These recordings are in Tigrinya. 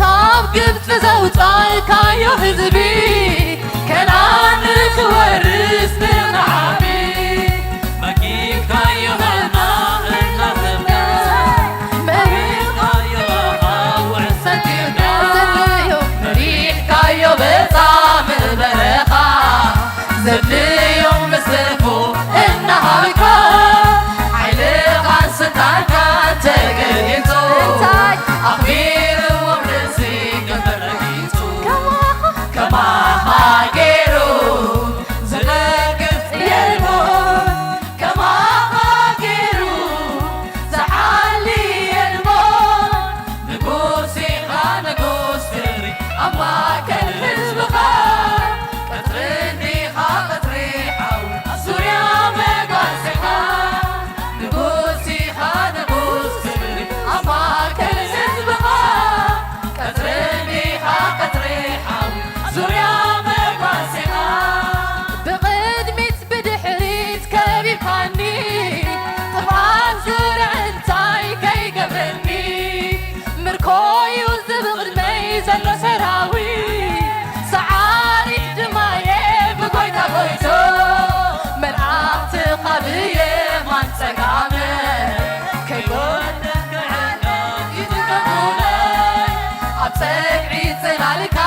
ካብ ግብጺ ዘውጻእካዮ ህዝቢ፣ ከነኣን ክወርስ ንኽዓቢ፣ መጊድካዮ መና እናዘምና፣ መሪሕካዮ ኣኻውሕ ሰጊርና፣ መሪሕካዮ በጻም በረኻ፣ ዘድልዮም ምስ ትርፉ እናሃብካ፣ ሓይልኻን ስልጣንካን ተገሊጹ፣ እንታይ? ኣኽቢርዎም ርእሲ ግንባር ረጊጹ። ከማኻ ከማኻ ገይሩ ዝደግፍ የልቦን፣ ከማኻ ገይሩ ዝሓሊ የልቦን። ንጉስ ኢኻ ንጉስ ክብሪ ኣብ ማእከል ህዝብኻ፣ ቀጽሪ እንዲኻ ቀጽሪ ሓዊ ኣብ ዙርያ መጓሴኻ። ንጉስ ኢኻ ንጉስ ክብሪ ኣብ ማእከል ህዝብኻ፣ ቀጽሪ እንዲኻ ቀጽሪ ሓዊ ኣብ ዙርያ መጓሴኻ። ብቕድሚት ብድሕሪት ከቢብካኒ፣ ጥፍኣት ዙርያ እንታይ ከይገብረኒ? ምርኮዩ እዚ ብቕድመይ ዘሎ ሰራዊት፣ ሰዓሪት ድማየ ብጎይታ ጎይቶ። መላእኽትኻ ብየማን ጸጋመ፣ ከይጎድል ክዕቀብ ይጥቀሙለይ። ኣብ ጸግዒ ጽላልካ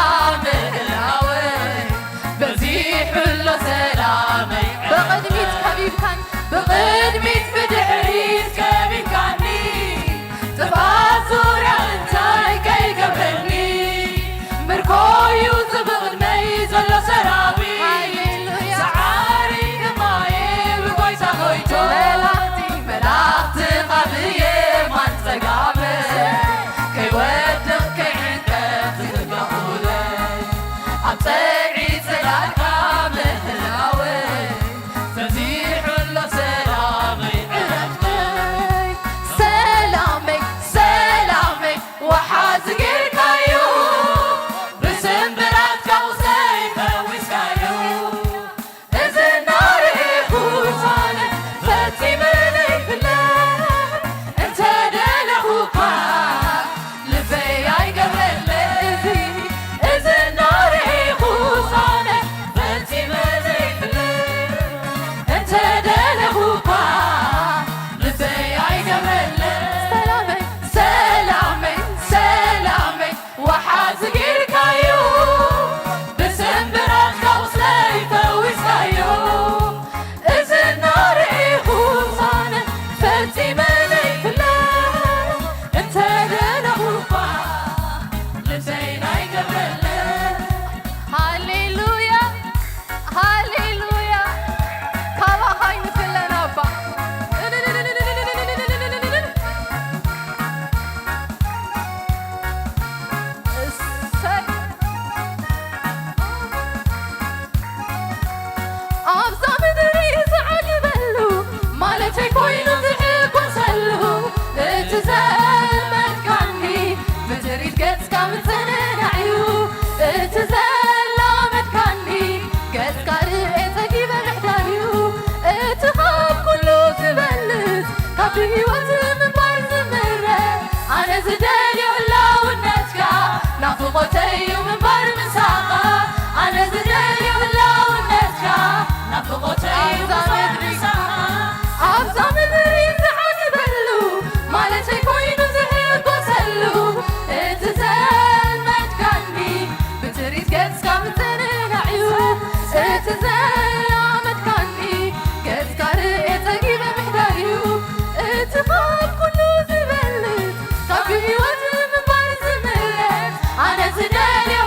ምህላወይ፣ በዚሑ ኣሎ ሰላመይ። ብቕድሚት ከቢብካኒ፣ ብቕድሚት ብድሕሪት ከቢብካኒ፣ ጥፍኣት ዙርያ እንታይ ከይገብረኒ? ምርኮዩ እዚ ብቕድመይ ዘሎ ሰራዊት፣ ሃሌሉያ። ሰዓሪ ግርማየ ብጎይታ ጎይቶ። መላእኽቲ፣ መላእኽትኻ ብየማን ጸጋመ፣ ከይወድቕ ከይዕንቀፍ ዝትጋኹለይ፣ ኣብ ጸግዒ ጽላልካ ምህላወይ፣ በዚሑ ኣሎ ሰላመይ ዕረፍተይ። ሰላመይ፣ ሰላመይ፣ ወሓዚ ጌርካዮ፣ ብስምብራትካ ቁስለይ ፈዊስካዮ። እዚ እናረኤኹ ዛነ ፈጺመ ዘይፍለጥ፣ እንተ ደለኹ እኳ ልበይ ኣይገብረለይ። እዚ፣ እዚ እናረኤኹ ዛነ ፈጺመ ዘይፍለጥ፣ እንተ ደለኹ እኳ ልበይ ኣይገብረለይ። ሰላመይ፣ ሰላመይ፣ ሰላመይ፣ ወሓዚ ጌርካዮ፣ ብስምብራትካ ቁስለይ ፈዊስካዮ። እዚ እናረኤኹ ዛነ ፈጺመ ዘይፍለጥ፣ እንተ ደለኹ እኳ ልበይ ኣይገብረለይ። ሃሌሉያ፣ ሃሌሉያ። ካባኻ ኣይንፍለን ኣባ። እሰይ። ኣብዛ ምድሪ ዝዓግበሉ፣ ማለተይ ኮይኑ ዝሕጎሰሉ፣ እቲ ዘለመድካኒ፣ ብትርኢት ገጽካ ምጽንናዕ'ዩ። እቲ ዘላመድካኒ፣ ገጽካ ርእየ ጸጊበ ምሕዳር'ዩ። እቲ ካብ ኩሉ ዝበልጽ፣ ካብ ብህይወት ምንባር ዝምረ፣ ኣነ ዝደልዮ ህላውነትካ፣ ናፍቖተይ'ዩ ምንባር ምሳኻ። ኣነ ዝደልዮ ህላውነትካ፣ ናፍቖተይ'ዩ ኣብዛ ምንባር ምድሪ፣ ምሳኻ። ኣብዛ ምድሪ ዝዓግበሉ፣ ማለተይ ኮይኑ ዝሕጎሰሉ፣ እቲ ዘልመድካኒ፣ ብትርኢት ገጽካ ምጽንናዕ'ዩ። እቲ ዘላመድካኒ፣ ገጽካ ርእየ ጸጊበ ምሕዳር'ዩ። እቲ ካብ ኩሉ ዝበልጽ፣ ካብ ብህይወት ምንባር ዝምረ፣ ኣነ ዝደልዮ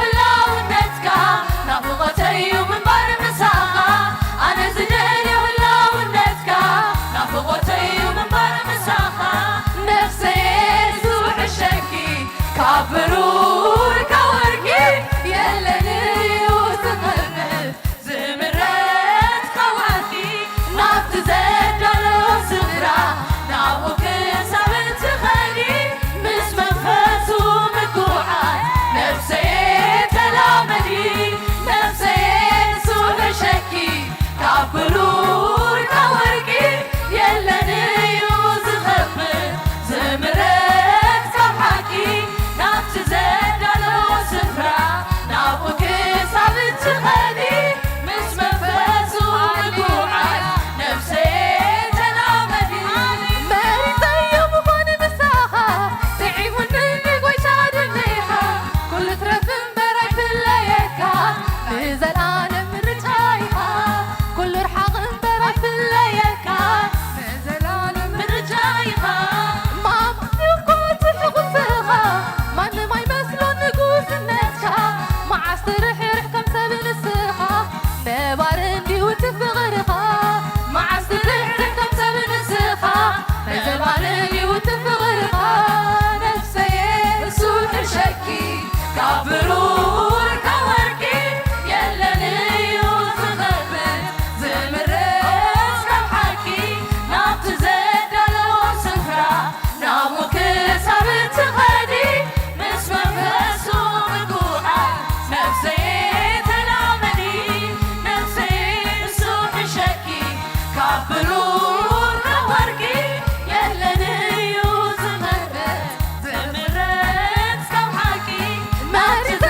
ካብ ብሩር ካብ ወርቂ የለን እዩ ዝኸፍእ፣ ዝምረጽ ካብ ሓቂ ናብቲ ዘዳለዎ ስፍራ ናብኡ ክሳብ ትኸዲ፣ ምስ መንፈሱ ምጉዓዝ ነፍሰየ ተላመዲ፣ ነፍሰየ እሱ ሕሸኪ። ካብ ብሩር ካብ ወርቂ የለን እዩ ዝኸፍእ፣ ዝምረጽ ካብ ሓቂ ናብቲ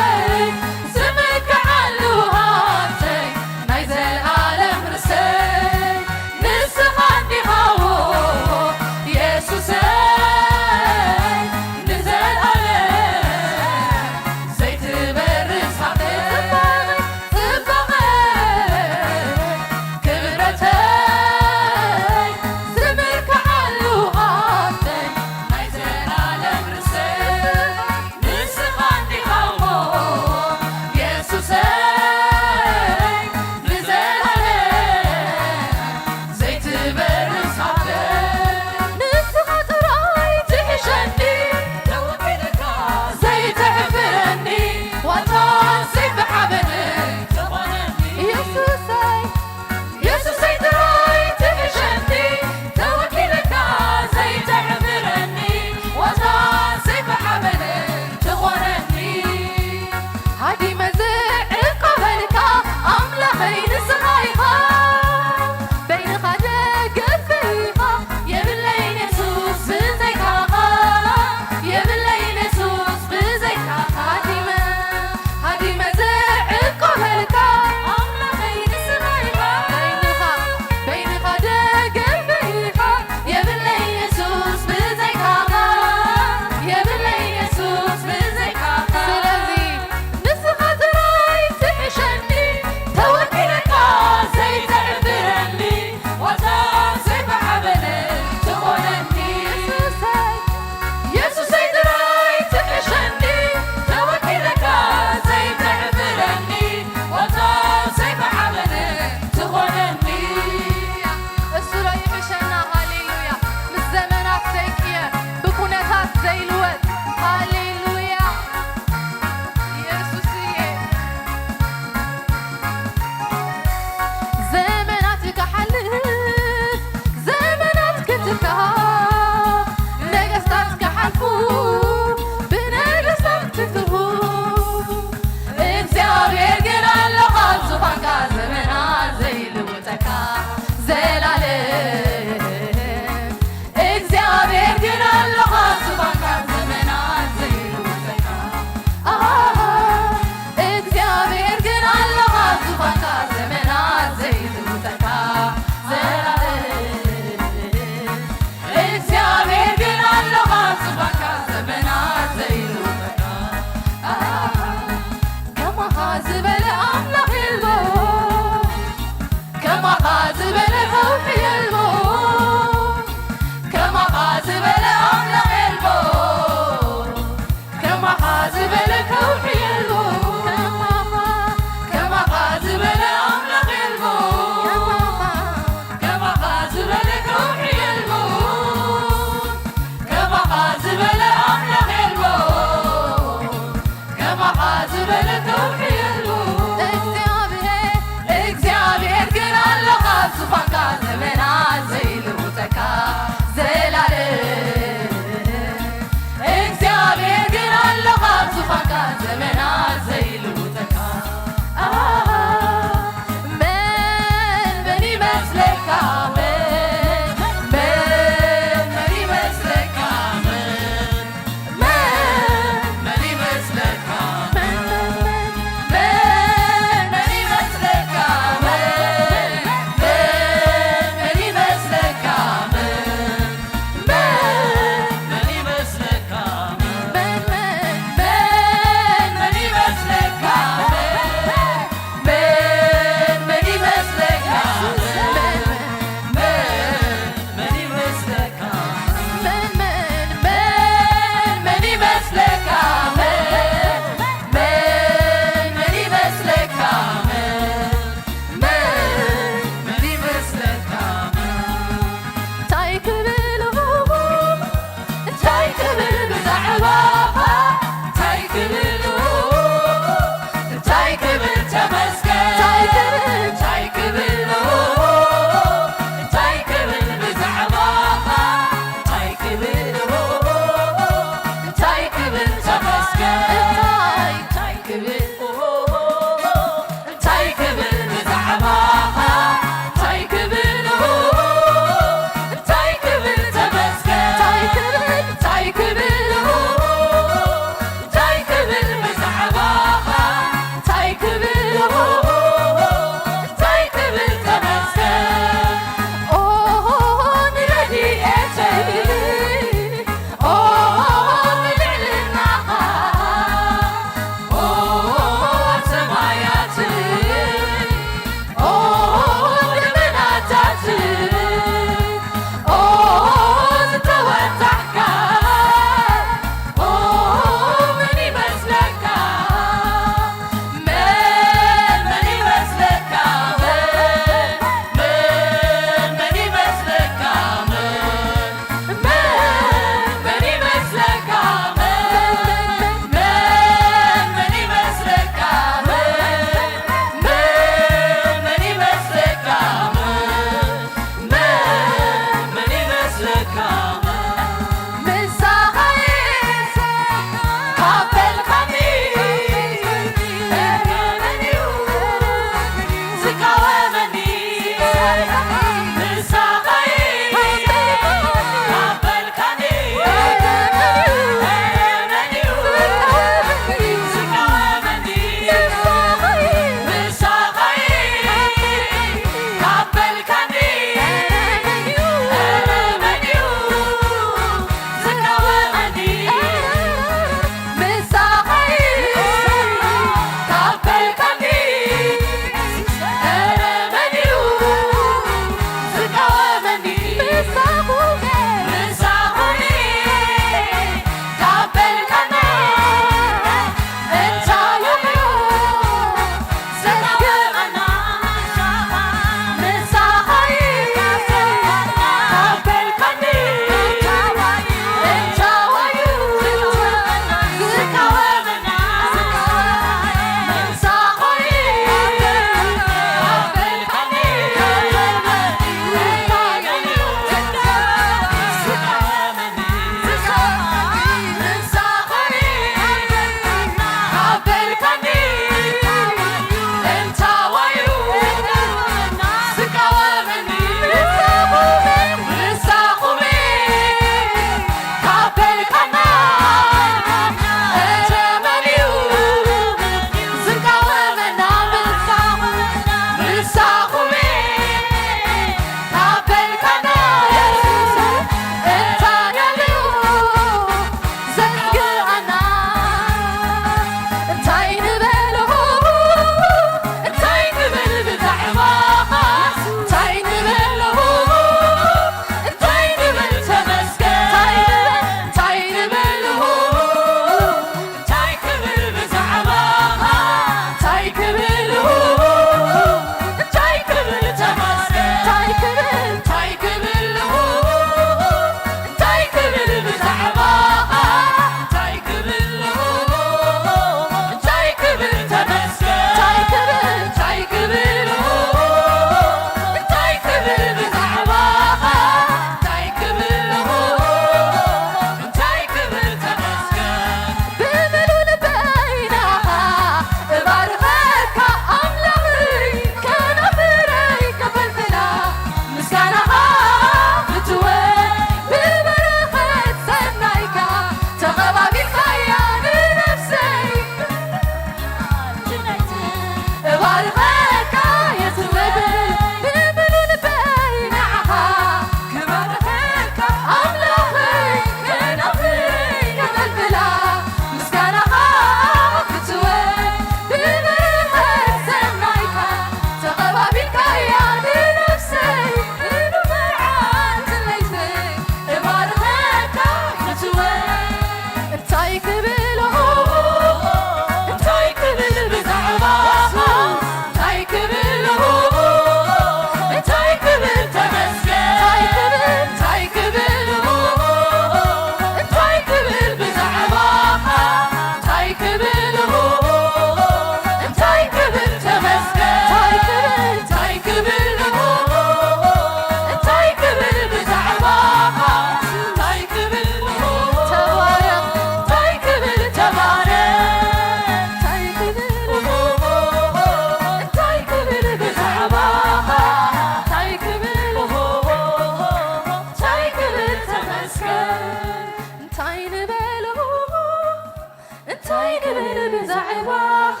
ክብል ብዛዕባኻ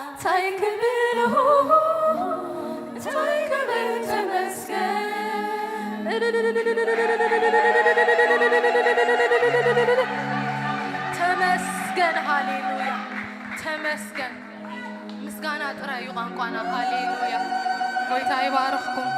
እንታይ ክብል፣ እንታይ ክብል፣ ተመስገን። ተመስገን፣ ሃሌሉያ፣ ተመስገን። ምስጋና ጥራይ እዩ ቋንቋና። ሃሌሉያ። ጎይታ ይባርኽኩም።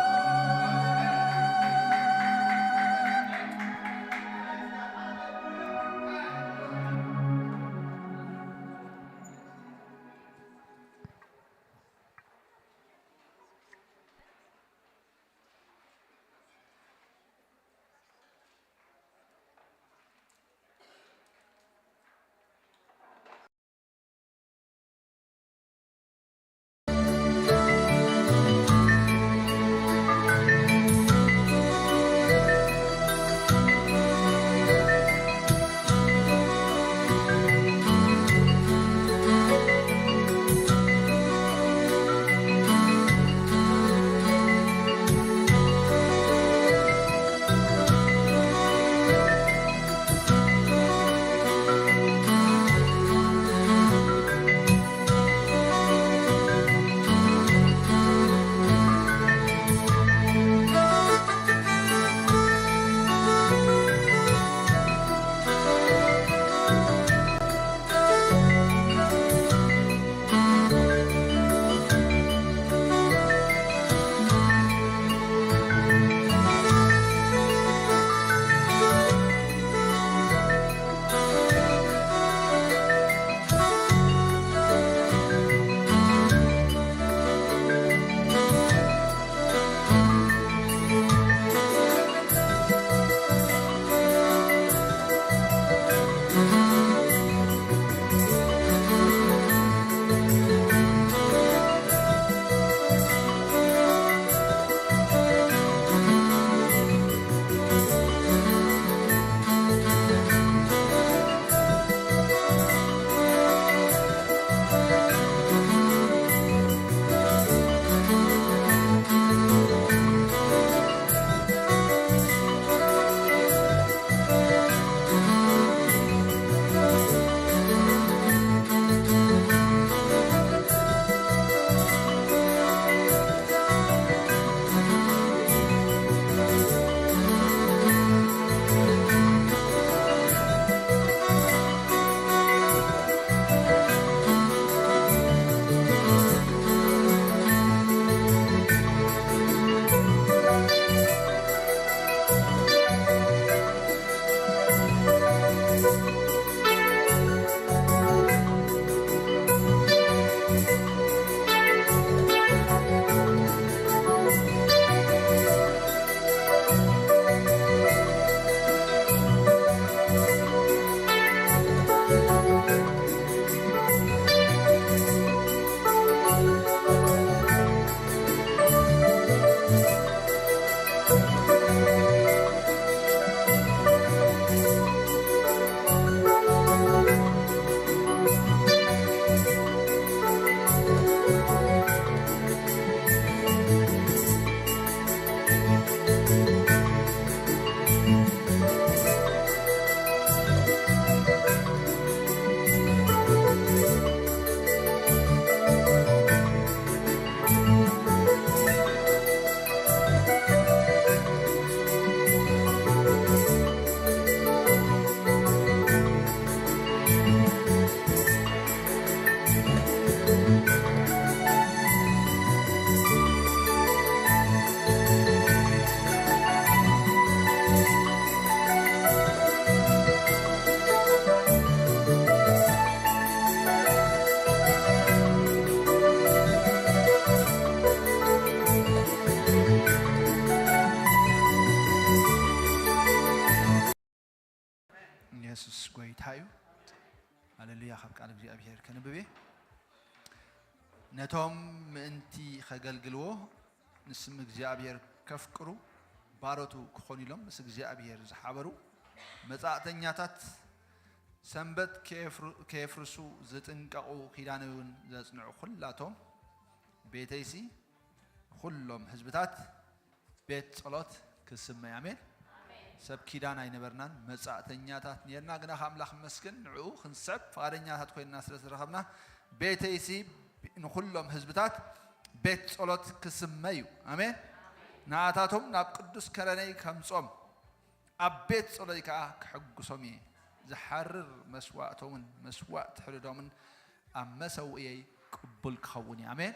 የሱስ ጎይታ እዩ። ሃሌሉያ። ካብ ቃል እግዚኣብሔር ከንብብ እየ። ነቶም ምእንቲ ኸገልግልዎ ንስም እግዚኣብሔር ከፍቅሩ ባሮቱ ክኾኑ ኢሎም ምስ እግዚኣብሔር ዝሓበሩ መጻእተኛታት ሰንበት ከየፍሩ-፣ ከየፍርሱ ዝጥንቀቑ ኪዳን እውን ዘጽንዑ ኹላቶም ቤተይሲ ኹሎም ህዝብታት ቤት ጸሎት ክስመይ። ኣሜን። ሰብ ኪዳን ኣይነበርናን፣ መጻእተኛታት ነርና። ግና ካብ ኣምላኽ መስግን ንዕኡ ክንስዕብ ፍቓደኛታት ኮይንና ስለ ዝተረኸብና፣ ቤተይሲ ንኹሎም ህዝብታት ቤት ጸሎት ክስመ እዩ። ኣሜን። ንኣታቶም ናብ ቅዱስ ከረነይ ከምጾም፣ ኣብ ቤት ጸሎተይ ከኣ ክሕጉሶም እየ። ዝሓርር መስዋእቶምን መስዋእቲ ሕድዶምን ኣብ መሰውእየይ ቅቡል ክኸውን እዩ። ኣሜን።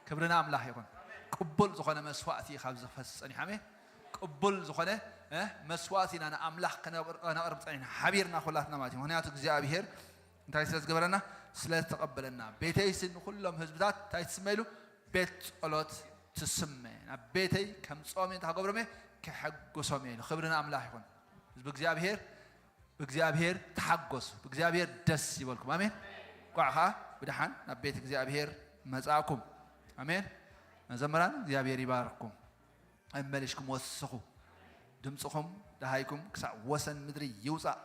ክብሪ ንኣምላኽ ይኹን። ቅቡል ዝኾነ መስዋእቲ እዩ ካብዚ ክፈስስ ጸኒሑ። ኣሜን። ቅቡል ዝኾነ፣ እ፣ መስዋእቲ ኢና ንኣምላኽ ከነቕር-፣ ከነቕርብ ጸኒሕና፣ ሓቢርና ኩላትና ማለት እዩ። ምኽንያቱ እግዚኣብሄር እንታይ ስለ ዝገበረና? ስለ ዝተቐበለና። ቤተይሲ ንኹሎም ህዝብታት እንታይ ትስመ ኢሉ? ቤት ጸሎት ትስመ። ናብ ቤተይ ከምጾም እየ፣ እንታይ ክገብሮም እየ? ከሐጉሶም እየ ኢሉ። ክብሪ ንኣምላኽ ይኹን። ህዝቢ እግዚኣብሄር ብእግዚኣብሔር ተሓጎሱ፣ ብእግዚኣብሔር ደስ ይበልኩም። ኣሜን። እንኳዕ ኸዓ ብደሓን ናብ ቤት እግዚኣብሔር መጻእኩም። ኣሜን። መዘምራን እግዚኣብሔር ይባርክኩም። ኣይመሊሽኩም ወስኹ። ድምፅኹም ደሃይኩም ክሳዕ ወሰን ምድሪ ይውፃእ።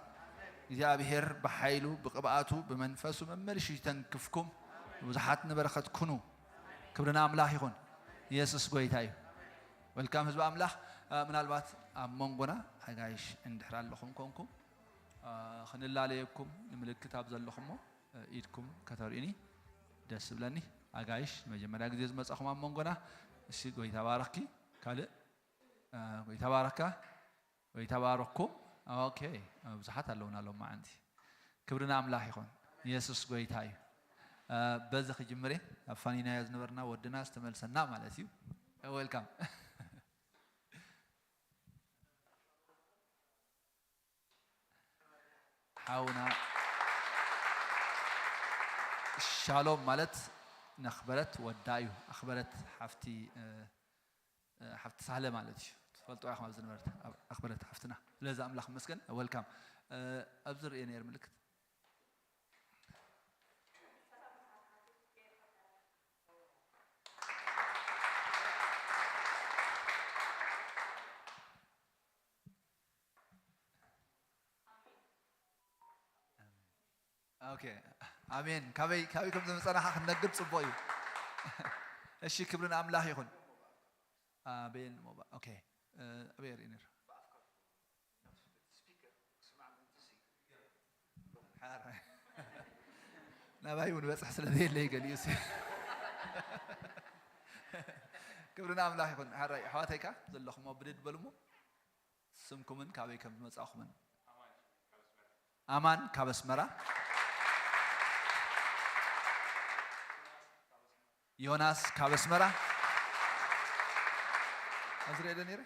እግዚኣብሔር ብሓይሉ ብቅብኣቱ ብመንፈሱ መመሊሹ ይተንክፍኩም። ብዙሓት ንበረኸት ኩኑ። ክብሪ ንኣምላኽ ይኹን። ኢየሱስ ጎይታ እዩ። ወልካም ህዝቢ ኣምላኽ። እ፣ ምናልባት ኣብ መንጎና ኣጋይሽ እንድሕር ኣለኹም ኮንኩም፣ እ፣ ክንላለየኩም ንምልክት ኣብ ዘለኹሞ፣ እ፣ ኢድኩም ከተርእዩኒ ደስ ዝብለኒ። ኣጋይሽ መጀመርያ ግዜ ዝመጻኹም ኣብ መንጎና፣ እሺ፣ ጎይታ ባረኽኪ። ካልእ፣ እ፣ ጎይታ ባረካ፣ ጎይታ ባረኩም። ኦኬ፣ ብዙሓት ኣለውና ሎማዓንቲ። ክብሪ ንኣምላኽ ይኹን። ኢየሱስ ጎይታ እዩ። እ፣ በዚ ክጅምር እየ። ኣፋኒናዮ ዝነበርና ወድና ዝተመልሰና ማለት እዩ። ዌልካም። ሓውና ሻሎም ማለት ነኽበረት ወዳ እዩ። ኣኽበረት ሓፍቲ፣ እ፣ እ፣ ሓፍቲ ሳህለ ማለት እዩ። ትፈልጥዋ ኢኹም ኣብ ዝነበረት ኣብ ኣኽበረት ሓፍትና። ስለዚ ኣምላኽ ይመስገን። ዌልካም። እ፣ ኣብዚ ርእየ ነይር ምልክት። ኦኬ፣ ኣሜን። ካበይ፣ ካበይ ከም ዝመጸና ክንነግር ጽቡቕ እዩ። እሺ፣ ክብሪ ንኣምላኽ ይኹን። ኣቤል ሞባ፣ ኦኬ፣ እ፣ ኣበይ ርኢ ነይሩ? ሓራይ። ናባይ እውን በጽሕ ስለ ዘየለይ ገሊኡሲ። ክብሪ ንኣምላኽ ይኹን። ሓራይ፣ ኣሕዋተይ ከ ዘለኹሞ ብድድ በሉሞ። ስምኩምን ካበይ ከም ዝመጻኹምን። ኣማን ካብ ኣስመራ። ዮናስ ካብ ኣስመራ። ኣብዚ ርእየ ዶ ነይረ?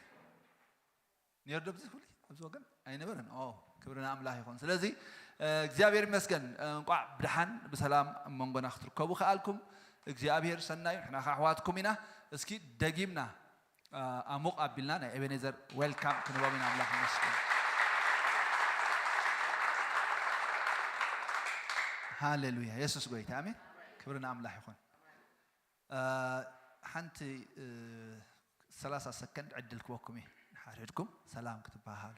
ነይሩ ዶ ኣብዚ ፍሉይ ኣብዚ ወገን? ኣይነበረን። ኦ፣ ክብሪ ንኣምላኽ ይኹን። ስለዚ፣ እ፣ እግዚኣብሔር ይመስገን። እ፣ እንቋዕ ብደሓን ብሰላም ኣብ መንጎና ክትርከቡ ከኣልኩም። እግዚኣብሔር ሰናዩ፣ ንሕና ከኣ ኣሕዋትኩም ኢና። እስኪ ደጊምና፣ እ፣ ኣሙቕ ኣቢልና ናይ ኤቤኔዘር ዌልካም ክንቦም ኢና። ኣምላኽ ይመስገን። ሃሌሉያ። የሱስ ጎይታ። ኣሜን። ክብሪ ንኣምላኽ ይኹን። እ፣ ሓንቲ፣ እ፣ ሰላሳ ሰከንድ ዕድል ክበኩም እየ። ንሓድሕድኩም ሰላም ክትበሃሃሉ።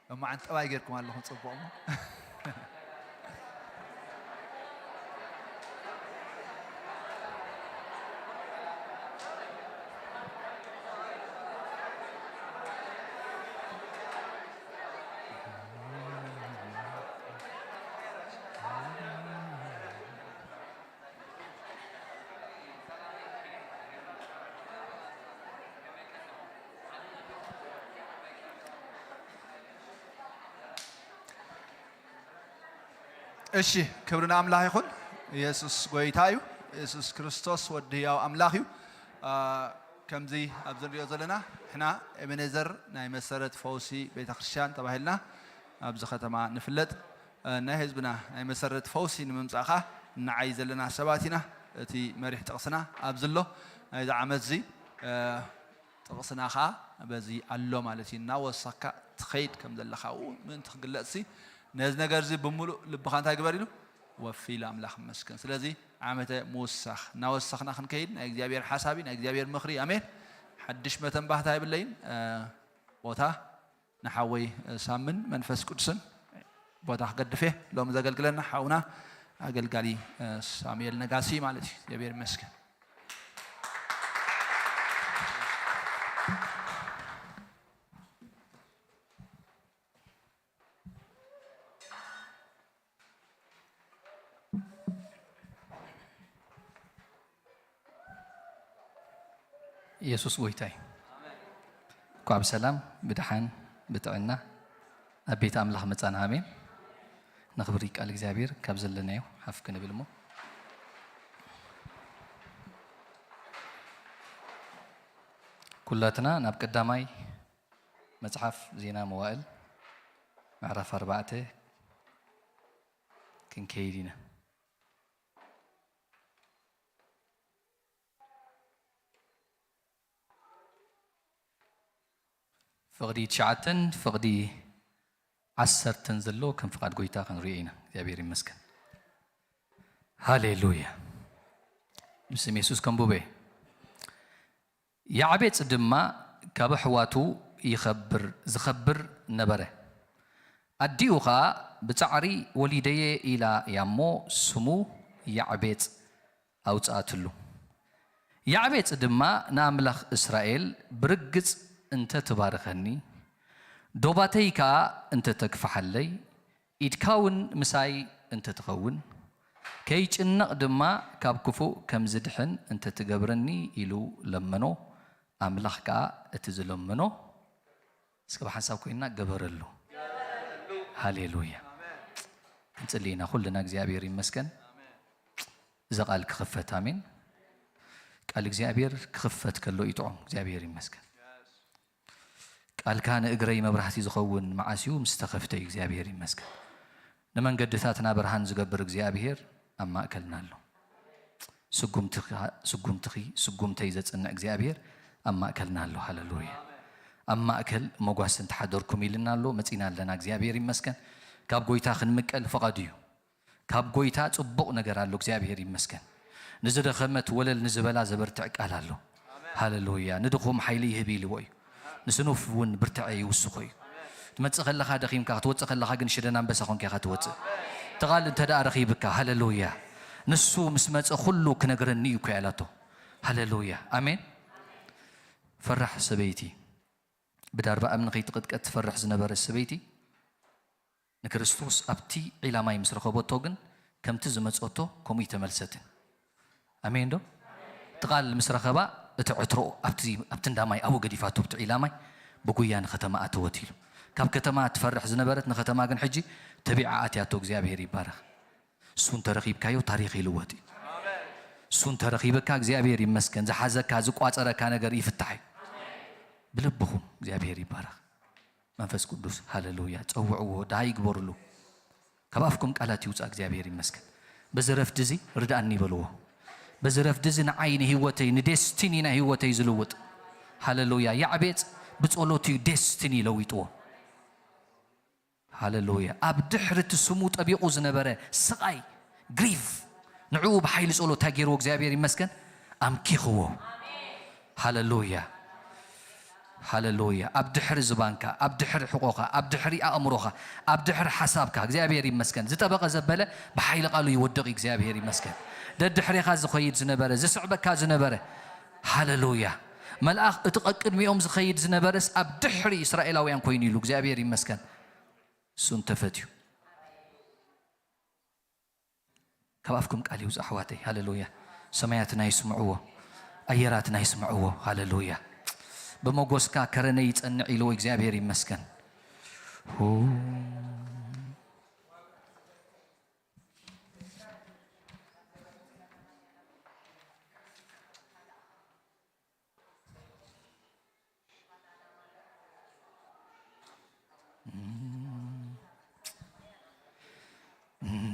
እሞ ዓንጠባይ ጌርኩም ኣለኹም፣ ጽቡቕ እሞ። እሺ፣ ክብሪ ንኣምላኽ ይኹን። ኢየሱስ ጎይታ እዩ። ኢየሱስ ክርስቶስ ወዲ ህያው ኣምላኽ እዩ። አ፣ ከምዚ ኣብዚ ንሪኦ ዘለና፣ ንሕና ኤቤኔዘር ናይ መሰረት ፈውሲ ቤተ ክርስቲያን ተባሂልና ኣብዚ ከተማ ንፍለጥ። እ፣ ናይ ህዝብና ናይ መሰረት ፈውሲ ንምምጻእ ኸኣ ንዓይ ዘለና ሰባት ኢና። እቲ መሪሕ ጥቕስና ኣብዚ ኣሎ። ናይዚ ዓመት እዚ፣ እ፣ ጥቕስና ኸኣ በዚ ኣሎ ማለት እዩ። እናወሰኽካ ትኸይድ ከም ዘለኻ፣ ኣብኡ ምእንቲ ክግለጽሲ፣ ነዚ ነገር እዚ ብምሉእ ልብኻ እንታይ ግበር ኢሉ? ወፊ ኢሉ ኣምላኽ ይመስገን። ስለዚ ዓመተ ምውሳኽ፣ እናወሰኽና ክንከይድ ናይ እግዚኣብሔር ሓሳብ እዩ፣ ናይ እግዚኣብሔር ምኽሪ እዩ። ኣሜን። ሓድሽ መተንባህታ የብለይን። እ፣ ቦታ ንሓወይ ሳምን መንፈስ ቅዱስን ቦታ ክገድፍ እየ። ሎሚ ዘገልግለና ሓውና ኣገልጋሊ፣ እ፣ ሳሙኤል ነጋሲ ማለት እዩ። እግዚኣብሔር ይመስገን። ኢየሱስ ጎይታ እዩ። እንኳዕ ብሰላም ብደሓን ብጥዕና ኣብ ቤት ኣምላኽ መጻና። ኣሜን። ነኽብሪ ቃል እግዚኣብሔር ካብ ዘለናዮ ሓፍ ክንብል እሞ ኩላትና ናብ ቀዳማይ መጽሓፍ ዜና መዋእል ምዕራፍ ኣርባዕተ ክንከይድ ኢና። ፍቕዲ ትሽዓተን ፍቕዲ ዓሰርተን ዘሎ ከም ፍቓድ ጎይታ ክንሪኦ ኢና። እግዚኣብሔር ይመስገን። ሃሌሉያ። ብስም የሱስ ከንቡበ። ያዕቤጽ ድማ ካብ ኣሕዋቱ ይኸብር፣ ዝኸብር ነበረ። ኣዲኡ ኸኣ ብጻዕሪ ወሊደየ ኢላ እያ እሞ ስሙ ያዕቤጽ ኣውጽኣትሉ። ያዕቤጽ ድማ ንኣምላኽ እስራኤል ብርግጽ እንተ ትባርኸኒ፣ ዶባተይ ከኣ እንተ ተግፍሓለይ፣ ኢድካ እውን ምሳይ እንተ ትኸውን፣ ከይጭነቕ ድማ ካብ ክፉእ ከም ዝድሕን እንተ ትገብረኒ ኢሉ ለመኖ። ኣምላኽ ከኣ እቲ ዝለመኖ እስከ ብሓንሳብ ኮይንና ገበረሉ። ሃሌሉያ። ክንጽሊ ኢና ኩልና። እግዚኣብሔር ይመስገን። እዚ ቃል ክኽፈት። ኣሜን። ቃል እግዚኣብሔር ክኽፈት ከሎ ይጥዑም። እግዚኣብሔር ይመስገን። ቃልካ ንእግረይ መብራህቲ ዝኸውን መዓስ እዩ? ምስ ተኸፍተ እዩ። እግዚኣብሔር ይመስገን። ንመንገድታትና ብርሃን ዝገብር እግዚኣብሔር ኣብ ማእከልና ኣሎ። ስጉምትኻ-፣ ስጉምትኺ፣ ስጉምተይ ዘጽንዕ እግዚኣብሔር ኣብ ማእከልና ኣሎ። ሃሌሉያ። ኣብ ማእከል መጓስ እንተሓደርኩም ኢልና ኣሎ፣ መጺና ኣለና። እግዚኣብሔር ይመስገን። ካብ ጎይታ ክንምቀል ፍቓዱ እዩ። ካብ ጎይታ ጽቡቕ ነገር ኣሎ። እግዚኣብሔር ይመስገን። ንዝደኸመት ወለል ንዝበላ ዘበርትዕ ቃል ኣሎ። ሃሌሉያ። ንድኹም ሓይሊ ይህብ ኢልዎ እዩ። ንስኑፍ እውን ብርትዐ ይውስኾ እዩ። ትመጽእ ከለኻ ደኺምካ ክትወጽእ ከለኻ ግን ሽደን ኣንበሳ ኾንካ ኢኻ ትወጽእ። እቲ ቃል እንተ ደኣ ረኺብካ፣ ሃሌሉያ። ንሱ ምስ መጸ ኩሉ ክነግረኒ እዩ እኮ ያላቶ። ሃሌሉያ። ኣሜን። ፈራሕ ሰበይቲ፣ ብዳርባ እምኒ ከይትቕጥቀጥ ትፈርሕ ዝነበረ ሰበይቲ፣ ንክርስቶስ ኣብቲ ዒላማይ ምስ ረኸበቶ ግን ከምቲ ዝመጸቶ ከምኡ ይተመልሰትን። ኣሜን ዶ? እቲ ቃል ምስ ረኸባ እቲ ዕትሮ ኣብቲ፣ ኣብቲ እንዳማይ ኣብኡ ገዲፋቶ ኣብቲ ዒላማይ ብጉያ ንከተማ ኣተወት ኢሉ። ካብ ከተማ ትፈርሕ ዝነበረት ንከተማ ግን ሕጂ ተቢዓ ኣትያቶ። እግዚኣብሔር ይባረኽ። እሱ እንተረኺብካዮ ታሪኽ ይልወጥ እዩ። እሱ እንተረኺብካ እግዚኣብሔር ይመስገን። ዝሓዘካ ዝቋጸረካ ነገር ይፍታሕ እዩ። ብልብኹም እግዚኣብሔር ይባረኽ። መንፈስ ቅዱስ ሃሌሉያ። ጸውዕዎ፣ ደሃይ ይግበርሉ። ካብ ኣፍኩም ቃላት ይውጻእ። እግዚኣብሔር ይመስገን። በዚ ረፍዲ እዚ ርድኣኒ ይበልዎ። በዚ ረፍዲ እዚ ንዓይ ንህይወተይ ንዴስቲኒ ናይ ህይወተይ ዝልውጥ። ሃሌሉያ። ያዕቤጽ ብጸሎት እዩ ዴስቲኒ ለዊጥዎ። ሃሌሉያ። ኣብ ድሕሪ እቲ ስሙ ጠቢቑ ዝነበረ ስቓይ፣ ግሪፍ፣ ንዕኡ ብሓይሊ ጸሎት እንታይ ገይርዎ እግዚኣብሔር ይመስገን? ኣምኪኽዎ። ሃሌሉያ። ሃሌሉያ። ኣብ ድሕሪ ዝባንካ፣ ኣብ ድሕሪ ሕቖኻ፣ ኣብ ድሕሪ ኣእምሮኻ፣ ኣብ ድሕሪ ሓሳብካ እግዚኣብሔር ይመስገን። ዝጠበቐ ዘበለ ብሓይሊ ቃሉ ይወድቕ። እግዚኣብሔር ይመስገን። ደድሕሬኻ ዝኸይድ ዝነበረ፣ ዝስዕበካ ዝነበረ፣ ሃሌሉያ። መልኣኽ እቲ ቀቅድሚኦም ዝኸይድ ዝነበረስ ኣብ ድሕሪ እስራኤላውያን ኮይኑ ኢሉ። እግዚኣብሔር ይመስገን። እሱ እንተፈትዩ። ካብ ኣፍኩም ቃል ይውጽእ ኣሕዋተይ። ሃሌሉያ። ሰማያትና ይስምዕዎ። ኣየራትና ይስምዕዎ። ሃሌሉያ። ብመጎስካ ከረነይ ይጸንዕ ኢልዎ። እግዚኣብሔር ይመስገን። ሁ።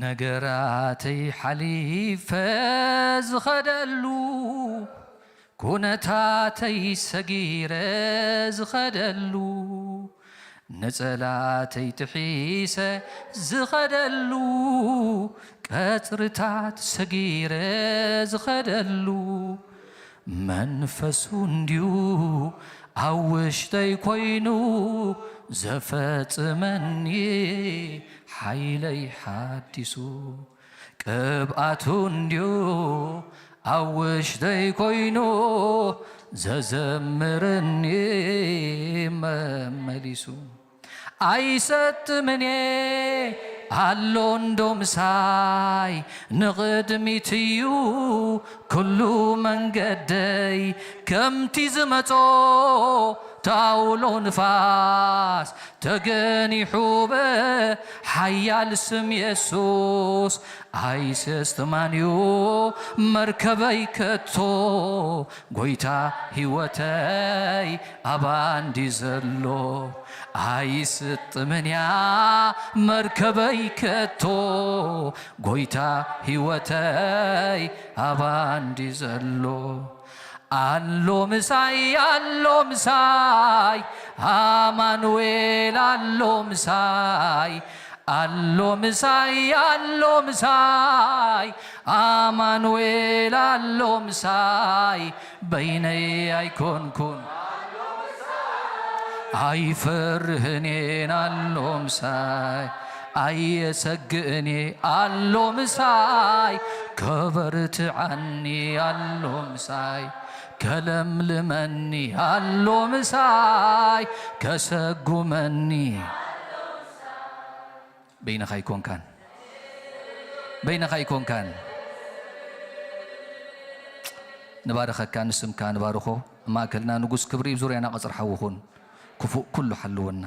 ነገራተይ ሓሊፈ ዝኸደሉ፣ ኩነታተይ ሰጊረ ዝኸደሉ፣ ንጸላተይ ጥሒሰ ዝኸደሉ፣ ቀጽርታት ሰጊረ ዝኸደሉ፣ መንፈሱ እንድዩ ኣብ ውሽጠይ ኮይኑ ዘፈጽመኒ፣ ሓይለይ ሓዲሱ። ቅብኣቱ እንድዩ ኣብ ውሽጠይ ኮይኑ ዘዘምረኒ መመሊሱ። ኣይሰጥምን እየ ኣሎ እንዶ ምሳይ ንቕድሚት እዩ ኩሉ መንገደይ። ከምቲ ዝመጾ ታውሎ ንፋስ ተገኒሑ ብሓያል ስም የሱስ ኣይሰስትማንዩ መርከበይ ከቶ። ጎይታ ህይወተይ ኣባንዲ ዘሎ ኣይስጥምንያ መርከበይ ከቶ። ጎይታ ህይወተይ ኣባንዲ ዘሎ ኣሎ ምሳይ፣ ኣሎ ምሳይ ኣማኑኤል ኣሎ ምሳይ። ኣሎ ምሳይ፣ ኣሎ ምሳይ ኣማኑኤል ኣሎ ምሳይ። በይነይ ኣይኮንኩን ኣይፈርህኔን ኣሎ ምሳይ። ኣየሰግእኔ ኣሎ ምሳይ። ከበርትዓኒ ኣሎ ምሳይ። ከለምልመኒ ኣሎ ምሳይ። ከሰጉመኒ በይንኻ ኣይኮንካን። በይንኻ ኣይኮንካን። ንባርኸካ፣ ንስምካ ንባርኾ። ኣብ ማእከልና ንጉስ ክብሪ፣ ኣብ ዙርያና ቀጽሪ ሓዊ ኩን። ክፉእ ኩሉ ሓልወና።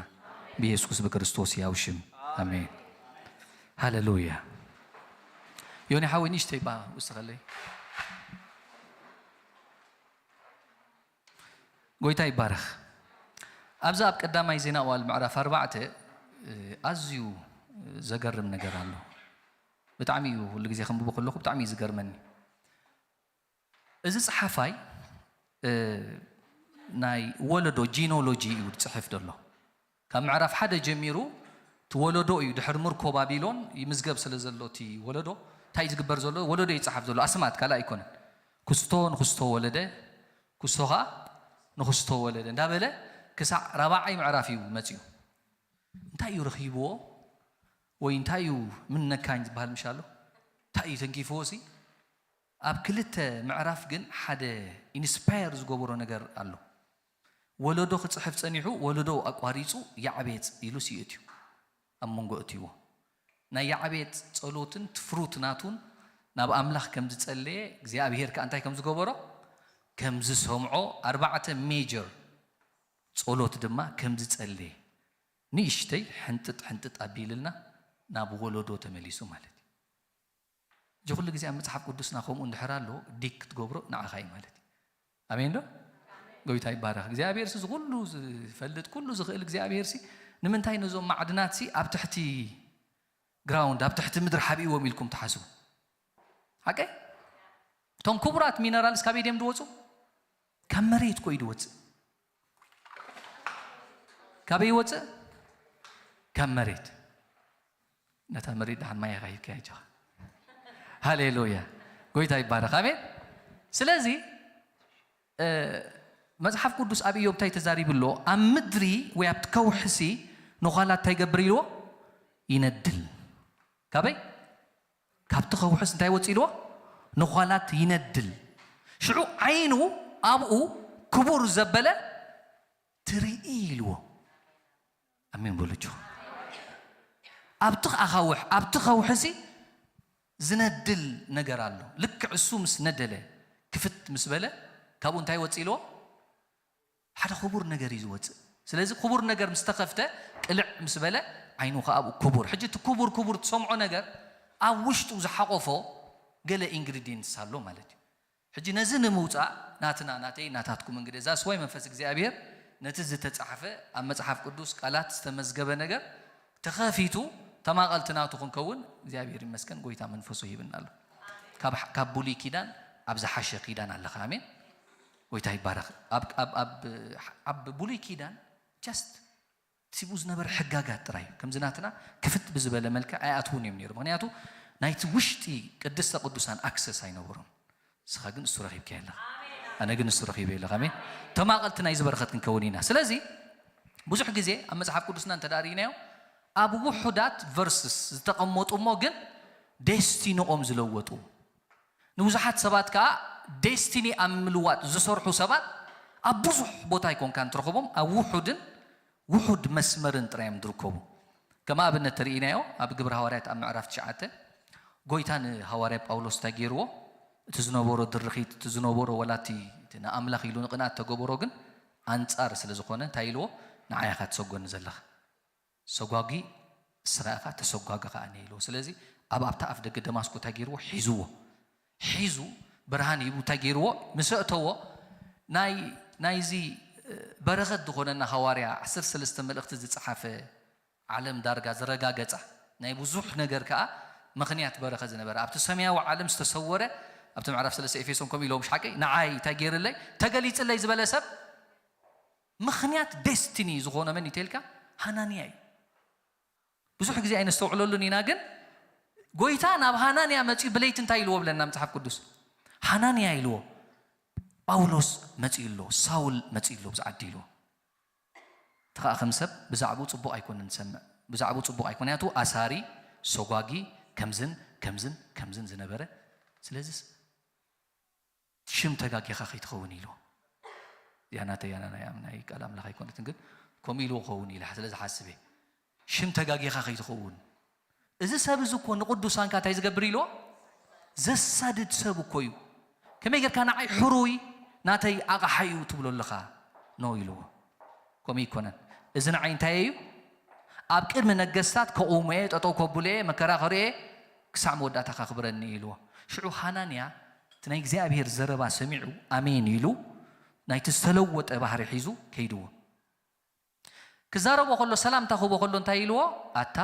ብየሱስ ብክርስቶስ ያው ሽም። ኣሜን። ሃሌሉያ። ዮኒ ሓወይ ንእሽተይ ባ ውስኸለይ። ጎይታ ይባረኽ። ኣብዚ ኣብ ቀዳማይ ዜና ኣዋልድ ምዕራፍ ኣርባዕተ፣ እ፣ ኣዝዩ ዘገርም ነገር ኣሎ። ብጣዕሚ እዩ፣ ኩሉ ግዜ ከንብቦ ከለኹ ብጣዕሚ እዩ ዝገርመኒ። እዚ ጸሓፋይ፣ እ፣ ናይ ወለዶ ጂኖሎጂ እዩ ዝጽሕፍ ዘሎ። ካብ ምዕራፍ ሓደ ጀሚሩ እቲ ወለዶ እዩ፣ ድሕሪ ምርኮ ባቢሎን ይምዝገብ ስለ ዘሎ እቲ ወለዶ፣ እንታይ እዩ ዝግበር ዘሎ? ወለዶ እዩ ዝጸሓፍ ዘሎ፣ ኣስማት ካልእ ኣይኮነን። ክስቶ ንክስቶ ወለደ፣ ክስቶ ኸኣ ንክስቶ ወለደ እንዳበለ ክሳዕ ራብዓይ ምዕራፍ እዩ መጺኡ። እንታይ እዩ ረኺብዎ? ወይ እንታይ እዩ ምን ነካኝ ዝበሃል ምሽ ኣሎ? እንታይ እዩ ተንኪፍዎ ሲ? ኣብ ክልተ ምዕራፍ ግን ሓደ ኢንስፓየር ዝገበሮ ነገር ኣሎ። ወለዶ ክጽሕፍ ጸኒሑ፣ ወለዶ ኣቋሪጹ ያዕቤጽ ኢሉ ስይእት እዩ ኣብ መንጎ እትይዎ። ናይ ያዕቤጽ ጸሎትን ትፍሩት ናቱን ናብ ኣምላኽ ከም ዝጸለየ እግዚኣብሄር ከኣ እንታይ ከም ዝገበሮ ከም ዝሰምዖ ኣርባዕተ ሜጀር ጸሎት ድማ ከም ዝጸለየ ንእሽተይ ሕንጥጥ ሕንጥጥ ኣቢልልና ናብ ወለዶ ተመሊሱ ማለት እዩ። እዚ ኩሉ ግዜ ኣብ መጽሓፍ ቅዱስና ከምኡ እንድሕር ኣሎ ዲግ ክትገብሮ ንዓኻ እዩ ማለት እዩ። ኣሜን ዶ? ጎይታ ይባረኽ። እግዚኣብሔር ሲ ዝኩሉ ዝፈልጥ ኩሉ ዝኽእል እግዚኣብሔር ሲ ንምንታይ ነዞም ማዕድናት ሲ ኣብ ትሕቲ ግራውንድ ኣብ ትሕቲ ምድሪ ሓቢእዎም ኢልኩም ትሓስቡ? ሓቀይ? እቶም ክቡራት ሚነራልስ ካበይ ድዮም ዝወፁ? ካብ መሬት እኮ እዩ ዝወፅእ። ካበይ ይወፅእ? ካብ መሬት። ነታ መሬት ደሓን ማይ ኢኻ ሂብካያ ኣጆኻ። ሃሌሉያ። ጎይታ ይባረኽ። ኣሜን። ስለዚ፣ እ፣ መጽሓፍ ቅዱስ ኣብ ኢዮብ እንታይ ተዛሪቡ ኣሎ? ኣብ ምድሪ ወይ ኣብቲ ከውሕሲ ነዃላት እንታይ ይገብር ኢልዎ? ይነድል። ካበይ? ካብቲ ከውሕስ እንታይ ወጽእ ኢልዎ? ነዃላት ይነድል። ሽዑ ዓይኑ ኣብኡ ክቡር ዘበለ ትርኢ ኢልዎ። ኣሜን በሉ እጆ። ኣብቲ ኣኻውሕ፣ ኣብቲ ከውሕሲ ዝነድል ነገር ኣሎ። ልክዕ እሱ ምስ ነደለ፣ ክፍት ምስ በለ፣ ካብኡ እንታይ ወጽእ ኢልዎ? ሓደ ክቡር ነገር እዩ ዝወጽእ። ስለዚ ክቡር ነገር ምስ ተኸፍተ፣ ቅልዕ ምስ በለ፣ ዓይኑ ኸኣ ኣብኡ ክቡር። ሕጂ እቲ ክቡር ክቡር ትሰምዖ ነገር ኣብ ውሽጡ ዝሓቆፎ ገለ ኢንግሪዲየንትስ ኣሎ ማለት እዩ። ሕጂ ነዚ ንምውጻእ ናትና፣ ናተይ፣ ናታትኩም እንግዲህ እዛ ስዋይ መንፈስ እግዚኣብሔር ነቲ ዝተጻሕፈ ኣብ መጽሓፍ ቅዱስ ቃላት ዝተመዝገበ ነገር ተኸፊቱ ተማቐልቲ ናቱ ክንከውን እግዚኣብሔር ይመስገን፣ ጎይታ መንፈሱ ሂብና ኣሎ። ካብ፣ ካብ ብሉይ ኪዳን ኣብ ዝሓሸ ኪዳን ኣለኻ። ኣሜን። ጎይታ ይባረኽ። ኣብ፣ ኣብ፣ ኣብ፣ ኣብ ብሉይ ኪዳን ጀስት እቲ ብኡ ዝነበረ ሕጋጋት ጥራይ እዩ። ከምዚ ናትና ክፍት ብዝበለ መልክዕ ኣይኣትዉን እዮም ነይሩ። ምኽንያቱ ናይቲ ውሽጢ ቅድስተ ቅዱሳን ኣክሰስ ኣይነበሮም። ንስኻ ግን እሱ ረኺብካዮ ኣለኻ። ኣነ ግን እሱ ረኺበ ኣለኹ። ኣሜን። ተማቐልቲ ናይዚ በረኸት ክንከውን ኢና። ስለዚ ብዙሕ ግዜ ኣብ መጽሓፍ ቅዱስና እንተ ደኣ ርኢናዮ፣ ኣብ ውሑዳት ቨርስስ ዝተቐመጡ እሞ ግን ዴስቲኒኦም ዝለወጡ፣ ንብዙሓት ሰባት ከኣ ዴስቲኒ ኣብ ምልዋጥ ዝሰርሑ ሰባት ኣብ ብዙሕ ቦታ ኣይኮንካን ትረኽቦም፣ ኣብ ውሑድን ውሑድ መስመርን ጥራይ እዮም ዝርከቡ። ከም ኣብነት ተርእናዮ ኣብ ግብሪ ሃዋርያት ኣብ ምዕራፍ ትሽዓተ ጎይታ ንሃዋርያ ጳውሎስ እንታይ ገይርዎ? እቲ ዝነበሮ ድርኺት፣ እቲ ዝነበሮ ወላቲ እቲ ንኣምላኽ ኢሉ ንቕንኣት ተገበሮ ግን ኣንጻር ስለ ዝኾነ እንታይ ኢልዎ? ንዓይ ኢኻ ትሰጎኒ ዘለኻ። ሰጓጊ እስኻ ኢኻ፣ ተሰጓጊ ከኣ እኔ ኢልዎ። ስለዚ ኣብ ኣብታ ኣፍ ደገ ደማስቆ እንታይ ገይርዎ? ሒዝዎ። ሒዙ ብርሃን ሂቡ እንታይ ገይርዎ? ምስ ኣእተዎ ናይ ናይዚ በረኸት ዝኾነና ሃዋርያ ዓሰርተ ሰለስተ መልእኽቲ ዝጸሓፈ ዓለም ዳርጋ ዘረጋገጻ ናይ ብዙሕ ነገር ከኣ ምኽንያት በረኸት ዝነበረ ኣብቲ ሰማያዊ ዓለም ዝተሰወረ ኣብቲ ምዕራፍ ሰለስተ ኤፌሶን ከምኡ ኢሎም ሓቂ ንዓይ እንታይ ገይርለይ ተገሊጽለይ ዝበለ ሰብ ምኽንያት ዴስቲኒ ዝኾነ መን እዩ ተልካ ሃናንያ እዩ። ብዙሕ ግዜ ኣይነስተውዕለሉን ኢና ግን ጎይታ ናብ ሃናንያ መጺኡ ብለይቲ እንታይ ኢልዎ ብለና መጽሓፍ ቅዱስ? ሃናንያ ኢልዎ። ጳውሎስ መጺኡ ኣሎ፣ ሳውል መጺኡ ኣሎ ብዛዕዲ ኢልዎ። እቲ ኸኣ ከም ሰብ ብዛዕባኡ ጽቡቕ ኣይኮነን ዝሰምዕ። ብዛዕባኡ ጽቡቕ ኣይኮነ ያቱ ኣሳሪ፣ ሰጓጊ፣ ከምዝን ከምዝን ከምዝን ዝነበረ። ስለዚስ ሽም ተጋጊኻ ከይትኸውን ኢልዎ። ያናተ ያናና ያም ናይ ቃል ኣምላኽ ኣይኮነትን ግን ከምኡ ኢልዎ ክኸውን ኢለ ስለ ዝሓስብ እየ። ሽም ተጋጊኻ ከይትኸውን። እዚ ሰብ እዚ እኮ ንቅዱሳንካ እንታይ ዝገብር ኢልዎ? ዘሳድድ ሰብ እኮ እዩ። ከመይ ጌርካ ንዓይ ሕሩይ ናተይ ኣቕሓ እዩ ትብሎ ኣለኻ? ኖ ኢልዎ። ከምኡ ይኮነን። እዚ ንዓይ እንታይ እዩ? ኣብ ቅድሚ ነገስታት ከቑሞ እየ፣ ጠጠው ከብሎ እየ፣ መከራ ከርእየ ክሳዕ መወዳእታ ከኽብረኒ ኢልዎ። ሽዑ ሃናንያ እቲ ናይ እግዚኣብሔር ዘረባ ሰሚዑ ኣሜን ኢሉ ናይቲ ዝተለወጠ ባህሪ ሒዙ ከይድዎ። ክዛረቦ ከሎ ሰላምታ ክህቦ ከሎ እንታይ ኢልዎ? ኣታ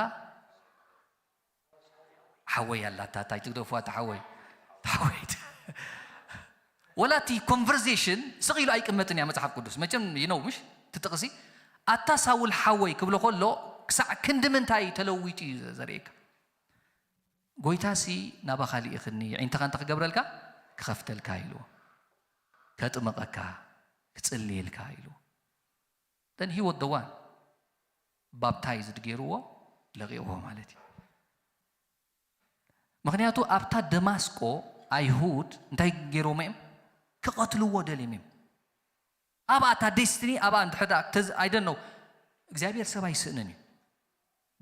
ሓወይ ኣላታ እንታይ ትግደፉ ኣታ ሓወይ ሓወይ ወላ እቲ ኮንቨርሴሽን ስቕ ኢሉ ኣይቅመጥን እያ መጽሓፍ ቅዱስ መቸም ይነው ምሽ ትጥቕሲ ኣታ ሳውል ሓወይ ክብሎ ከሎ ክሳዕ ክንዲ ምንታይ ተለዊጡ እዩ ዘርእየካ። ጎይታሲ ናባኻ ልኢኽኒ፣ ኣዒንትኻ እንታይ ክገብረልካ? ክኸፍተልካ ኢልዎ። ከጥምቐካ፣ ክጽልየልካ ኢልዎ። Then he was the one baptized ገይርዎ ለቂቕዎ ማለት እዩ። ምኽንያቱ ኣብታ ደማስቆ ኣይሁድ እንታይ ገይሮም እዮም? ክቐትልዎ ደልዮም እዮም። ኣብኣ እታ ዴስቲኒ ኣብኣ እንድሕር ደኣ ተዝ- I don't know እግዚኣብሔር ሰብ ኣይስእንን እዩ።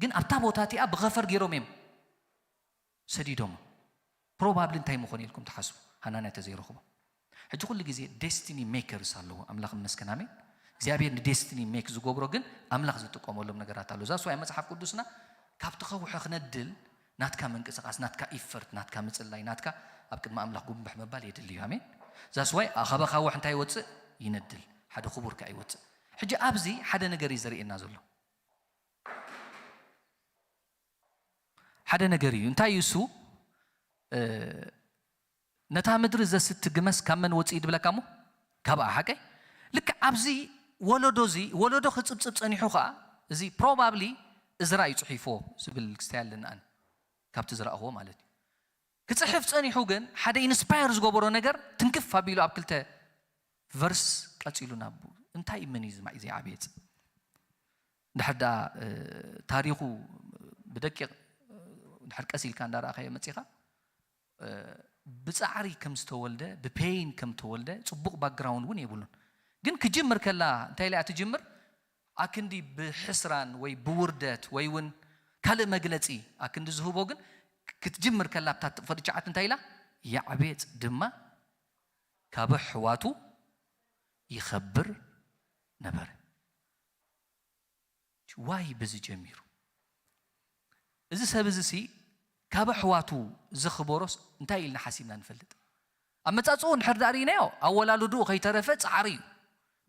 ግን ኣብታ ቦታ እቲኣ ብኸፈር ገይሮም እዮም ሰዲዶም። ፕሮባብሊ እንታይ ምኾነ ኢልኩም ትሓስቡ? ሃናንያ ተዘይረኽቦ። ሕጂ ኩሉ ግዜ ዴስቲኒ ሜከርስ ኣለዎ። ኣምላኽ ይመስገን ኣሜን። እግዚኣብሔር ንዴስቲኒ ሜክ ዝገብሮ ግን ኣምላኽ ዝጥቀመሎም ነገራት ኣሎ። ዛስ ዋይ መጽሓፍ ቅዱስና ካብቲ ከውሒ ክነድል ናትካ ምንቅስቃስ፣ ናትካ ኢፈርት፣ ናትካ ምጽላይ፣ ናትካ ኣብ ቅድሚ ኣምላኽ ጉንብሕ ምባል የድሊ እዩ። ኣሜን። ዛስ ዋይ ካብ ኣኻውሕ እንታይ ይወጽእ? ይነድል። ሓደ ክቡር ከኣ ይወጽእ። ሕጂ ኣብዚ ሓደ ነገር እዩ ዘርእየና ዘሎ። ሓደ ነገር እዩ። እንታይ እዩ እሱ? ነታ ምድሪ ዘስቲ ግመስ ካብ መን ወፅእ ድብለካ እሞ ካብኣ ሓቀይ ልክዕ ኣብዚ ወለዶ እዚ ወለዶ ክፅብፅብ ፀኒሑ ከዓ እዚ ፕሮባብሊ እዝራ እዩ ፅሒፎ ዝብል ክስታይ ኣለና ኣነ ካብቲ ዝረእኽዎ ማለት እዩ ክፅሕፍ ፀኒሑ ግን ሓደ ኢንስፓየር ዝገበሮ ነገር ትንክፍ ኣቢሉ ኣብ ክልተ ቨርስ ቀፂሉ ናብ እንታይ ምን እዩ ዝማዕ እዚ ዓብየፅ ድሕር ዳ ታሪኹ ብደቂቕ ድሕር ቀስ ኢልካ እንዳረእኻዮ መፂኻ ብፃዕሪ ከም ዝተወልደ ብፔይን ከም ተወልደ ፅቡቕ ባክግራውንድ እውን የብሉን ግን ክጅምር ከላ እንታይ ኢላ ትጅምር ኣክንዲ ብሕስራን ወይ ብውርደት ወይ እውን ካልእ መግለፂ ኣክንዲ ዝህቦ ግን ክትጅምር ከላ ኣብታ ፈድጫዓት እንታይ ኢላ ያዕቤፅ ድማ ካብ ኣሕዋቱ ይኸብር ነበረ ዋይ በዚ ጀሚሩ እዚ ሰብ እዚ ሲ ካብ ኣሕዋቱ ዘኽበሮስ እንታይ ኢልና ሓሲብና ንፈልጥ ኣብ መጻጽኡ እንድሕር ዳኣ ርኢናዮ ኣወላልድኡ ከይተረፈ ጻዕሪ እዩ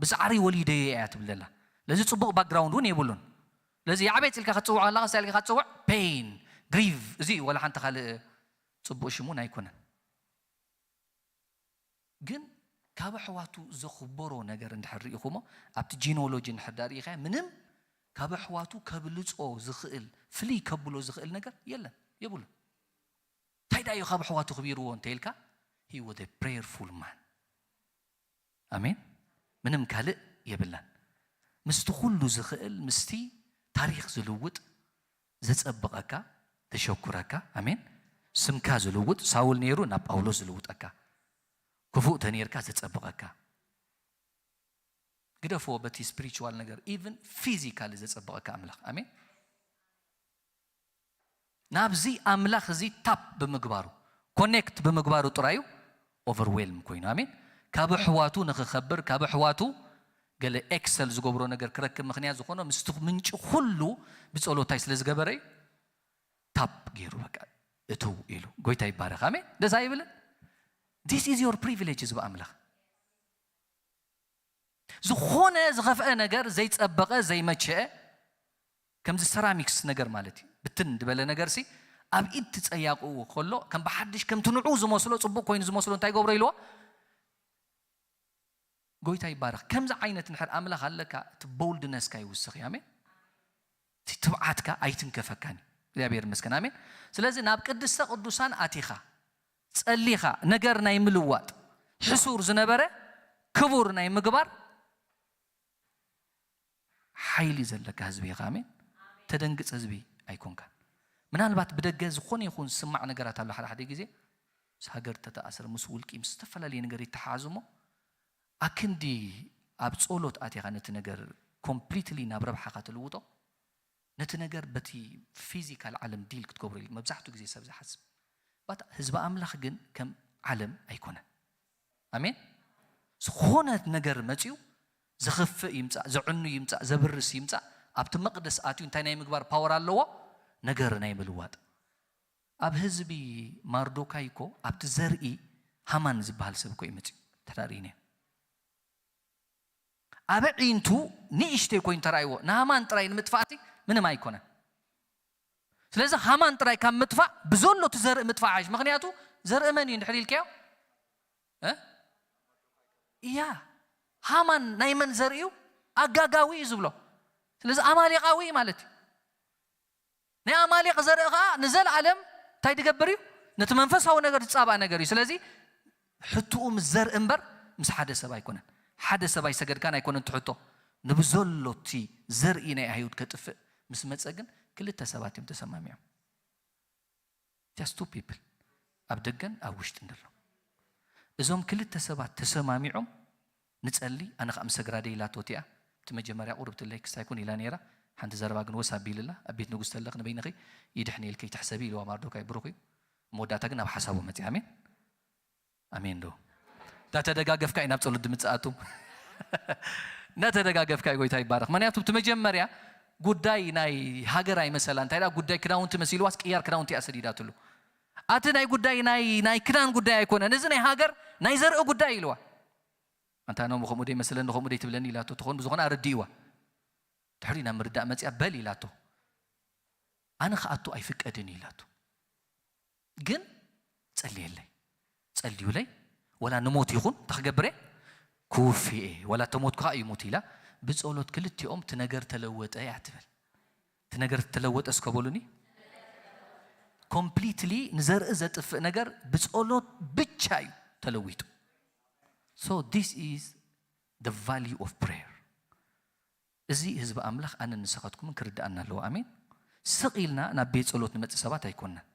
ብጻዕሪ ወሊደዮ እያ ትብል ዘላ ለዚ ጽቡቕ ባክግራውንድ እውን የብሉን ለዚ የዕቤት ኢልካ ክትጽውዖ ከለኻ ስታ ኢልካ ክትጽውዕ ፔን ግሪቭ እዚ እዩ ወላ ሓንቲ ካልእ ጽቡቕ ሽሙ እውን ኣይኮነን ግን ካብ ኣሕዋቱ ዘኽበሮ ነገር እንድሕር ርኢኹሞ ኣብቲ ጂኖሎጂ እንድሕር ዳ ርኢኻዮ ምንም ካብ ኣሕዋቱ ከብልጾ ዝኽእል ፍልይ ከብሎ ዝኽእል ነገር የለን የብሉን እንታይ ዳ እዩ ካብ ኣሕዋቱ ክቢርዎ እንተ ኢልካ he was a prayerful man ኣሜን ምንም ካልእ የብላን ምስቲ ኩሉ ዝኽእል ምስቲ ታሪኽ ዝልውጥ ዘጸብቐካ ዘሸኩረካ ኣሜን ስምካ ዝልውጥ ሳውል ነይሩ ናብ ጳውሎስ ዝልውጠካ ክፉእ ተነይርካ ዘጸብቐካ ግደፍዎ በቲ ስፒሪቹዋል ነገር ኢቭን ፊዚካሊ ዘጸብቐካ ኣምላኽ ኣሜን ናብዚ ኣምላኽ እዚ ታፕ ብምግባሩ ኮኔክት ብምግባሩ ጥራዩ ኦቨርዌልም ኮይኑ ኣሜን። ካብ ኣሕዋቱ ንኽኸብር ካብ ኣሕዋቱ ገለ ኤክሰል ዝገብሮ ነገር ክረክብ ምኽንያት ዝኾኖ ምስቲ ምንጪ ኩሉ ብጸሎታይ ስለ ዝገበረ እዩ። ታፕ ገይሩ በቃ እትው ኢሉ ጎይታ ይባረኽ ኣሜን። ደስ ኣይብልን? This is your privilege ህዝቢ ኣምላኽ። ዝኾነ ዝኸፍአ ነገር ዘይጸበቐ ዘይመቸአ ከምዚ ሰራሚክስ ነገር ማለት እዩ። ብትን ዝበለ ነገር ሲ ኣብ ኢድ ትጸያቕኡ ከሎ ከም ብሓድሽ ከምቲ ንዑ ዝመስሎ ጽቡቕ ኮይኑ ዝመስሎ እንታይ ገብሮ ኢልዎ? ጎይታ ይባረኽ። ከምዚ ዓይነት ንድሕር ኣምላኽ ኣለካ እቲ ቦልድነስካ ይውስኽ እዩ። ኣሜን። እቲ ትብዓትካ ኣይትንከፈካን እዩ። እግዚኣብሔር ይመስገን። ኣሜን። ስለዚ ናብ ቅድስተ ቅዱሳን ኣቲኻ ጸሊኻ ነገር ናይ ምልዋጥ ሕሱር ዝነበረ ክቡር ናይ ምግባር ሓይሊ ዘለካ ህዝቢ ኢኻ። ኣሜን። ተደንግጽ ህዝቢ ኣይኮንካን። ምናልባት ብደገ ዝኾነ ይኹን ዝስማዕ ነገራት ኣሎ። ሓደ ሓደ ግዜ ምስ ሃገር ተተኣስረ ምስ ውልቂ ምስ ዝተፈላለየ ነገር ይተሓሓዝ እሞ ኣክንዲ ኣብ ጸሎት ኣቲኻ ነቲ ነገር ኮምፕሊትሊ ናብ ረብሓኻ ትልውጦ። ነቲ ነገር በቲ ፊዚካል ዓለም ዲል ክትገብሮ ኢሉ መብዛሕትኡ ግዜ ሰብ ዝሓስብ ባት ህዝቢ ኣምላኽ ግን ከም ዓለም ኣይኮነን። ኣሜን። ዝኾነ ነገር መፅዩ ዘኽፍእ ይምፃእ ዘዕኑ ይምፃእ ዘብርስ ይምፃእ ኣብቲ መቅደስ ኣትዩ እንታይ ናይ ምግባር ፓወር ኣለዎ? ነገር ናይ ምልዋጥ። ኣብ ህዝቢ ማርዶካይ እኮ ኣብቲ ዘርኢ ሃማን ዝበሃል ሰብ እኮ እዩ መፅዩ ተዳርኢነ ኣብ ዒንቱ ንእሽተይ ኮይኑ ተራእይዎ ንሃማን ጥራይ ንምጥፋእቲ ምንም ኣይኮነን። ስለዚ ሃማን ጥራይ ካብ ምጥፋእ ብዘሎ እቲ ዘርኢ ምጥፋእ ሓይሽ። ምክንያቱ ዘርኢ መን እዩ እንድሕር ኢልካዮ እ? እያ ሃማን ናይ መን ዘርኢ እዩ? ኣጋጋዊ እዩ ዝብሎ። ስለዚ ኣማሌቃዊ እዩ ማለት እዩ። ናይ ኣማሌቅ ዘርኢ ከዓ ንዘለኣለም እንታይ ዝገብር እዩ? ነቲ መንፈሳዊ ነገር ዝፃባእ ነገር እዩ። ስለዚ ሕትኡ ምስ ዘርኢ እምበር ምስ ሓደ ሰብ ኣይኮነን። ሓደ ሰብ ኣይሰገድካን ኣይኮነን ትሕቶ። ንብዘሎ እቲ ዘርኢ ናይ ኣይሁድ ከጥፍእ ምስ መፀ ግን ክልተ ሰባት እዮም ተሰማሚዖም። Just two people ኣብ ደገን ኣብ ውሽጥን ዘሎ። እዞም ክልተ ሰባት ተሰማሚዖም ንጸሊ ኣነ ከዓ ምሰግራደ ኢላቶ እቲኣ እቲ መጀመርያ ቁርብ ትለይ ክስታይ ኩን ኢላ ነይራ። ሓንቲ ዘረባ ግን ወስ ኣቢልላ ኣብ ቤት ንጉስ ተለኽ ንበይንኺ ይድሕን ኢልኪ ይትሕሰቢ ኢልዋ ማርዶካይ ብሩኽ እዩ። መወዳእታ ግን ኣብ ሓሳቡ መፅእ ኣሜን ኣሜን ዶ እንዳተደጋገፍካ እዩ ናብ ፀሎት ድምፅኣቱ እንዳተደጋገፍካ እዩ ጎይታ ይባረክ። ምክንያቱ እቲ መጀመርያ ጉዳይ ናይ ሃገር ኣይመሰላ እንታይ ዳ ጉዳይ ክዳውንቲ መሲልዋስ ቅያር ክዳውንቲ እያ ሰዲዳትሉ። ኣቲ ናይ ጉዳይ ናይ ናይ ክዳን ጉዳይ ኣይኮነን። እዚ ናይ ሃገር ናይ ዘርኢ ጉዳይ ኢልዋ። ኣንታ ኖም ከምኡ ደይ መስለኒ ከምኡ ደይ ትብለኒ ኢላቶ ትኾን ብዝኾነ ኣረዲእዋ። ድሕሪ ናብ ምርዳእ መፅያ በል ኢላቶ። ኣነ ክኣቱ ኣይፍቀድን ኢላቶ። ግን ጸልየለይ ጸልዩለይ ወላ ንሞት ይኹን ተክገብረ ክውፍየ ወላ ተሞትኩ ከዓ ይሙት ኢላ ብጸሎት ክልቲኦም ትነገር ተለወጠ እያ ትብል። ትነገር ተለወጠ እስከ በሉኒ። ኮምፕሊትሊ ንዘርኢ ዘጥፍእ ነገር ብጸሎት ብቻ እዩ ተለዊጡ። So this is the value of prayer። እዚ ህዝቢ ኣምላኽ ኣነን ንስኻትኩምን ክርድኣና ኣለዎ። ኣሜን። ስቕ ኢልና ናብ ቤት ጸሎት ንመጽእ ሰባት ኣይኮንናን።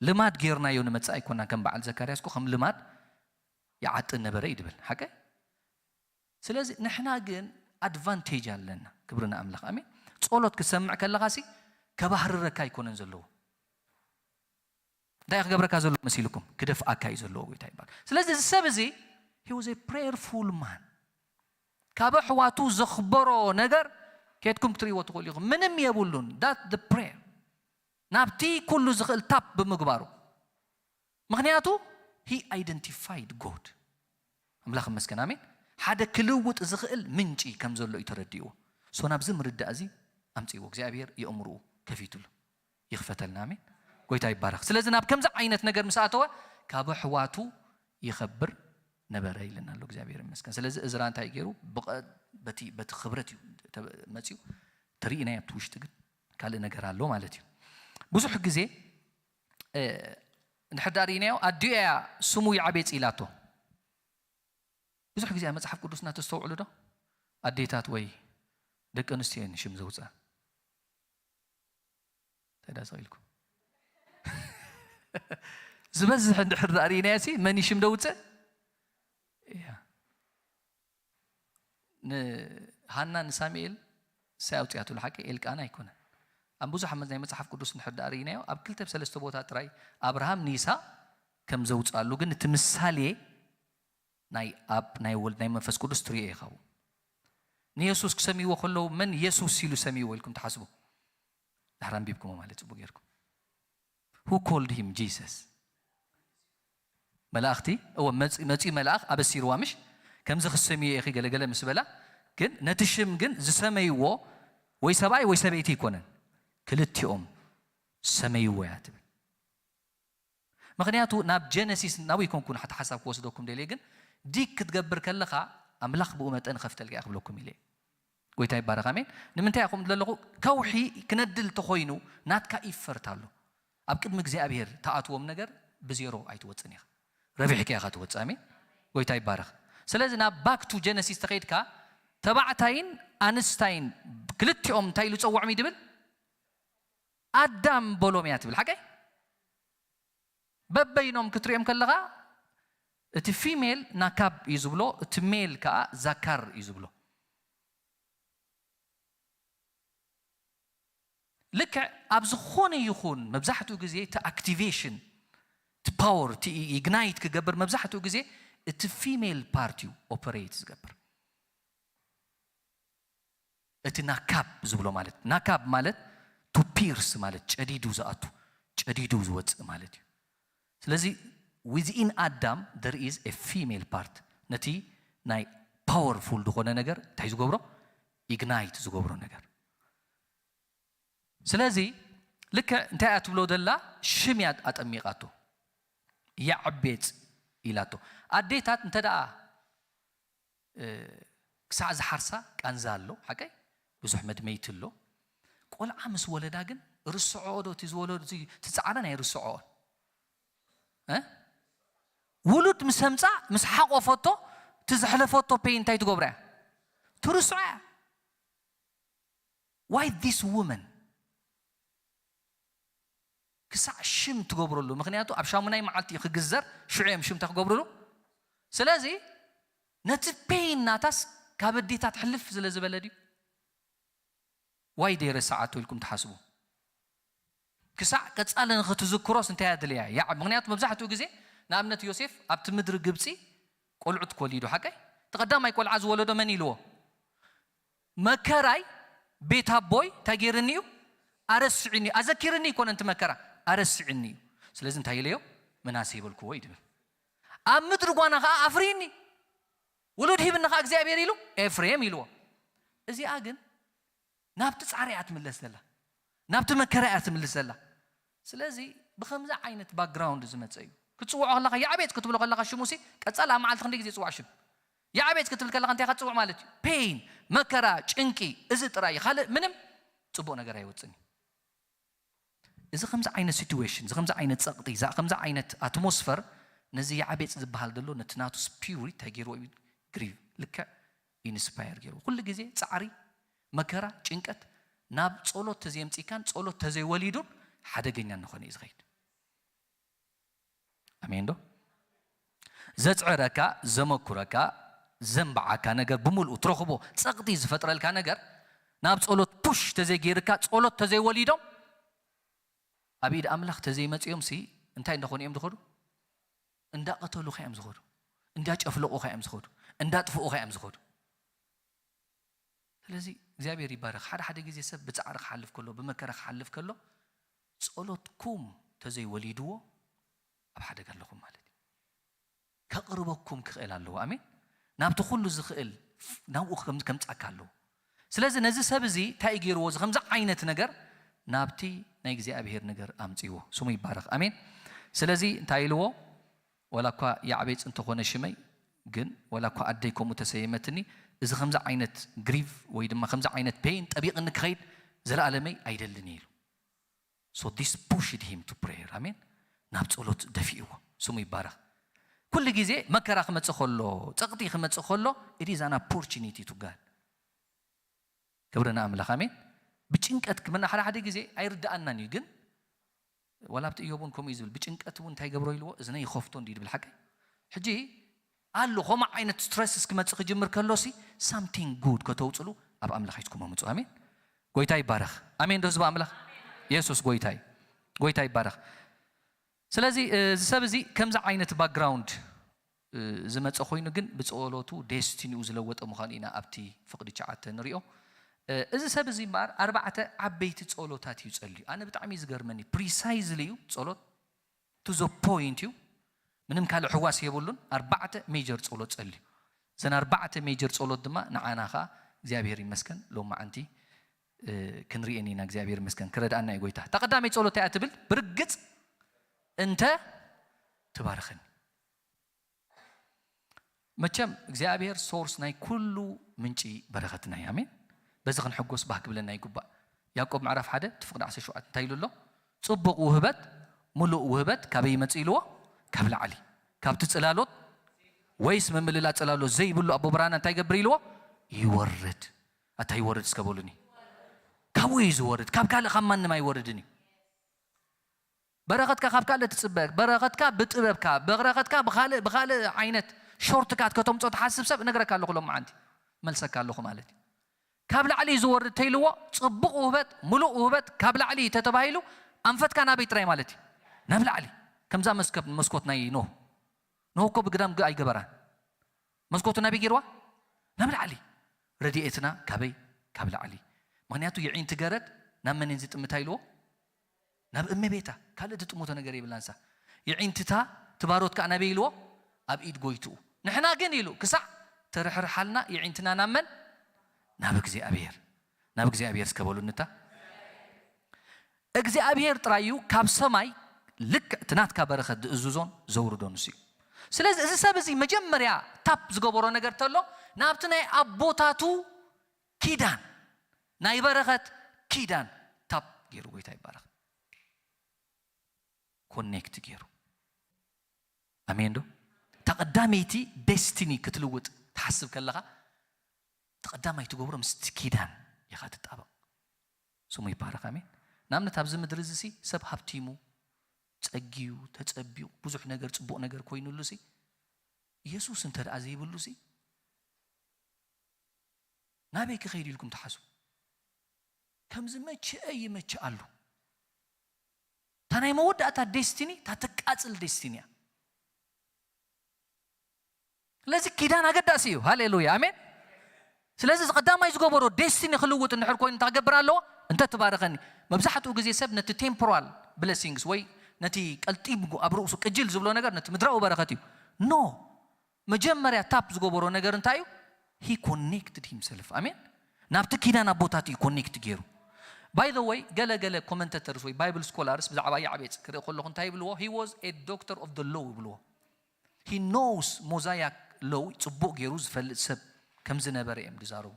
ልማድ ጌርናዮ ንመጽእ ኣይኮንናን። ከም በዓል ዘካርያስ እኮ ከም ልማድ ይዓጥን ነበረ እዩ ድብል። ሓቀ? ስለዚ ንሕና ግን ኣድቫንቴጅ ኣለና። ክብሪ ንኣምላኽ። ኣሜን። ጸሎት ክትሰምዕ ከለኻሲ ከባህርረካ ኣይኮነን ዘለዎ። እንታይ ክገብረካ ዘሎ መሲልኩም ክደፍኣካ እዩ ዘለዎ ጎይታ ይባል። ስለዚ እዚ ሰብ እዚ he was a prayerful man። ካብ ኣሕዋቱ ዘኽበሮ ነገር ከየትኩም ክትርእይዎ ትኽእሉ ኢኹም። ምንም የብሉን that the prayer ናብቲ ኩሉ ዝኽእል ታፕ ብምግባሩ። ምክንያቱ he identified God። ኣምላኽ መስገን ኣሜን። ሓደ ክልውጥ ዝኽእል ምንጪ ከም ዘሎ እዩ ተረዲእዎ። ሶ ናብዚ ምርዳእ እዚ ኣምፅእዎ እግዚኣብሔር የእምርኡ ከፊትሉ ይኽፈተልና። ኣሜን። ጎይታ ይባረኽ። ስለዚ ናብ ከምዚ ዓይነት ነገር ምስ ኣተወ ካብ ኣሕዋቱ ይኸብር ነበረ ኢለና ኣሎ እግዚኣብሔር ይመስገን። ስለዚ እዝራ እንታይ ገይሩ? በቲ ክብረት እዩ መፅኡ። ተርእናዮ ኣብቲ ውሽጢ ግን ካልእ ነገር ኣሎ ማለት እዩ። ብዙሕ ግዜ እንድሕር ዳ ርእናዮ ኣዲኡ እያ ስሙ ይዓቤፅ ኢላቶ። ብዙሕ ግዜ ኣብ መፅሓፍ ቅዱስና ተስተውዕሉ ዶ? ኣዴታት ወይ ደቂ ኣንስትዮ እየን ሽም ዘውፅኣ። እንታይ ዳ ስቕ ኢልኩም? ዝበዝሕ እንድሕር ዳ ርእናዮ ሲ መን እዩ ሽም ደውፅእ? እያ ንሃና ንሳሙኤል ሳይ ኣውፅኣትሉ ሓቂ ኤልቃና ኣይኮነን። ኣብ ብዙሕ ናይ መጽሓፍ ቅዱስ እንድሕር ደኣ ርኢናዮ፣ ኣብ ክልተ ሰለስተ ቦታ ጥራይ ኣብርሃም ንይስሃቅ ከም ዘውጽኣሉ፣ ግን እቲ ምሳሌ ናይ ኣብ ናይ ወልድ ናይ መንፈስ ቅዱስ ትሪኦ ኢኻ። ንየሱስ ክሰምይዎ ከለዉ መን የሱስ ኢሉ ሰምይዎ ኢልኩም ትሓስቡ? ድሕር ኣንቢብኩሞ ማለት ጽቡቅ ጌርኩም። Who called him Jesus? መላእኽቲ እወ መጺ- መጺኡ መልኣኽ ኣበሲርዋ ምሽ ከምዚ ክሰምዮ ኢኺ ገለገለ ምስ በላ፣ ግን ነቲ ሽም ግን ዝሰመይዎ ወይ ሰብኣይ ወይ ሰበይቲ ኣይኮነን፣ ክልቲኦም ሰመይዎ እያ ትብል። ምኽንያቱ ናብ ጀነሲስ ናብ ይኮንኩን ሓቲ ሓሳብ ክወስደኩም ደልየ፣ ግን ዲክ ክትገብር ከለኻ ኣምላኽ ብኡ መጠን ኸፍተልካ እየ ክብለኩም ኢለ። ጎይታ ይባረኽ፣ ኣሜን። ንምንታይ እኹም ዘለኹ ከውሒ ክነድል ተኾይኑ ናትካ ኢፈርት ኣሎ። ኣብ ቅድሚ እግዚኣብሔር ተኣትዎም ነገር ብዜሮ ኣይትወፅን ኢኻ፣ ረቢሕካ ኢኻ ትወፅእ። ኣሜን፣ ጎይታ ይባረኽ። ስለዚ ናብ ባክ ቱ ጀነሲስ ተኸይድካ ተባዕታይን ኣንስታይን ክልቲኦም እንታይ ኢሉ ጸውዖም እዩ ድብል? ኣዳም በሎም እያ ትብል። ሓቀይ በበይኖም ክትሪኦም ከለኻ እቲ ፊሜል ናካብ እዩ ዝብሎ፣ እቲ ሜል ከዓ ዛካር እዩ ዝብሎ። ልክዕ ኣብ ዝኾነ ይኹን መብዛሕትኡ ግዜ እቲ ኣክቲቬሽን፣ እቲ ፓወር፣ እቲ ኢግናይት ክገብር መብዛሕትኡ ግዜ እቲ ፊሜል ፓርት እዩ ኦፐሬት ዝገብር። እቲ ናካብ ዝብሎ ማለት፣ ናካብ ማለት ቱ ፒርስ ማለት ጨዲዱ ዝኣቱ፣ ጨዲዱ ዝወፅእ ማለት እዩ። ስለዚ within ኣዳም there is a female part፣ ነቲ ናይ ፓወርፉል ዝኾነ ነገር እንታይ ዝገብሮ? ኢግናይት ዝገብሮ ነገር። ስለዚ ልክዕ እንታይ እያ ትብሎ ዘላ? ሽም እያ ኣጠሚቓቶ፣ ያዕቤጽ ኢላቶ። ኣዴታት እንተ ደኣ ክሳዕ ዝሓርሳ ቃንዛ ኣሎ፣ ሓቀይ ብዙሕ መድመይቲ ኣሎ። ቆልዓ ምስ ወለዳ ግን ርስዖኦ ዶ እቲ ዝወለዱ እቲ ፃዕሪ ናይ ርስዖኦን እ ውሉድ ምስ ኣምፃ ምስ ሓቆፈቶ እቲ ዘሕለፈቶ ፔይ እንታይ ትገብራ እያ? ትርስዖ እያ። Why this woman? ክሳዕ ሽም ትገብረሉ። ምኽንያቱ ኣብ ሻሙናይ መዓልቲ እዩ ክግዘር፣ ሽዑ እዮም ሽም እንታይ ክገብርሉ። ስለዚ ነቲ ፔይን ናታስ ካብ ኣዴታት ሕልፍ ስለ ዝበለ ድዩ ዋይ ደይ ረሳዓቶ ኢልኩም ትሓስቡ? ክሳዕ ቀጻሊ ንኽትዝክሮስ እንታይ ኣድልያ? ያዕ ምኽንያቱ መብዛሕትኡ ግዜ ንኣብነት ዮሴፍ ኣብቲ ምድሪ ግብጺ ቆልዑት ኮሊዱ ሓቀይ እቲ ቀዳማይ ቆልዓ ዝወለዶ መን ኢልዎ? መከራይ ቤት ኣቦይ እንታይ ገይርኒ እዩ? ኣረስዕኒ እዩ። ኣዘኪርኒ ኣይኮነን እቲ መከራ፣ ኣረስዕኒ እዩ። ስለዚ እንታይ ኢለዮ? ምናሴ ይበልክዎ እዩ ድብል። ኣብ ምድሪ ጓና ኸዓ ኣፍርይኒ፣ ውሉድ ሂብኒ ኸዓ እግዚኣብሔር ኢሉ ኤፍሬም ኢልዎ። እዚኣ ግን ናብቲ ጻዕሪ እያ ትምለስ ዘላ፣ ናብቲ መከራ እያ ትምልስ ዘላ። ስለዚ ብኸምዚ ዓይነት ባክግራውንድ ዝመጸ እዩ። ክትጽውዖ ከለኻ ያዕቤጽ ክትብሎ ከለኻ ሽሙሲ ቀጻል ኣብ መዓልቲ ክንደይ ግዜ ጽዋዕ ሽም? ያዕቤጽ ክትብል ከለኻ እንታይ ኢኻ ትጽውዕ ማለት እዩ? ፔይን፣ መከራ፣ ጭንቂ፣ እዚ ጥራይ እዩ። ካልእ ምንም ጽቡቕ ነገር ኣይወጽን እዩ። እዚ ከምዚ ዓይነት ሲትዌሽን፣ እዚ ከምዚ ዓይነት ጸቕጢ፣ እዛ ከምዚ ዓይነት ኣትሞስፈር ነዚ ያዕቤጽ ዝበሃል ዘሎ ነቲ ናቱ ስፒሪት እንታይ ገይርዎ እዩ? ግሪቭ ልክዕ ኢንስፓየር ገይርዎ። ኩሉ ግዜ ጻዕሪ፣ መከራ፣ ጭንቀት ናብ ጸሎት ተዘየምጺካን ጸሎት ተዘይወሊዱን ሓደገኛ እናኾነ እዩ ዝኸይድ። ኣሜን ዶ? ዘጽዕረካ፣ ዘመኩረካ፣ ዘንብዓካ ነገር ብምልኡ ትረኽቦ ጸቕጢ ዝፈጥረልካ ነገር ናብ ጸሎት ፑሽ ተዘይገይርካ ጸሎት ተዘይወሊዶም ኣብ ኢድ ኣምላኽ ተዘይመጺኦም ሲ እንታይ እንዳኾኑ እዮም ዝኸዱ? እንዳቐተሉኻ እዮም ዝኸዱ፣ እንዳጨፍለቑኻ እዮም ዝኸዱ፣ እንዳጥፍኡኻ እዮም ዝኸዱ። ስለዚ እግዚኣብሔር ይባረኽ። ሓደ ሓደ ግዜ ሰብ ብጻዕሪ ክሓልፍ ከሎ፣ ብመከራ ክሓልፍ ከሎ፣ ጸሎትኩም ተዘይወሊድዎ ኣብ ሓደጋ ኣለኹም ማለት እዩ። ከቕርበኩም ክኽእል ኣለዎ። ኣሜን። ናብቲ ኩሉ ዝኽእል ናብኡ ከም- ከምጻካ ኣለዎ። ስለዚ ነዚ ሰብ እዚ እንታይ እዩ ገይርዎ? እዚ ከምዚ ዓይነት ነገር ናብቲ ናይ እግዚኣብሔር ነገር ኣምጽዎ። ስሙ ይባረኽ። ኣሜን። ስለዚ እንታይ ኢልዎ? ወላ እኳ ያዕቤጽ እንተኾነ ሽመይ፣ ግን ወላ እኳ ኣደይ ከምኡ ተሰየመትኒ፣ እዚ ከምዚ ዓይነት ግሪቭ ወይ ድማ ከምዚ ዓይነት ፔይን ጠቢቕኒ ክኸይድ ዘለኣለመይ ኣይደልን ኢሉ። So this pushed him to prayer. ኣሜን። ናብ ጸሎት ደፊእዎ። ስሙ ይባረኽ። ኩሉ ግዜ መከራ ክመጽእ ከሎ፣ ጸቕጢ ክመጽእ ከሎ it is an opportunity to God. ክብሪ ንኣምላኽ። ኣሜን። ብጭንቀት ክመና ሓደ ሓደ ግዜ ኣይርድኣናን እዩ፣ ግን ዋላ ኣብቲ እዮብ እውን ከምኡ እዩ ዝብል፣ ብጭንቀት እውን እንታይ ገብሮ ኢልዎ? እዝነ ይኸፍቶ እንዲ ድብል ሓቀይ። ሕጂ ኣሎ ከምኡ ዓይነት ስትረስ እስክመጽእ ክጅምር ከሎሲ ሳምቲንግ ጉድ ከተውፅሉ ኣብ ኣምላኽ ሒዝኩም ኣምፁ። ኣሜን። ጎይታ ይባረኽ። ኣሜን ዶ ህዝቢ ኣምላኽ? የሱስ ጎይታይ ጎይታ ይባረኽ። ስለዚ እዚ ሰብ እዚ ከምዚ ዓይነት ባክግራውንድ ዝመፀ ኮይኑ ግን ብፀሎቱ ዴስቲኒኡ ዝለወጠ ምዃኑ ኢና ኣብቲ ፍቕዲ ሸዓተ ንሪኦ። እዚ ሰብ እዚ እምበኣር ኣርባዕተ ዓበይቲ ጸሎታት እዩ ጸልዩ። ኣነ ብጣዕሚ እዩ ዝገርመኒ። ፕሪሳይዝሊ እዩ ጸሎት፣ ቱ ዘ ፖይንት እዩ። ምንም ካልእ ሕዋስ የብሉን። ኣርባዕተ ሜጀር ጸሎት ጸልዩ። እዘን ኣርባዕተ ሜጀር ጸሎት ድማ ንዓና ኸኣ እግዚኣብሔር ይመስገን ሎማዓንቲ ክንርእየን ኢና። እግዚኣብሔር ይመስገን ክረድኣና እዩ ጎይታ። እታ ቀዳመይ ጸሎት እንታይ እያ ትብል? ብርግጽ እንተ ትባርኸኒ። መቸም እግዚኣብሔር ሶርስ ናይ ኩሉ ምንጪ በረኸትና እዩ። ኣሜን። በዚ ክንሕጎስ ባህ ክብለና ይግባእ። ያዕቆብ ምዕራፍ ሓደ እቲ ፍቕዲ ዓሰርተ ሸውዓተ እንታይ ኢሉ ኣሎ? ጽቡቕ ውህበት፣ ምሉእ ውህበት ካበይ ይመጽእ ኢልዎ? ካብ ላዕሊ። ካብቲ ጽላሎት ወይስ ምምልላእ ጽላሎት ዘይብሉ ኣቦ ብርሃና እንታይ ይገብር ኢልዎ? ይወርድ። ኣታ ይወርድ እስከ በሉኒ። ካብኡ እዩ ዝወርድ። ካብ ካልእ ካብ ማንም ኣይወርድን እዩ። በረኸትካ ካብ ካልእ ትጽበ። በረኸትካ ብጥበብካ፣ በረኸትካ ብኻልእ፣ ብኻልእ ዓይነት ሾርትካት ከተምጾ ትሓስብ ሰብ እነግረካ ኣለኹ ሎማዓንቲ። መልሰካ ኣለኹ ማለት እዩ። ካብ ላዕሊ እዩ ዝወርድ ተይልዎ፣ ጽቡቕ ውህበት፣ ምሉእ ውህበት ካብ ላዕሊ እዩ ተተባሂሉ፣ ኣንፈትካ ናበይ ጥራይ ማለት እዩ? ናብ ላዕሊ። ከምዛ መስከብ-፣ መስኮት ናይ ኖህ። ኖህ እኮ ብግዳም ግ-፣ ኣይገበራን። መስኮቱ ናበይ ገይርዋ? ናብ ላዕሊ። ረድኤትና ካበይ? ካብ ላዕሊ። ምኽንያቱ የዒንቲ ገረድ ናብ መን እየን ዝጥምታ ኢልዎ? ናብ እመቤታ። ካልእ ትጥምቶ ነገር የብላን ንሳ። የዒንትታ ትባሮት ከኣ ናበይ ኢልዎ? ኣብ ኢድ ጎይትኡ። ንሕና ግን ኢሉ ክሳዕ ተርሕርሓልና የዒንትና ናብ መን? ናብ እግዚኣብሔር። ናብ እግዚኣብሔር እስከ በሉ እንታ። እግዚኣብሔር ጥራይ እዩ ካብ ሰማይ ልክዕ እቲ ናትካ በረኸት ዝእዝዞን ዘውርዶ ንሱ እዩ። ስለዚ እዚ ሰብ እዚ መጀመርያ ታፕ ዝገበሮ ነገር ተሎ ናብቲ ናይ ኣቦታቱ ኪዳን፣ ናይ በረኸት ኪዳን ታፕ ገይሩ፣ ጎይታ ይባረኽ፣ ኮኔክት ገይሩ። ኣሜን ዶ? እታ ቀዳመይቲ ዴስቲኒ ክትልውጥ ትሓስብ ከለኻ እቲ ቀዳማይ ትገብሮ ምስቲ ኪዳን ኢኻ ትጣበቕ። ስሙ ይባረኽ። ኣሜን። ንኣብነት ኣብዚ ምድሪ እዚ ሲ ሰብ ሃብቲሙ፣ ጸጊዩ፣ ተጸቢቑ፣ ብዙሕ ነገር ጽቡቕ ነገር ኮይኑሉ ሲ ኢየሱስ እንተ ደኣ ዘይብሉ ሲ ናበይ ክኸይድ ኢልኩም ትሓስቡ? ከምዚ መቸአ ይመቸ ኣሎ። እታ ናይ መወዳእታ ዴስቲኒ እታ ትቃጽል ዴስቲኒ እያ። ስለዚ ኪዳን ኣገዳሲ እዩ። ሃሌሉያ ኣሜን። ስለዚ እዚ ቀዳማይ ዝገበሮ ዴስቲኒ ክልውጥ እንድሕር ኮይኑ እንታይ ክገብር ኣለዎ? እንተ ትባረኸኒ። መብዛሕትኡ ግዜ ሰብ ነቲ ቴምፖራል ብለሲንግስ ወይ ነቲ ቀልጢሙ ኣብ ርእሱ ቅጅል ዝብሎ ነገር ነቲ ምድራዊ በረኸት እዩ። ኖ፣ መጀመርያ ታፕ ዝገበሮ ነገር እንታይ እዩ? He connected himself። ኣሜን። ናብቲ ኪዳን ኣቦታት እዩ ኮኔክት ገይሩ። By the way፣ ገለ ገለ ኮመንተተርስ ወይ ባይብል ስኮላርስ ብዛዕባ ያዕቤጽ ክርኢ ከለኹ እንታይ ይብልዎ? He was a doctor of the law ይብልዎ። He knows Mosaic law ጽቡቕ ገይሩ ዝፈልጥ ሰብ ከም ዝነበረ እዮም ዝዛረቡ።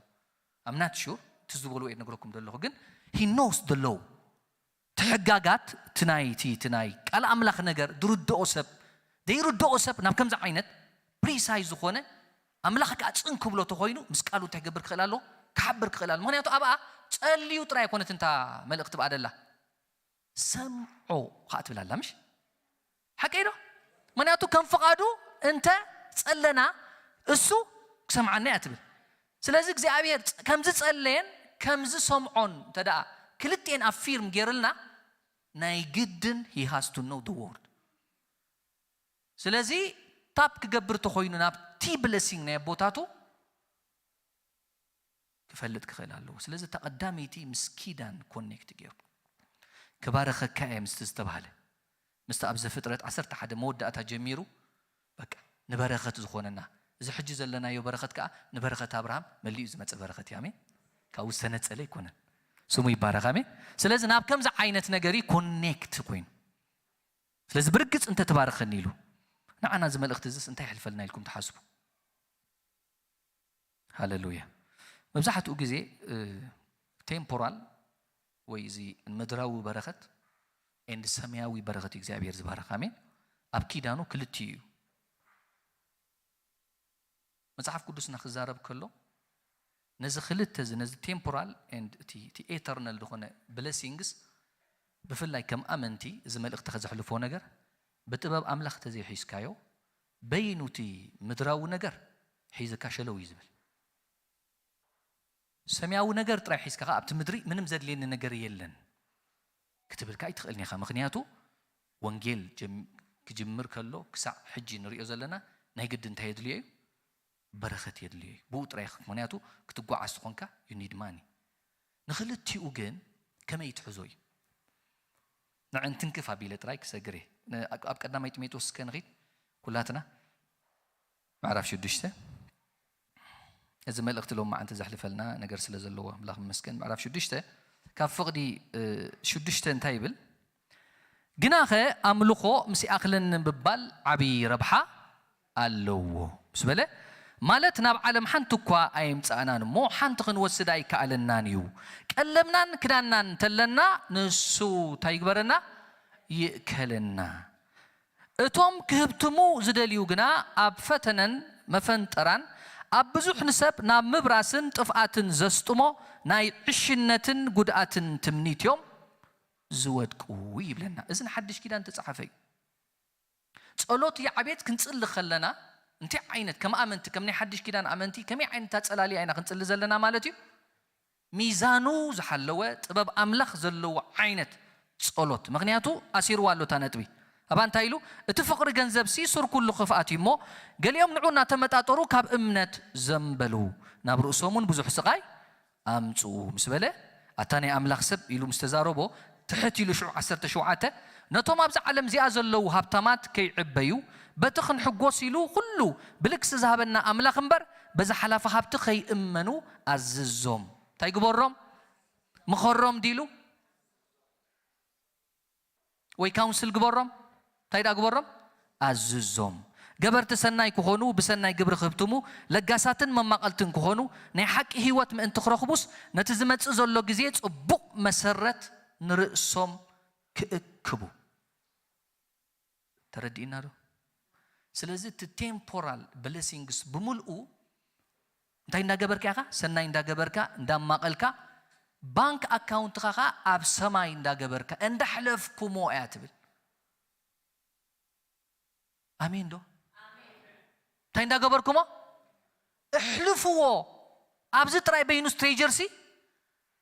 I'm not sure፣ እቲ ዝበልዎ እየ ዝነግረኩም ዘለኹ፣ ግን he knows the law። እቲ ሕጋጋት፣ እቲ ናይ፣ እቲ፣ እቲ ናይ ቃል ኣምላኽ ነገር ዝርድኦ ሰብ፣ ዘይርድኦ ሰብ ናብ ከምዚ ዓይነት ፕሪሳይዝ ዝኾነ ኣምላኽ ከኣ ጽን ክብሎ ተኾይኑ ምስ ቃሉ እንታይ ክገብር ክኽእል ኣለዎ? ክሓብር ክኽእል ኣለዎ። ምኽንያቱ ኣብኣ ጸልዩ ጥራይ ኣይኮነትን እታ መልእኽቲ ብኣ ደላ። ሰምዖ ኸኣ ትብል ኣላ፣ ምሽ? ሓቀይ ዶ? ምኽንያቱ ከም ፍቓዱ እንተ ጸለና እሱ ክሰምዓና እያ ትብል። ስለዚ እግዚኣብሔር ጸ-፣ ከምዚ ጸለየን ከምዚ ሰምዖን እንተ ደኣ ክልቲኤን ኣፊርም ገይርልና ናይ ግድን he has to know the word። ስለዚ ታፕ ክገብር ተኾይኑ ናብቲ ብለሲንግ ናይ ኣቦታቱ ክፈልጥ ክኽእል ኣለዎ። ስለዚ እታ ቀዳመይቲ ምስ ኪዳን ኮኔክት ገይሩ ክባረኸካ እየ ምስቲ ዝተባህለ፣ ምስቲ ኣብ ዘፍጥረት ዓሰርተ ሓደ መወዳእታ ጀሚሩ በቃ ንበረኸት ዝኾነና፣ እዚ ሕጂ ዘለናዮ በረኸት ከኣ ንበረኸት ኣብርሃም መሊኡ ዝመጸ በረኸት እዩ። ኣሜን። ካብኡ ዝተነጸለ ኣይኮነን። ስሙ ይባረኽ። ኣሜን። ስለዚ ናብ ከምዚ ዓይነት ነገር እዩ ኮኔክት ኮይኑ። ስለዚ ብርግጽ እንተትባርኸኒ ኢሉ ንዓና እዚ መልእኽቲ እዚስ እንታይ ይሕልፈልና ኢልኩም ትሓስቡ? ሃሌሉያ። መብዛሕትኡ ግዜ ቴምፖራል ወይ እዚ ምድራዊ በረኸት ኤንድ ሰማያዊ በረኸት እዩ እግዚኣብሔር ዝባረኽ። ኣሜን። ኣብ ኪዳኑ ክልቲኡ እዩ። መጽሓፍ ቅዱስና ክዛረብ ከሎ ነዚ ክልተ እዚ፣ ነዚ ቴምፖራል ኤንድ እቲ፣ እቲ ኤተርናል ዝኾነ ብለሲንግስ፣ ብፍላይ ከም ኣመንቲ እዚ መልእኽቲ ከዘሕልፎ ነገር ብጥበብ ኣምላኽ ተዘይሒዝካዮ በይኑ እቲ ምድራዊ ነገር ሒዝካ ሸለው እዩ ዝብል። ሰማያዊ ነገር ጥራይ ሒዝካ ከኣ ኣብቲ ምድሪ ምንም ዘድልየኒ ነገር የለን። ክትብልካ ኣይትኽእልን ኢኻ። ምኽንያቱ ወንጌል ጀም-፣ ክጅምር ከሎ ክሳዕ ሕጂ ንሪኦ ዘለና ናይ ግዲ እንታይ የድልዮ እዩ? በረኸት የድልዮ እዩ። ብኡ ጥራይ፣ ምኽንያቱ ክትጓዓዝ ተኾንካ you need money። ንኽልቲኡ ግን ከመይ ትሕዞ እዩ? ንዕን ትንክፍ ኣቢለ ጥራይ ክሰግር እየ። ን-፣ ኣብ ቀዳማይ ጢሞቴዎስ እስከ ንኺድ ኩላትና። ምዕራፍ ሽዱሽተ። እዚ መልእኽቲ ሎም መዓንቲ ዘሕልፈልና ነገር ስለ ዘለዎ ኣምላኽ ይመስገን። ምዕራፍ ሽዱሽተ ካብ ፍቕዲ፣ እ፣ ሽዱሽተ እንታይ ይብል? ግናኸ ኣምልኾ ምስ ይኣኽለኒ ምባል ዓብዪ ረብሓ ኣለዎ ምስ በለ፣ ማለት ናብ ዓለም ሓንቲ እኳ ኣየምጻእናን እሞ ሓንቲ ክንወስድ ኣይከኣለናን እዩ። ቀለብናን ክዳንናን እንተለና ንሱ እንታይ ይግበረና? ይእከለና። እቶም ክህብትሙ ዝደልዩ ግና ኣብ ፈተነን መፈንጠራን ኣብ ብዙሕ ንሰብ ናብ ምብራስን ጥፍኣትን ዘስጥሞ ናይ ዕሽነትን ጉድኣትን ትምኒት እዮም ዝወድቁ ይብለና። እዚ ንሓድሽ ኪዳን ተጻሓፈ እዩ። ጸሎት ይዓቤት ክንጽሊ ከለና እንታይ ዓይነት፣ ከም ኣመንቲ፣ ከም ናይ ሓድሽ ኪዳን ኣመንቲ ከመይ ዓይነት ኣጸላልያ ኢና ክንጽሊ ዘለና ማለት እዩ? ሚዛኑ ዝሓለወ ጥበብ ኣምላኽ ዘለዎ ዓይነት ጸሎት። ምኽንያቱ ኣሲርዋ ኣሎ እታ ነጥቢ። ኣባ እንታይ ኢሉ? "እቲ ፍቕሪ ገንዘብሲ ሱር ኩሉ ክፍኣት እዩ እሞ፣ ገሊኦም ንዑ እናተመጣጠሩ ካብ እምነት ዘንበሉ፣ ናብ ርእሶም እውን ብዙሕ ስቓይ ኣምጽኡ" ምስ በለ፣ ኣታ ናይ ኣምላኽ ሰብ ኢሉ ምስ ተዛረቦ፣ ትሕት ኢሉ ሽዑ ዓሰርተ ሸውዓተ፣ "ነቶም ኣብዚ ዓለም እዚኣ ዘለዉ ሃብታማት ከይዕበዩ፣ በቲ ክንሕጎስ ኢሉ ኩሉ ብልግሲ ዝሃበና ኣምላኽ እምበር፣ በዚ ሓላፊ ሃብቲ ከይእመኑ ኣዝዞም" እንታይ ግበሮም? ምኸሮም ዲሉ? ወይ ካውንስል ግበሮም? እንታይ ደኣ ግበሮም? ኣዝዞም። ገበርቲ ሰናይ ክኾኑ፣ ብሰናይ ግብሪ ክህብትሙ፣ ለጋሳትን መማቐልትን ክኾኑ፣ ናይ ሓቂ ህይወት ምእንቲ ክረኽቡስ፣ ነቲ ዝመጽእ ዘሎ ግዜ ጽቡቕ መሰረት ንርእሶም ክእክቡ። ተረዲእና ዶ? ስለዚ እቲ ቴምፖራል ብለሲንግስ ብምልኡ እንታይ እንዳገበርካ ኢኻ? ሰናይ እንዳገበርካ፣ እንዳማቐልካ፣ ባንክ ኣካውንትኻ ኸዓ ኣብ ሰማይ እንዳገበርካ፣ እንዳሕለፍኩሞ እያ ትብል። ኣሜን ዶ? እንታይ እንዳገበርኩሞ? እሕልፍዎ። ኣብዚ ጥራይ በይኑስ ትሬጀርሲ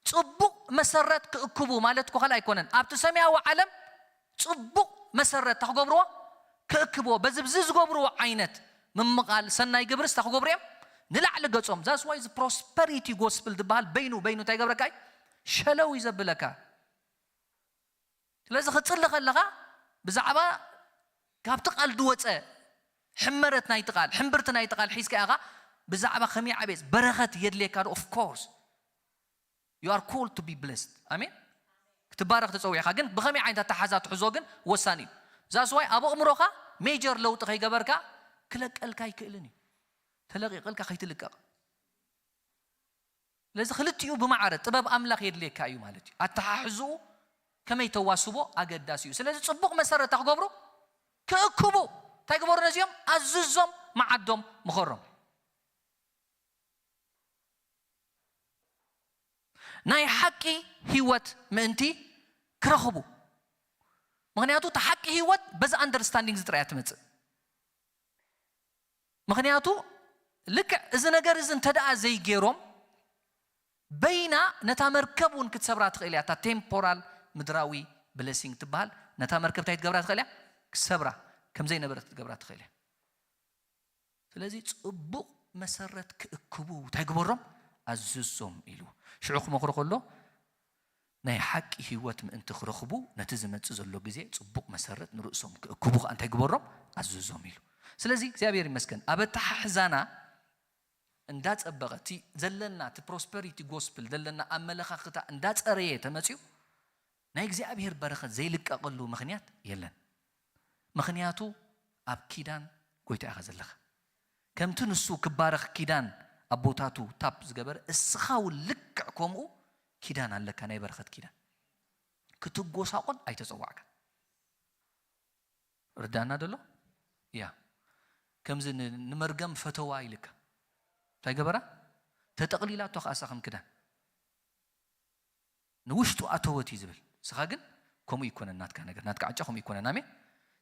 ጽቡቕ መሰረት ክእክቡ ማለት እኮ ካልእ ኣይኮነን። ኣብቲ ሰማያዊ ዓለም ጽቡቕ መሰረት እንታይ ክገብርዎ? ክእክብዎ። በዚ ብዚ ዝገብርዎ ዓይነት ምምቓል ሰናይ ግብርስ እንታይ ክገብሩ እዮም? ንላዕሊ ገጾም። That's why እዚ ፕሮስፐሪቲ ጎስፕል ዝበሃል በይኑ፣ በይኑ እንታይ ይገብረካ እዩ? ሸለው እዩ ዘብለካ። ስለዚ ክትጽሊ ከለኻ ብዛዕባ ካብቲ ቃል ዝወጸ ሕመረት ናይቲ ቃል፣ ሕምብርቲ ናይቲ ቃል ሒዝካ ኢኻ ብዛዕባ ከመይ ዓቤት በረኸት የድልየካ ዶ? Of course. You are called to be blessed. ኣሜን። ክትባረኽ ተጸዊዕካ፣ ግን ብኸመይ ዓይነት ኣተሓዛ ትሕዞ ግን ወሳኒ እዩ። That's why ኣብ ኣእምሮኻ ሜጀር ለውጢ ከይገበርካ ክለቀልካ ኣይክእልን እዩ። ተለቂቕልካ ከይትልቀቕ። ስለዚ ክልቲኡ ብማዕረ ጥበብ ኣምላኽ የድልየካ እዩ ማለት እዩ። ኣተሓሕዝኡ ከመይ ተዋስቦ ኣገዳሲ እዩ። ስለዚ ጽቡቕ መሰረት እንታይ ክገብሩ? ክእክቡ። እንታይ ግበሩ ነዚኦም? ኣዝዞም፣ መዓዶም፣ ምኸሮም። ናይ ሓቂ ህይወት ምእንቲ ክረኽቡ። ምኽንያቱ እቲ ሓቂ ህይወት በዚ ኣንደርስታንዲንግ እዚ ጥራይ እያ ትመጽእ። ምኽንያቱ ልክዕ እዚ ነገር እዚ እንተ ደኣ ዘይገይሮም፣ በይና ነታ መርከብ እውን ክትሰብራ ትኽእል እያ። እታ ቴምፖራል ምድራዊ ብለሲንግ ትበሃል ነታ መርከብ እንታይ ክትገብራ ትኽእል እያ? ክሰብራ፣ ከም ዘይነበረት ክትገብራ ትኽእል እያ። ስለዚ ጽቡቕ መሰረት ክእክቡ እንታይ ግበሮም? ኣዝዞም ኢሉ። ሽዑ ክመኽሮ ከሎ ናይ ሓቂ ህይወት ምእንቲ ክረኽቡ ነቲ ዝመጽእ ዘሎ ግዜ ጽቡቕ መሰረት ንርእሶም ክእክቡ ከኣ እንታይ ግበሮም? ኣዝዞም ኢሉ። ስለዚ እግዚኣብሔር ይመስገን ኣብ ኣተሓሕዛና እንዳጸበቐ እቲ ዘለና እቲ ፕሮስፐሪቲ ጎስፕል ዘለና ኣመለኻኽታ እንዳጸረየ ተመጽዩ ናይ እግዚኣብሔር በረኸት ዘይልቀቐሉ ምኽንያት የለን። ምኽንያቱ ኣብ ኪዳን ጎይታ ኢኻ ዘለኻ። ከምቲ ንሱ ክባረኽ ኪዳን ኣቦታቱ ታፕ ዝገበረ እስኻ እውን ልክዕ ከምኡ ኪዳን ኣለካ፣ ናይ በረኸት ኪዳን። ክትጎሳቆል ኣይተጸዋዕካን። ርዳና ደሎ? ያ። ከምዚ ን-፣ ንመርገም ፈተዋ ኢልካ። እንታይ ገበራ? ተጠቕሊላቶ ከኣሳ ከም ክዳን። ንውሽጡ ኣተወት እዩ ዝብል። ንስኻ ግን ከምኡ ይኮነን ናትካ ነገር፣ ናትካ ዕጫ ከምኡ ይኮነን። ኣሜን።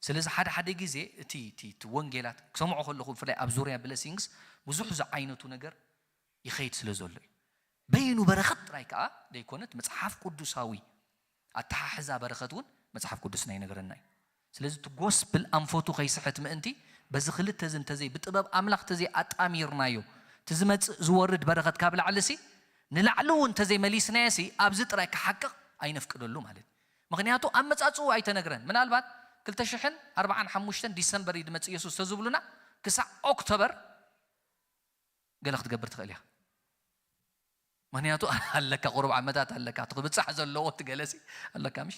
ስለዚ ሓደ ሓደ ግዜ እቲ፣ እቲ፣ እቲ ወንጌላት ክሰምዖ ከለኹ ብፍላይ ኣብ ዙርያ ብለሲንግስ ብዙሕ ዝዓይነቱ ነገር ይኸይድ ስለ ዘሎ እዩ። በይኑ በረኸት ጥራይ ከኣ ዘይኮነት መጽሓፍ ቅዱሳዊ ኣተሓሕዛ በረኸት እውን መጽሓፍ ቅዱስና ይነግረና እዩ። ስለዚ እቲ ጎስፕል ኣንፈቱ ከይስሕት ምእንቲ በዚ ክልተ እዚ እንተዘይ ብጥበብ ኣምላኽ እንተዘይ ኣጣሚርናዮ፣ እቲ ዝመጽእ ዝወርድ በረኸት ካብ ላዕሊ ሲ ንላዕሊ እውን እንተዘይ መሊስናዮ ሲ ኣብዚ ጥራይ ክሓቅቕ ኣይነፍቅደሉ ማለት እዩ። ምኽንያቱ ኣመጻጽኡ ኣይተነግረን። ምናልባት ክልተ ሽሕን ኣርባዓን ሓሙሽተን ዲሰምበር እዩ ዝመጽእ የሱስ ተዝብሉና ክሳዕ ኦክቶበር ገለ ክትገብር ትኽእል ኢኻ። ምኽንያቱ ኣለካ፣ ቁሩብ ዓመታት ኣለካ፣ እቲ ክብጻሕ ዘለዎ እቲ ገለሲ ኣለካ፣ ምሽ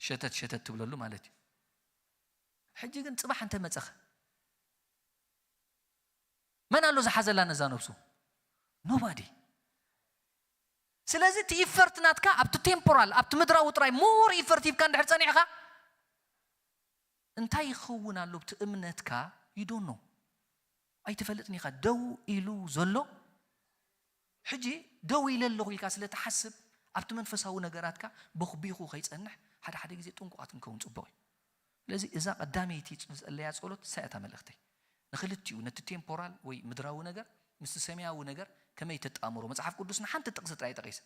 ሸተት ሸተት ትብለሉ ማለት እዩ። ሕጂ ግን ጽባሕ እንተ መጸኸ መን ኣሎ ዝሓዘላ ነዛ ነብሱ? ኖባዲ። ስለዚ እቲ ኢፈርት ናትካ ኣብቲ ቴምፖራል፣ ኣብቲ ምድራዊ ጥራይ ሞር ኢፈርት ሂብካ እንድሕር ጸኒሕካ እንታይ ይኸውን ኣሎ ኣብቲ እምነትካ? You don't know። ኣይትፈልጥን ኢኻ። ደው ኢሉ ዘሎ ሕጂ ደው ኢለ ኣለኹ ኢልካ ስለ ትሓስብ ኣብቲ መንፈሳዊ ነገራትካ በኽቢኹ ከይጸንሕ ሓደ ሓደ ግዜ ጥንቁቓት ክንከውን ጽቡቕ እዩ። ስለዚ እዛ ቀዳመይቲ ዝጸለያ ጸሎት እሳ እያ እታ መልእኽተይ። ንኽልቲኡ ነቲ ቴምፖራል ወይ ምድራዊ ነገር ምስቲ ሰማያዊ ነገር ከመይ ተጣምሮ? መጽሓፍ ቅዱስ ንሓንቲ ጥቕሲ ጥራይ ጠቒሰ።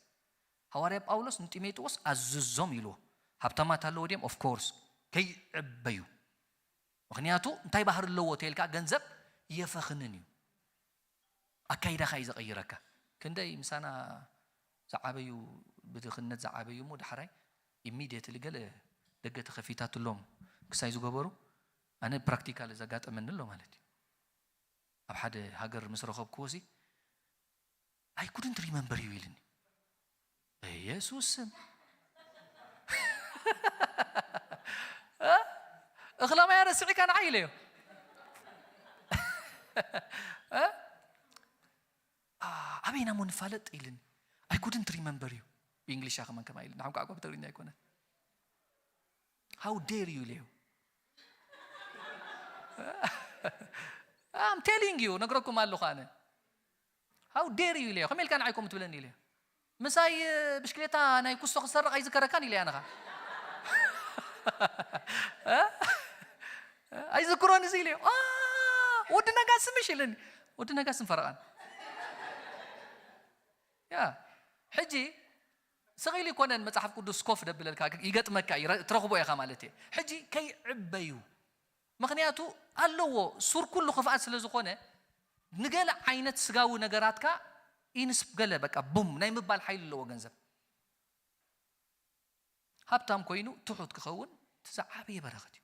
ሃዋርያ ጳውሎስ ንጢሞቴዎስ ኣዝዞም ኢልዎ። ሃብታማት ኣለዎ ድዮም? ኦፍ ኮርስ። ከይዕበዩ። ምኽንያቱ እንታይ ባህሪ ኣለዎ ተልካ ገንዘብ የፈኽንን እዩ። ኣካይዳኻ እዩ ዘቐይረካ። ክንደይ ምሳና ዝዓበዩ፣ ብድኽነት ዝዓበዩ እሞ ዳሕራይ ኢሚድየትሊ ገለ ደገ ተኸፊታትሎም ክሳይ ዝገበሩ፣ ኣነ ፕራክቲካል ዘጋጠመኒ ኣሎ ማለት እዩ። ኣብ ሓደ ሃገር ምስ ረኸብክዎ ሲ I couldn't remember you ኢልኒ። በኢየሱስ ስም። እ? እኽለ ማይ ረስዒካ ንዓይ ኢለዮ። እ? ኣ፣ ኣበይና እሞ ንፋለጥ ኢልኒ። I couldn't remember you። ብእንግሊሻ ከማን ከማ ኢልኒ። ንዓም ከዓ እኮ ብትግርኛ ኣይኮነን። How dare you ኢለዮ። I'm telling you፣ ነግረኩም ኣለኹ ኣነ። How dare you ኢለዮ። ከመይ ኢልካ ንዓይ ከምኡ ትብለኒ ኢለዮ። ምሳይ ብሽክሌታ ናይ ኩስቶ ክሰርቕ ኣይዝከረካን ኢለያ ንኻ። እ? ኣይዝክሮን እዚ ኢለዮ። ኣ፣ ወዲ ነጋሲ ምሽ ኢለኒ። ወዲ ነጋሲ ፈረቓን። ያ፣ ሕጂ ስቕ ኢሉ ይኮነን መጽሓፍ ቅዱስ ኮፍ ደብለልካ፣ ይገጥመካ እዩ፣ ትረኽቦ ኢኻ ማለት እየ። ሕጂ ከይዕበዩ፣ ምኽንያቱ ኣለዎ፣ ሱር ኩሉ ክፍኣት ስለ ዝኾነ፣ ንገለ ዓይነት ስጋዊ ነገራትካ ኢንስ-፣ ገለ በቃ ቡም ናይ ምባል ሓይሊ ኣለዎ ገንዘብ። ሃብታም ኮይኑ ትሑት ክኸውን እቲ ዝዓበየ በረኸት እዩ።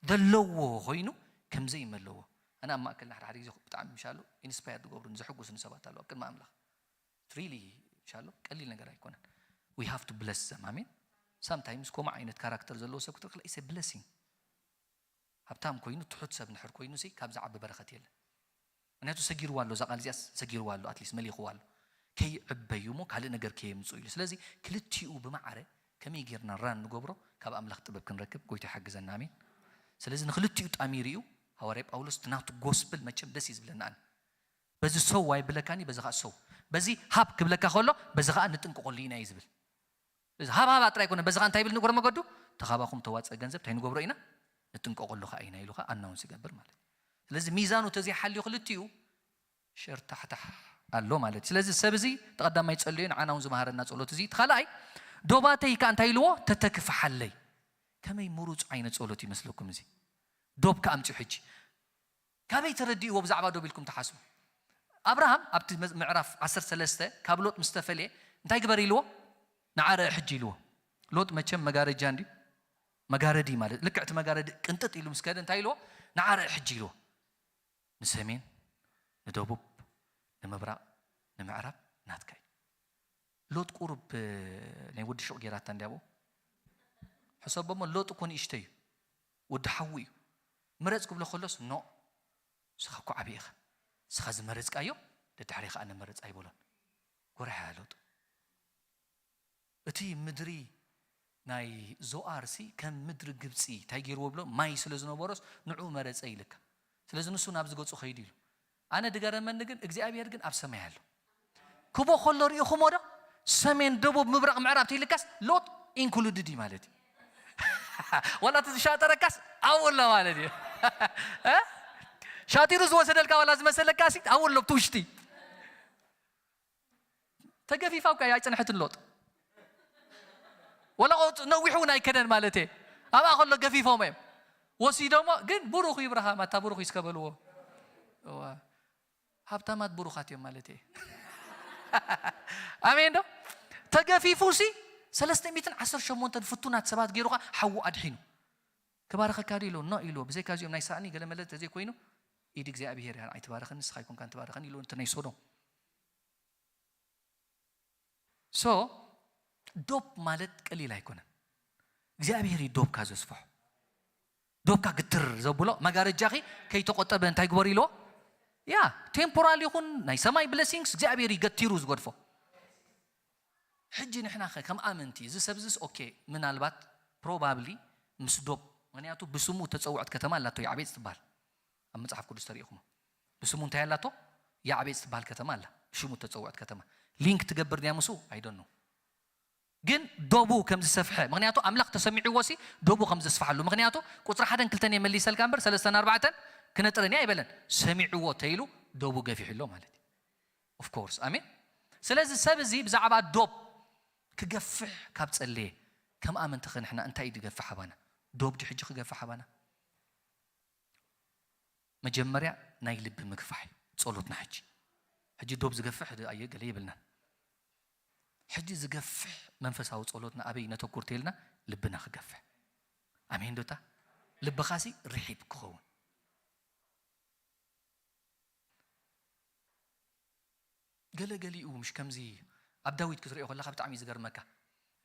ዘለዎ ኮይኑ ከም ዘይመለዎ። ኣነ ኣብ ማእከልና ሓደ ሓደ ግዜ ብጣዕሚ ምሻሉ ኢንስፓየር ዝገብሩን ዘሕጉስኒ ሰባት ኣለዉ ኣብ ቅድሚ ኣምላኽ። It's really ምሻሉ ቀሊል ነገር ኣይኮነን። We have to bless them። ኣሜን። ሳምታይምስ ከምኡ ዓይነት ካራክተር ዘለዎ ሰብ ክትረክለ is a blessing። ሃብታም ኮይኑ ትሑት ሰብ ንሕር ኮይኑ ሲ ካብ ዝዓቢ በረኸት የለን። ምክንያቱ ሰጊርዋ ኣሎ፣ እዛ ቃል እዚኣስ ሰጊርዋ ኣሎ፣ ኣትሊስት መሊኽዋ ኣሎ። ከይዕበዩ እሞ ካልእ ነገር ከየምፅኡ ኢሉ። ስለዚ ክልቲኡ ብማዕረ ከመይ ጌርና ራን ንገብሮ ካብ ኣምላኽ ጥበብ ክንረክብ ጎይታ ይሓግዘና። ኣሜን። ስለዚ ንክልቲኡ ጣሚሩ እዩ። ሃዋርያ ጳውሎስ እቲ ናቱ ጎስፕል መቸም ደስ እዩ ዝብለና። ኣነ በዚ ሰው ኣይብለካኒ፣ በዚ ከዓ ሰው፣ በዚ ሃብ ክብለካ ከሎ በዚ ከዓ ንጥንቅቆሉ ኢና እዩ ዝብል። እዚ ሃብሃባ ጥራይ ኣይኮነን። በዚ ኸኣ እንታይ ይብል ንእግረ መገዱ? ተኻባኹም ተዋጸ ገንዘብ እንታይ ንገብሮ ኢና? ንጥንቀቐሉ ኸኣ ኢና ኢሉ ኸኣ ኣናውንስ ይገብር ማለት እዩ። ስለዚ ሚዛኑ ተዘይሓልዩ ክልቲኡ ሸርታሕታሕ ኣሎ ማለት እዩ። ስለዚ ሰብ እዚ ተቐዳማይ ጸልዮ ንዓና እውን ዝመሃረና ጸሎት እዚ። እቲ ካልኣይ ዶባተይ ከኣ እንታይ ኢልዎ? ተተክፍሓለይ። ከመይ ምሩጽ ዓይነት ጸሎት ይመስለኩም እዚ? ዶብ ከኣ ኣምጽኡ ሕጂ። ካበይ ተረዲእዎ ብዛዕባ ዶብ ኢልኩም ትሓስቡ? ኣብርሃም ኣብቲ መ-፣ ምዕራፍ ዓሰርተ ሰለስተ ካብ ሎጥ ምስ ተፈልየ እንታይ ግበር ኢልዎ? ንዓ ርእ ሕጂ ኢልዎ። ሎጥ መቸም መጋረጃ እንድዩ፣ መጋረዲ ማለት ልክዕ እቲ መጋረዲ ቅንጥጥ ኢሉ ምስ ከደ እንታይ ኢልዎ? ንዓ ርእ ሕጂ ኢልዎ። ንሰሜን፣ ንደቡብ፣ ንምብራቕ፣ ንምዕራብ ናትካ እዩ። ሎጥ ቁሩብ ናይ ወዲ ሹቕ ጌራታ እንድያ ብኡ። ሕሰቦሞ ሎጥ እኮ ንእሽተይ እዩ። ወዲ ሓዉ እዩ። ምረጽ ክብሎ ከሎስ ኖ፣ ንስኻ እኮ ዓቢ ኢኻ። ንስኻ ዝመረጽካዮ ደድሕሬኻ ኣነ መረጽ ኣይበሎን። ጎራሕ እያ ሎጥ። እቲ ምድሪ ናይ ዞኣር ሲ ከም ምድሪ ግብጺ እንታይ ገይርዎ ብሎ ማይ ስለ ዝነበሮስ ንዑ መረጸ ኢልካ። ስለዚ ንሱ ናብዚ ገጹ ከይዱ ኢሉ። ኣነ ድገረመኒ ግን እግዚኣብሔር ግን ኣብ ሰማይ ኣሎ። ክቦ ከሎ ርኢኹሞ ዶ? ሰሜን፣ ደቡብ፣ ምብራቕ፣ ምዕራብ ተይልካስ ሎጥ ኢንክሉድድ እዩ ማለት እዩ። ዋላ እቲ ዝሻጠረካስ ኣብኡ ኣሎ ማለት እዩ። እ? ሻጢሩ ዝወሰደልካ ዋላ ዝመሰለካ ሲ ኣብኡ ኣሎ ኣብቲ ውሽጢ። ተገፊፋ እኳ እያ ኣይጸንሐትን ሎጥ። ወላ ቆ- ነዊሑ እውን ኣይከደን ማለት እየ። ኣብኣ ከሎ ገፊፎም እዮም ወሲዶሞ። ግን ብሩኽ ይብርሃም ኣታ ብሩኽ እዩ እስከ በልዎ። እዋ፣ ሃብታማት ብሩኻት እዮም ማለት እየ። ኣሜን ዶ? ተገፊፉ ሲ ሰለስተ ሚእትን ዓሰርተ ሸሞንተን ፍቱናት ሰባት ገይሩኻ ሓዉ ኣድሒኑ። ክባረኸካ ዶ ኢሎ ኖ ኢሎ። ብዘይካ እዚኦም ናይ ሳእኒ ገለመለ ተዘይኮይኑ፣ ኢድ እግዚኣብሄር እያ ንዓይ ትባረኸኒ፣ ንስኻ ኣይኮንካን ትባረኸኒ ኢሎ። እንተ ናይ ሶዶም ሶ ዶብ ማለት ቀሊል ኣይኮነን። እግዚኣብሄር እዩ ዶብካ ዘስፍሖ። ዶብካ ግትር ዘብሎ፣ መጋረጃኺ ከይተቆጠበ እንታይ ግበር ኢልዎ? ያ ቴምፖራል ይኹን ናይ ሰማይ ብለሲንግስ እግዚኣብሄር እዩ ገቲሩ ዝገድፎ። ሕጂ ንሕና ኸ ከም ኣመንቲ እዚ ሰብ ዝስ ኦኬ፣ ምናልባት ፕሮባብሊ ምስ ዶብ፣ ምክንያቱ ብስሙ ተፀውዕት ከተማ ኣላቶ፣ ያዕቤፅ ትበሃል። ኣብ መጽሓፍ ቅዱስ ተሪኢኹሞ ብስሙ እንታይ ኣላቶ? ያዕቤፅ ትበሃል ከተማ ኣላ። ብሽሙ ተፀውዕት ከተማ ሊንክ ትገብር ድያ ምስኡ? ኣይደኑ። ግን ዶቡ ከም ዝሰፍሐ፣ ምክንያቱ ኣምላኽ ተሰሚዕዎ ሲ ዶቡ ከም ዘስፍሓሉ። ምክንያቱ ቁፅሪ ሓደን ክልተን እየ መሊሰልካ እምበር ሰለስተን ኣርባዕተን ክነጥረን እየ ኣይበለን። ሰሚዕዎ ተይሉ ዶቡ ገፊሑ ኣሎ ማለት እዩ። ኦፍኮርስ ኣሜን። ስለዚ ሰብ እዚ ብዛዕባ ዶብ ክገፍሕ ካብ ጸለየ፣ ከም ኣመንቲ ኸ ንሕና እንታይ እዩ ዝገፍሕ ኣባና? ዶብ ድዩ ሕጂ ክገፍሕ ኣባና? መጀመርያ ናይ ልቢ ምግፋሕ እዩ ጸሎትና። ሕጂ ሕጂ ዶብ ዝገፍሕ ድ- ኣየ ገለ የብልናን። ሕጂ ዝገፍሕ መንፈሳዊ ጸሎትና ኣበይ ነተኩር ተይልና፣ ልብና ክገፍሕ። ኣሜን ዶታ? ልብኻሲ ርሒብ ክኸውን። ገለገሊኡ ምሽ ከምዚ ኣብ ዳዊት ክትሪኦ ከለኻ ብጣዕሚ እዩ ዝገርመካ።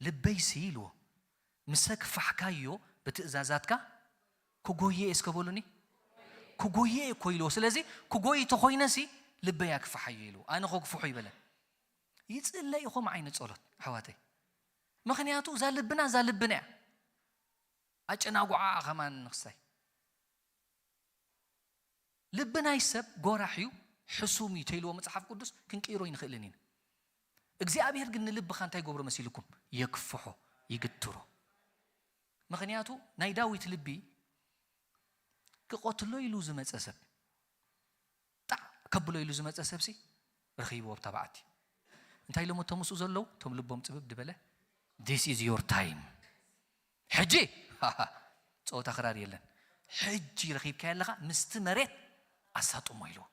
ልበይሲ ኢልዎ፣ ምስ ኣግፋሕካዮ ብትእዛዛትካ ክጎየ እየ እስከ በሉኒ። ክጎየ እየ እኮ ኢልዎ። ስለዚ ክጎይ ተኾይነሲ ልበይ ኣግፍሓዮ ኢልዎ። ኣነ ከግፍሖ ይበለ። ይጽለ ኢኹም ዓይነት ጸሎት ኣሕዋተይ። ምኽንያቱ እዛ ልብና እዛ ልብና እያ። ኣጨናጉዓኣ ኸማን ንኽሳይ ልቢ ናይ ሰብ ጎራሕ እዩ፣ ሕሱም እዩ ተይልዎ መጽሓፍ ቅዱስ፣ ክንቅይሮ ይንኽእልን ኢና። እግዚኣብሔር ግን ንልብኻ እንታይ ይገብሮ መሲልኩም? የግፍሖ፣ ይግትሮ። ምኽንያቱ ናይ ዳዊት ልቢ ክቐትሎ ኢሉ ዝመጸ ሰብ፣ ጣዕ ከብሎ ኢሉ ዝመጸ ሰብሲ ረኺብዎ ኣብታ በዓቲ። እንታይ ኢሎም እቶም ምስኡ ዘለዉ? እቶም ልቦም ጽብብ ድበለ፣ this is your time። ሕጂ ጸወታ ክራር የለን። ሕጂ ረኺብካዮ ኣለኻ፣ ምስቲ መሬት ኣሳጥሞ ኢልዎ።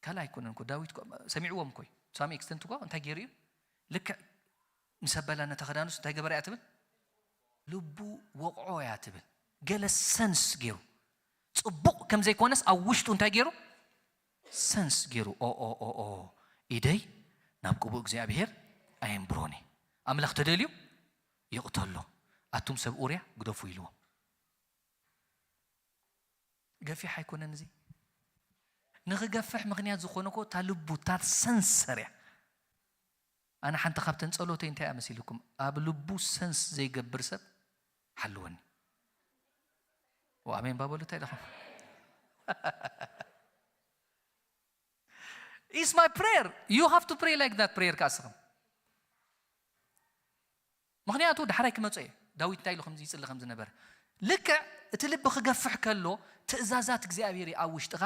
ካልእ ኣይኮነን እኮ፣ ዳዊት እኮ ሰሚዕዎም እኮ እዩ። ሳሚ ኤክስተንት እኮ እንታይ ገይሩ እዩ? ልክዕ ምስ ኣበላ ነታ ክዳኑስ እንታይ ገበረ እያ ትብል? ልቡ ወቕዖ እያ ትብል። ገለ ሰንስ ገይሩ፣ ጽቡቕ ከም ዘይኮነስ ኣብ ውሽጡ እንታይ ገይሩ? ሰንስ ገይሩ። ኦ ኦ ኦ ኦ፣ ኢደይ ናብ ቅቡእ እግዚኣብሔር ኣየንብሮኒ። ኣምላኽ ተደልዩ ይቕተሎ። ኣቱም ሰብ ኡርያ ግደፉ ኢልዎም። ገፊሕ ኣይኮነን እዚ። ንኽገፍሕ ምኽንያት ዝኾነ እኮ እታ ልቡ፣ እታ ሰንሰር እያ። ኣነ ሓንቲ ካብተን ጸሎተይ እንታይ እያ መሲልኩም? ኣብ ልቡ ሰንስ ዘይገብር ሰብ ሓልወኒ። ወኣሜን ባበሉ እንታይ ኢለኹም? It's my prayer. You have to pray like that prayer ከኣ እስኽም። ምኽንያቱ ዳሕራይ ክመጾ እየ። ዳዊት እንታይ ኢሉ ከምዚ ይጽሊ ከም ዝነበረ። ልክዕ እቲ ልቢ ክገፍሕ ከሎ ትእዛዛት እግዚኣብሔር እዩ ኣብ ውሽጥኻ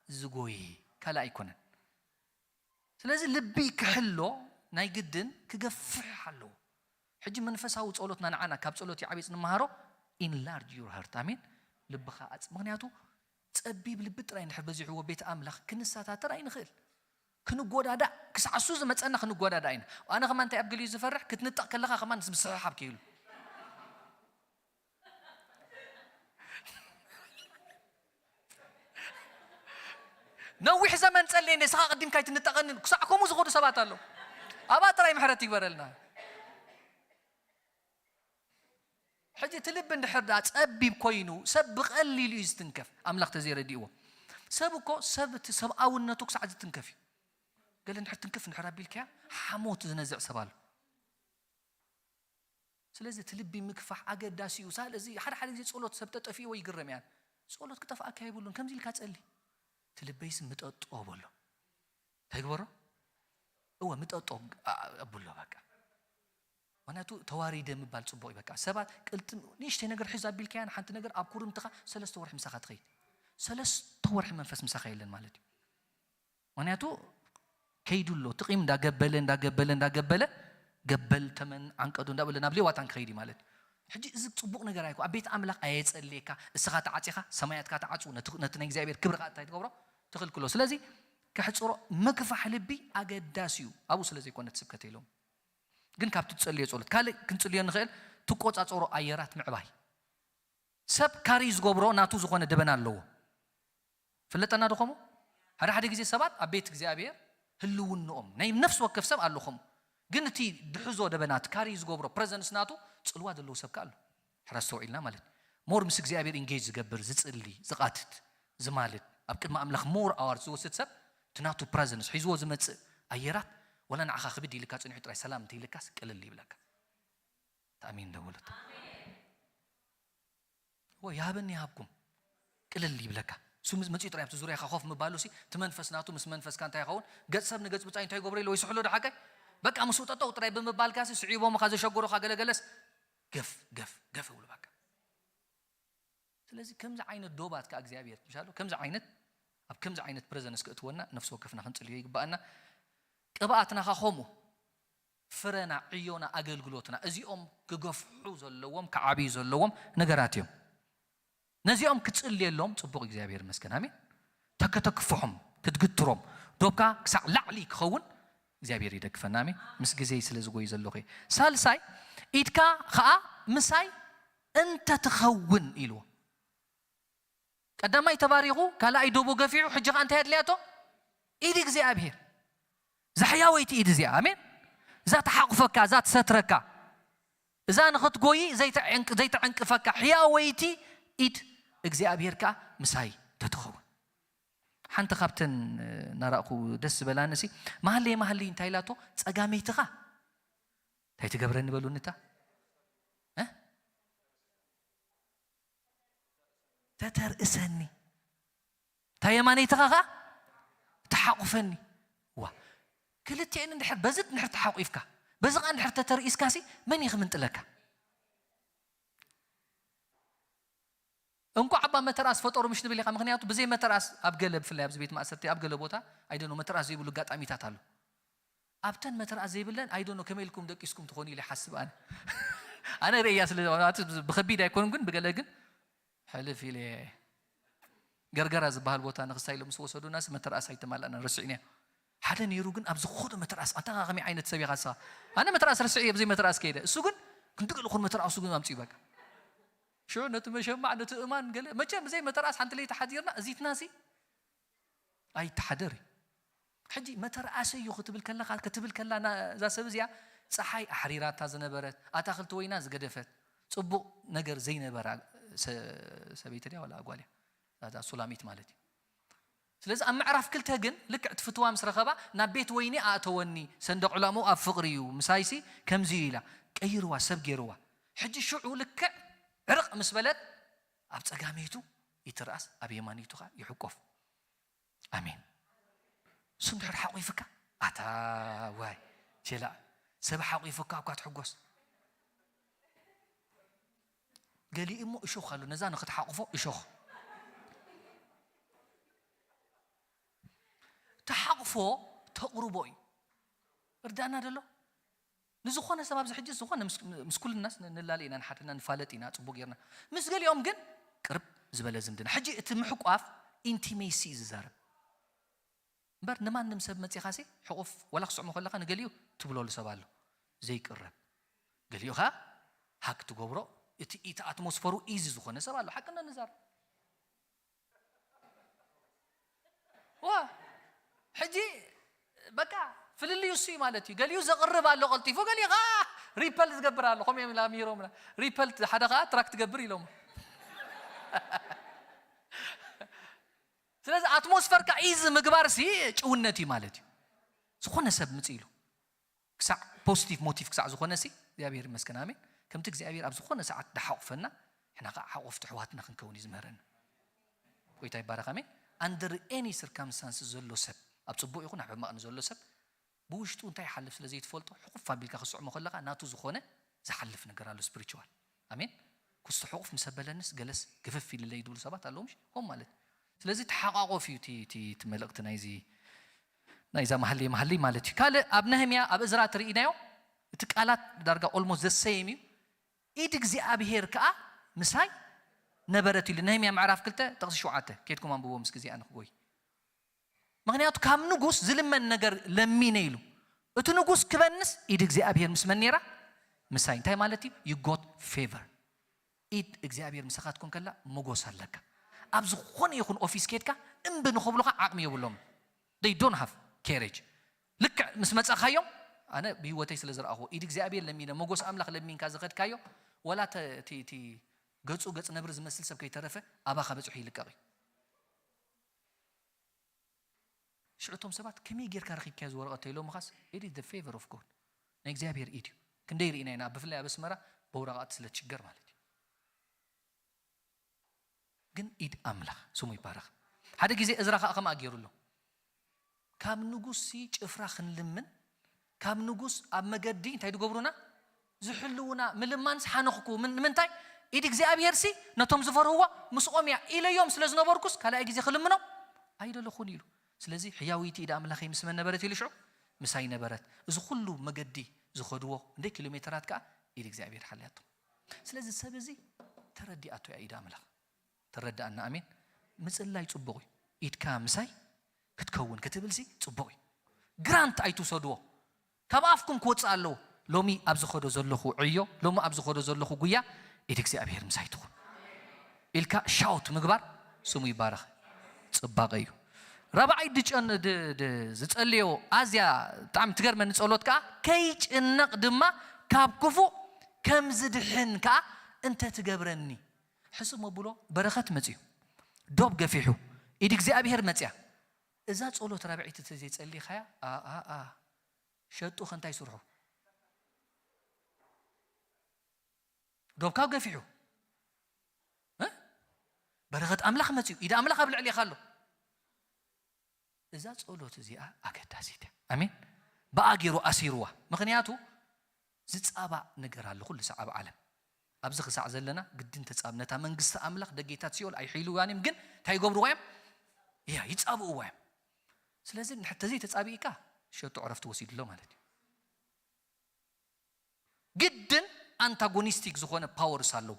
ዝጎይ፣ ካልእ ኣይኮነን። ስለዚ ልቢ ክሕሎ ናይ ግድን ክገፍሕ ኣለዎ። ሕጂ መንፈሳዊ ጸሎትና ንዓና ካብ ጸሎት ያዕቤጽ ንመሃሮ፣ enlarge your heart። ኣሜን። ልብኻ ኣጽ-፣ ምኽንያቱ ጸቢብ ልቢ ጥራይ እንድሕር በዚሕዎ ቤት ኣምላኽ ክንሰታተር ኣይንኽእል። ክንጎዳዳእ፣ ክሳዕ እሱ ዝመጸና ክንጎዳዳእ ኢና። ኣነ ከማን እንታይ ኣብ ገሊኡ ዝፈርሕ፣ ክትንጠቕ ከለኻ ከማን ምስሕሓብ ከይሉ። ነዊሕ ዘመን ጸልየ እንደ ንስኻ ቅዲምካ ኣይትንጠቐንን። ክሳዕ ከምኡ ዝኾዱ ሰባት ኣለዉ። ኣብኣ ጥራይ ምሕረት ይግበረልና። ሕጂ እቲ ልቢ እንድሕር ደኣ ጸቢብ ኮይኑ፣ ሰብ ብቐሊሉ እዩ ዝትንከፍ፣ ኣምላኽ ተዘይረዲእዎ። ሰብ እኮ፣ ሰብ እቲ ሰብኣውነቱ ክሳዕ ዝትንከፍ እዩ። ገለ እንድሕር ትንክፍ እንድሕር ኣቢልካያ፣ ሓሞት ዝነዝዕ ሰብ ኣሎ። ስለዚ እቲ ልቢ ምግፋሕ ኣገዳሲ እዩ። ሳል-፣ እዚ ሓደ ሓደ ግዜ ጸሎት ሰብ ተጠፊእዎ ይግረም እያ። ጸሎት ክጠፍኣካ የብሉን። ከምዚ ኢልካ ጸሊ። እቲ ልበይስ ምጠጦ በሎ። እንታይ ግበሮ? እወ፣ ምጠጦ ግ-፣ ኣ-፣ ኣብሎ በቃ። ምኽንያቱ ተዋሪደ ምባል ጽቡቕ እዩ። በቃ ሰባት ቅልጥም፣ ንእሽተይ ነገር ሕዝ ኣቢልካያ፣ ንሓንቲ ነገር ኣብ ኩርምትኻ ሰለስተ ወርሒ ምሳኻ ትኸይድ። ሰለስተ ወርሒ መንፈስ ምሳኻ የለን ማለት እዩ። ምኽንያቱ ከይዱ ኣሎ። እቲ ቂም እንዳገበለ፣ እንዳገበለ፣ እንዳገበለ፣ ገበል ተመን ዓንቀዱ እንዳበለ ናብ ሌዋታን ክኸይድ እዩ ማለት እዩ። ሕጂ እዚ ጽቡቕ ነገር ኣይኮ። ኣብ ቤት ኣምላኽ ኣየጸልየካ፣ እስኻ ተዓጺኻ፣ ሰማያትካ ተዓጽዉ፣ ነቲ፣ ነቲ ናይ እግዚኣብሔር ክብሪ ከኣ እንታይ ትገብሮ? ትኽልክሎ። ስለዚ ከሕጽሮ ምግፋሕ ልቢ ኣገዳሲ እዩ። ኣብኡ ስለ ዘይኮነ እቲ ስብከት ኢሎም። ግን ካብቲ ትጸልዮ ጸሎት ካልእ ክንጽልዮ ንኽእል፣ ትቆጻጸሮ ኣየራት ምዕባይ። ሰብ ካሪ ዝገብሮ ናቱ ዝኾነ ደበና ኣለዎ። ፍለጠና ዶ ከምኡ? ሓደ ሓደ ግዜ ሰባት ኣብ ቤት እግዚኣብሔር ህልውንኦም፣ ናይ ነፍሲ ወከፍ ሰብ ኣሎ ከምኡ። ግን እቲ ድሕዞ ደበና፣ እቲ ካሪ ዝገብሮ ፕረዘንስ ናቱ ጽልዋ ዘለዎ ሰብ ከ ኣሎ። ሕራ ኣስተውዒልና ማለት እዩ። ሞር ምስ እግዚኣብሔር ኢንጌጅ ዝገብር፣ ዝጽሊ፣ ዝቓትት፣ ዝማልድ፣ ኣብ ቅድሚ ኣምላኽ ሞር ኣዋርድ ዝወስድ ሰብ፣ እቲ ናቱ ፕረዘንስ ሒዝዎ ዝመጽእ ኣየራት፣ ወላ ንዓኻ ክብድ ኢልካ ጽኒሑ ጥራይ ሰላም እንተኢልካስ ቅልል ይብለካ። ኣሜን ዶ በሉት። ወይ ይሃበኒ ይሃብኩም። ቅልል ይብለካ። እሱ ምስ መጺኡ ጥራይ ኣብቲ ዙርያኻ ኮፍ ምባሉ ሲ፣ እቲ መንፈስ ናቱ ምስ መንፈስካ እንታይ ይኸውን? ገጽ ሰብ ንገጽ ብጻይ እንታይ ይገብሮ ኢለ ወይ ስሕሎ ዶ ሓቀይ? በቃ ምስኡ ጠጠው ጥራይ ብምባልካ ሲ፣ ስዒቦምኻ ዘሸገሩኻ ገለገለስ ገፍ፣ ገፍ፣ ገፍ ይብሉ በቃ። ስለዚ ከምዚ ዓይነት ዶባት ከኣ እግዚኣብሔር፣ ምሻሉ ከምዚ ዓይነት፣ ኣብ ከምዚ ዓይነት ፕረዘንስ ክእትወና ነፍሲ ወከፍና ክንጽልዮ ይግባኣና። ቅብኣትና ከኣ ከምኡ፣ ፍረና፣ ዕዮና፣ ኣገልግሎትና፣ እዚኦም ክገፍሑ ዘለዎም፣ ክዓብዩ ዘለዎም ነገራት እዮም። ነዚኦም ክትጽልየሎም ጽቡቕ፣ እግዚኣብሔር ይመስገን። ኣሜን። ተከተክፍሖም፣ ክትግትሮም፣ ዶብካ ክሳዕ ላዕሊ ክኸውን እግዚኣብሔር ይደግፈና። ኣሜን። ምስ ግዜይ ስለ ዝጎይ ዘለኹ እየ። ሳልሳይ፣ ኢድካ ኸኣ ምሳይ እንተ ትኸውን ኢልዎ። ቀዳማይ ተባሪኹ፣ ካልኣይ ዶቡ ገፊዑ፣ ሕጂ ኸኣ እንታይ ኣድልያቶ? ኢድ እግዚኣብሔር። እዛ ሕያወይቲ ኢድ እዚኣ፣ ኣሜን። እዛ ትሓቑፈካ፣ እዛ ትሰትረካ፣ እዛ ንኽትጎይ ዘይተዕንቅ-፣ ዘይተዕንቅፈካ ሕያወይቲ ኢድ እግዚኣብሔር ከኣ ምሳይ ተትኸውን። ሓንቲ ካብተን፣ እ፣ ናራእኹ ደስ ዝበላንሲ፣ መሃለይ መሃለይ እንታይ ኢላቶ? ጸጋመይትኻ እንታይ ትገብረኒ በሉኒ እታ? እ? ተተርእሰኒ። እታ የማነይትኻ ኸኣ ተሓቑፈኒ። ዋ፣ ክልቲኤን እንድሕር፣ በዚ እንድሕር ተሓቑፍካ፣ በዚ ኸኣ እንድሕር ተተርኢስካሲ፣ መን እዩ ክምንጥለካ? እንቋዕ እባ መተርኣስ ፈጠሩ ምሽ ንብል ኢኻ። ምኽንያቱ ብዘይ መተርኣስ ኣብ ገለ፣ ብፍላይ ኣብዚ ቤት ማእሰርቲ፣ ኣብ ገለ ቦታ፣ ኣይደኖ፣ መተርኣስ ዘይብሉ ኣጋጣሚታት ኣሎ። ኣብተን መተርኣስ ዘይብለን፣ ኣይደኖ፣ ከመይ ኢልኩም ደቂስኩም ትኾኑ ኢለ ይሓስብ ኣነ። ኣነ ርእያ ስለ ዝኾነ፣ ኣቲ ብኸቢድ ኣይኮኑን ግን፣ ብገለ ግን ሕልፍ ኢለ እየ። ገርገራ ዝበሃል ቦታ ንኽስታይ ኢሎም ምስ ወሰዱናስ መተርኣስ ኣይተማልኣናን፣ ረሲዕናዮ። ሓደ ነይሩ ግን ኣብ ዝኾነ መተርኣስ፣ ኣንታ ከመይ ዓይነት ሰብ ኢኻ ንስኻ? ኣነ መተርኣስ ረሲዐ እየ፣ ብዘይ መተርኣስ ከይደ። እሱ ግን ክንዲ ገለ ኾን መተርኣሱ ግን ኣምጺኡ በቃ። ሽዑ ነቲ መሸማዕ፣ ነቲ እማን ገለ፣ መቸም ብዘይ መተርኣስ ሓንቲ ለይቲ ሓዲርና፣ እዚትናሲ ኣይተሓደር እዩ። ሕጂ መተርኣሰ እዩ ክትብል ከለኻ፣ ክትብል ከላ ና-፣ እዛ ሰብ እዚኣ ጸሓይ ኣሕሪራታ ዝነበረት፣ ኣታኽልቲ ወይና ዝገደፈት፣ ጽቡቕ ነገር ዘይነበራ ሰ-፣ ሰበይቲ ድያ ዋላ ጓል እያ? እዛ ሱላሚት ማለት እዩ። ስለዚ ኣብ ምዕራፍ ክልተ ግን ልክዕ እቲ ፍትዋ ምስ ረኸባ ናብ ቤት ወይኒ ኣእተወኒ፣ ሰንደቕ ዕላምኡ ኣብ ፍቕሪ እዩ፣ ምሳይሲ ከምዚ እዩ ኢላ ቀይርዋ፣ ሰብ ገይርዋ። ሕጂ ሽዑ ልክዕ ዕርቕ ምስ በለት ኣብ ጸጋመይቱ ይትርኣስ፣ ኣብ የማነይቱ ኸኣ ይሕቆፍ። ኣሜን። እሱ እንድሕር ሓቑፍካ፣ ኣታ ዋይ፣ ቼላ፣ ሰብ ሓቑፍካ እኳ ትሕጎስ። ገሊኡ እሞ እሾኽ ኣሎ፣ ነዛ ንኽትሓቑፎ እሾኽ። ተሓቑፎ ተቕርቦ እዩ። እርዳእና ደሎ? ንዝኾነ ሰብ ኣብዚ ሕጂ ዝኾነ ምስ፣ ምስ ኩልና ስ-፣ ንላለ ኢና፣ ንሓድና ንፋለጥ ኢና፣ ጽቡቕ ጌርና። ምስ ገሊኦም ግን ቅርብ ዝበለ ዝምድና። ሕጂ እቲ ምሕቋፍ ኢንቲሜሲ እዩ ዝዛረብ። እምበር ንማንም ሰብ መጺኻሲ ሕቑፍ ዋላ ክስዕሞ ከለኻ ንገሊኡ ትብለሉ ሰብ ኣሎ። ዘይቅረብ። ገሊኡ ኸኣ ሃግ ትገብሮ፣ እቲ፣ እቲ ኣትሞስፈሩ ኢዚ ዝኾነ ሰብ ኣሎ። ሓቅና ንዛረብ። ዋ፣ ሕጂ በቃ ፍልልዩ እሱ እዩ ማለት እዩ። ገሊኡ ዘቕርብ ኣሎ ቀልጢፉ፣ ገሊኡ ኸኣ ሪፐል ዝገብር ኣሎ። ከምኡ እዮም ላሚሮምና። ሪፐል ሓደ ኸኣ ትራክ ትገብር ኢሎም። ስለዚ ኣትሞስፈርካ ኢዚ ምግባር ሲ ጭውነት እዩ ማለት እዩ። ዝኾነ ሰብ ምጽእ ኢሉ ክሳዕ ፖዚቲቭ ሞቲቭ ክሳዕ ዝኾነ ሲ እግዚኣብሔር ይመስገን፣ ኣሜን። ከምቲ እግዚኣብሔር ኣብ ዝኾነ ሰዓት ደሓቑፈና፣ ሕና ኸዓ ሓቆፍቲ ኣሕዋትና ክንከውን እዩ ዝምህረና። ጎይታ ይባረኽ፣ ኣሜን። ኣንደር ኤኒ ስርካምስታንስ ዘሎ ሰብ፣ ኣብ ጽቡቕ ይኹን ኣብ ሕማቕ ንዘሎ ሰብ፣ ብውሽጡ እንታይ ይሓልፍ ስለ ዘይትፈልጦ፣ ሕቑፍ ኣቢልካ ክትስዕሞ ከለኻ፣ ናቱ ዝኾነ ዝሓልፍ ነገር ኣሎ፣ ስፒሪቹዋል። ኣሜን። ክስቶ ሕቑፍ ምስ ኣበለንስ፣ ገለስ ግፍፍ ኢልለይ ዝብሉ ሰባት ኣለዉ፣ ምሽ? ከምኡ ማለት እዩ። ስለዚ ተሓቋቆፍ እዩ እቲ፣ እቲ፣ እቲ መልእኽቲ ናይዚ። ናይዛ መሃልየ መሃልይ ማለት እዩ። ካልእ ኣብ ነህምያ ኣብ እዝራ ትርኢናዮ፣ እቲ ቃላት ዳርጋ ኦልሞስት ዘሰየም እዩ። ኢድ እግዚኣብሔር ከኣ ምሳይ ነበረት ኢሉ። ነህምያ ምዕራፍ ክልተ ጥቕሲ ሸውዓተ፣ ኬድኩም ኣንብቦ ምስ ግዜ ኣነ ክጎይ። ምኽንያቱ ካብ ንጉስ ዝልመን ነገር ለሚነ ኢሉ። እቲ ንጉስ ክበንስ ኢድ እግዚኣብሔር ምስ መን ነይራ? ምሳይ። እንታይ ማለት እዩ? You got favor። ኢድ እግዚኣብሔር ምሳኻ ትኮን ከላ ሞጎስ ኣለካ። ኣብ ዝኾነ ይኹን ኦፊስ ኬድካ እምቢ ንኽብሉኻ ዓቕሚ የብሎም። They don't have courage። ልክዕ ምስ መጻኻዮም፣ ኣነ ብህይወተይ ስለ ዝረኣኹዎ፣ ኢድ እግዚኣብሔር ለሚነ፣ ሞጎስ ኣምላኽ ለሚንካ ዝኸድካዮ፣ ወላ ተ-፣ እቲ፣ እቲ ገጹ ገጽ ነብሪ ዝመስል ሰብ ከይተረፈ ኣባኻ በጺሑ ይልቀቕ እዩ። ሽዑ እቶም ሰባት ከመይ ጌርካ ረኺብካዮ እዚ ወረቐት ተኢሎምኻስ፣ it is the favor of God፣ ናይ እግዚኣብሔር ኢድ እዩ። ክንደይ ርኢና ኢና፣ ብፍላይ ኣብ ኣስመራ ብወረቓቕቲ ስለ ትሽገር ማለት እዩ። ግን ኢድ ኣምላኽ ስሙ ይባረኽ። ሓደ ግዜ እዝራ ኸኣ ከምኣ ገይሩ ኣሎ። ካብ ንጉስ ሲ ጭፍራ ክንልምን፣ ካብ ንጉስ ኣብ መገዲ እንታይ ዝገብሩና? ዝሕልውና ምልማንስ ሓነኽኩ። ምን-፣ ንምንታይ? ኢድ እግዚኣብሔር ሲ ነቶም ዝፈርህዋ ምስኦም እያ ኢለዮም ስለ ዝነበርኩስ ካልኣይ ግዜ ክልምኖም ኣይደለኹን ኢሉ። ስለዚ ሕያዊቲ ኢድ ኣምላኸይ ምስ መን ነበረት ኢሉ ሽዑ? ምሳይ ነበረት። እዚ ኩሉ መገዲ ዝኸድዎ እንደ ኪሎ ሜተራት ከኣ ኢድ እግዚኣብሔር ሓልያቶ። ስለዚ ሰብ እዚ ተረዲኣቶ እያ ኢድ ኣምላኽ። ተረዳኣና? ኣሜን። ምጽላይ ጽቡቕ እዩ። ኢድካ ምሳይ ክትከውን ክትብል ሲ ጽቡቕ እዩ። ግራንት ኣይትውሰድዎ። ካብ ኣፍኩም ክወጽእ ኣለዎ። ሎሚ ኣብ ዝኸዶ ዘለኹ ዕዮ፣ ሎሚ ኣብ ዝኸዶ ዘለኹ ጉያ ኢድ እግዚኣብሔር ምሳይ ትኹን ኢልካ ሻውት ምግባር ስሙ ይባረኽ። ጽባቐ እዩ። ራብዓይ ድጨን-፣ ድ-፣ ድ-፣ ዝጸልዮ ኣዝያ ብጣዕሚ ትገርመኒ ጸሎት ከኣ፣ "ከይጭነቕ ድማ ካብ ክፉእ ከም ዝድሕን ከኣ እንተ ትገብረኒ።" ሕስም ኣብሎ፣ በረኸት መጺኡ፣ ዶብ ገፊሑ፣ ኢድ እግዚኣብሔር መጺኣ። እዛ ጸሎት ራብዐይቲ ተዘይጸሊኻያ፣ ኣ፣ ኣ፣ ኣ፣ ሸጡ ከ እንታይ ስርሑ? ዶብካ ገፊሑ፣ እ? በረኸት ኣምላኽ መጺኡ፣ ኢድ ኣምላኽ ኣብ ልዕሌኻ ኣሎ። እዛ ጸሎት እዚኣ ኣገዳሲት እያ። ኣሜን። ብኣ ገይሩ ኣሲርዋ። ምኽንያቱ ዝጻባእ ነገር ኣሎ ኩሉ ሳዕ ኣብ ዓለም። ኣብዚ ክሳዕ ዘለና ግድን ተጻብ-፣ ነታ መንግስቲ ኣምላኽ ደጌታት ሲኦል ኣይሕይልዋን እዮም፣ ግን እንታይ ይገብርዋ እዮም? እያ፣ ይጻብእዋ እዮም። ስለዚ ንሕ-፣ ተዘይተጻቢእካ ሸጡ ዕረፍቲ ወሲዱ ኣሎ ማለት እዩ። ግድን ኣንታጎኒስቲክ ዝኾነ ፓወርስ ኣለዉ።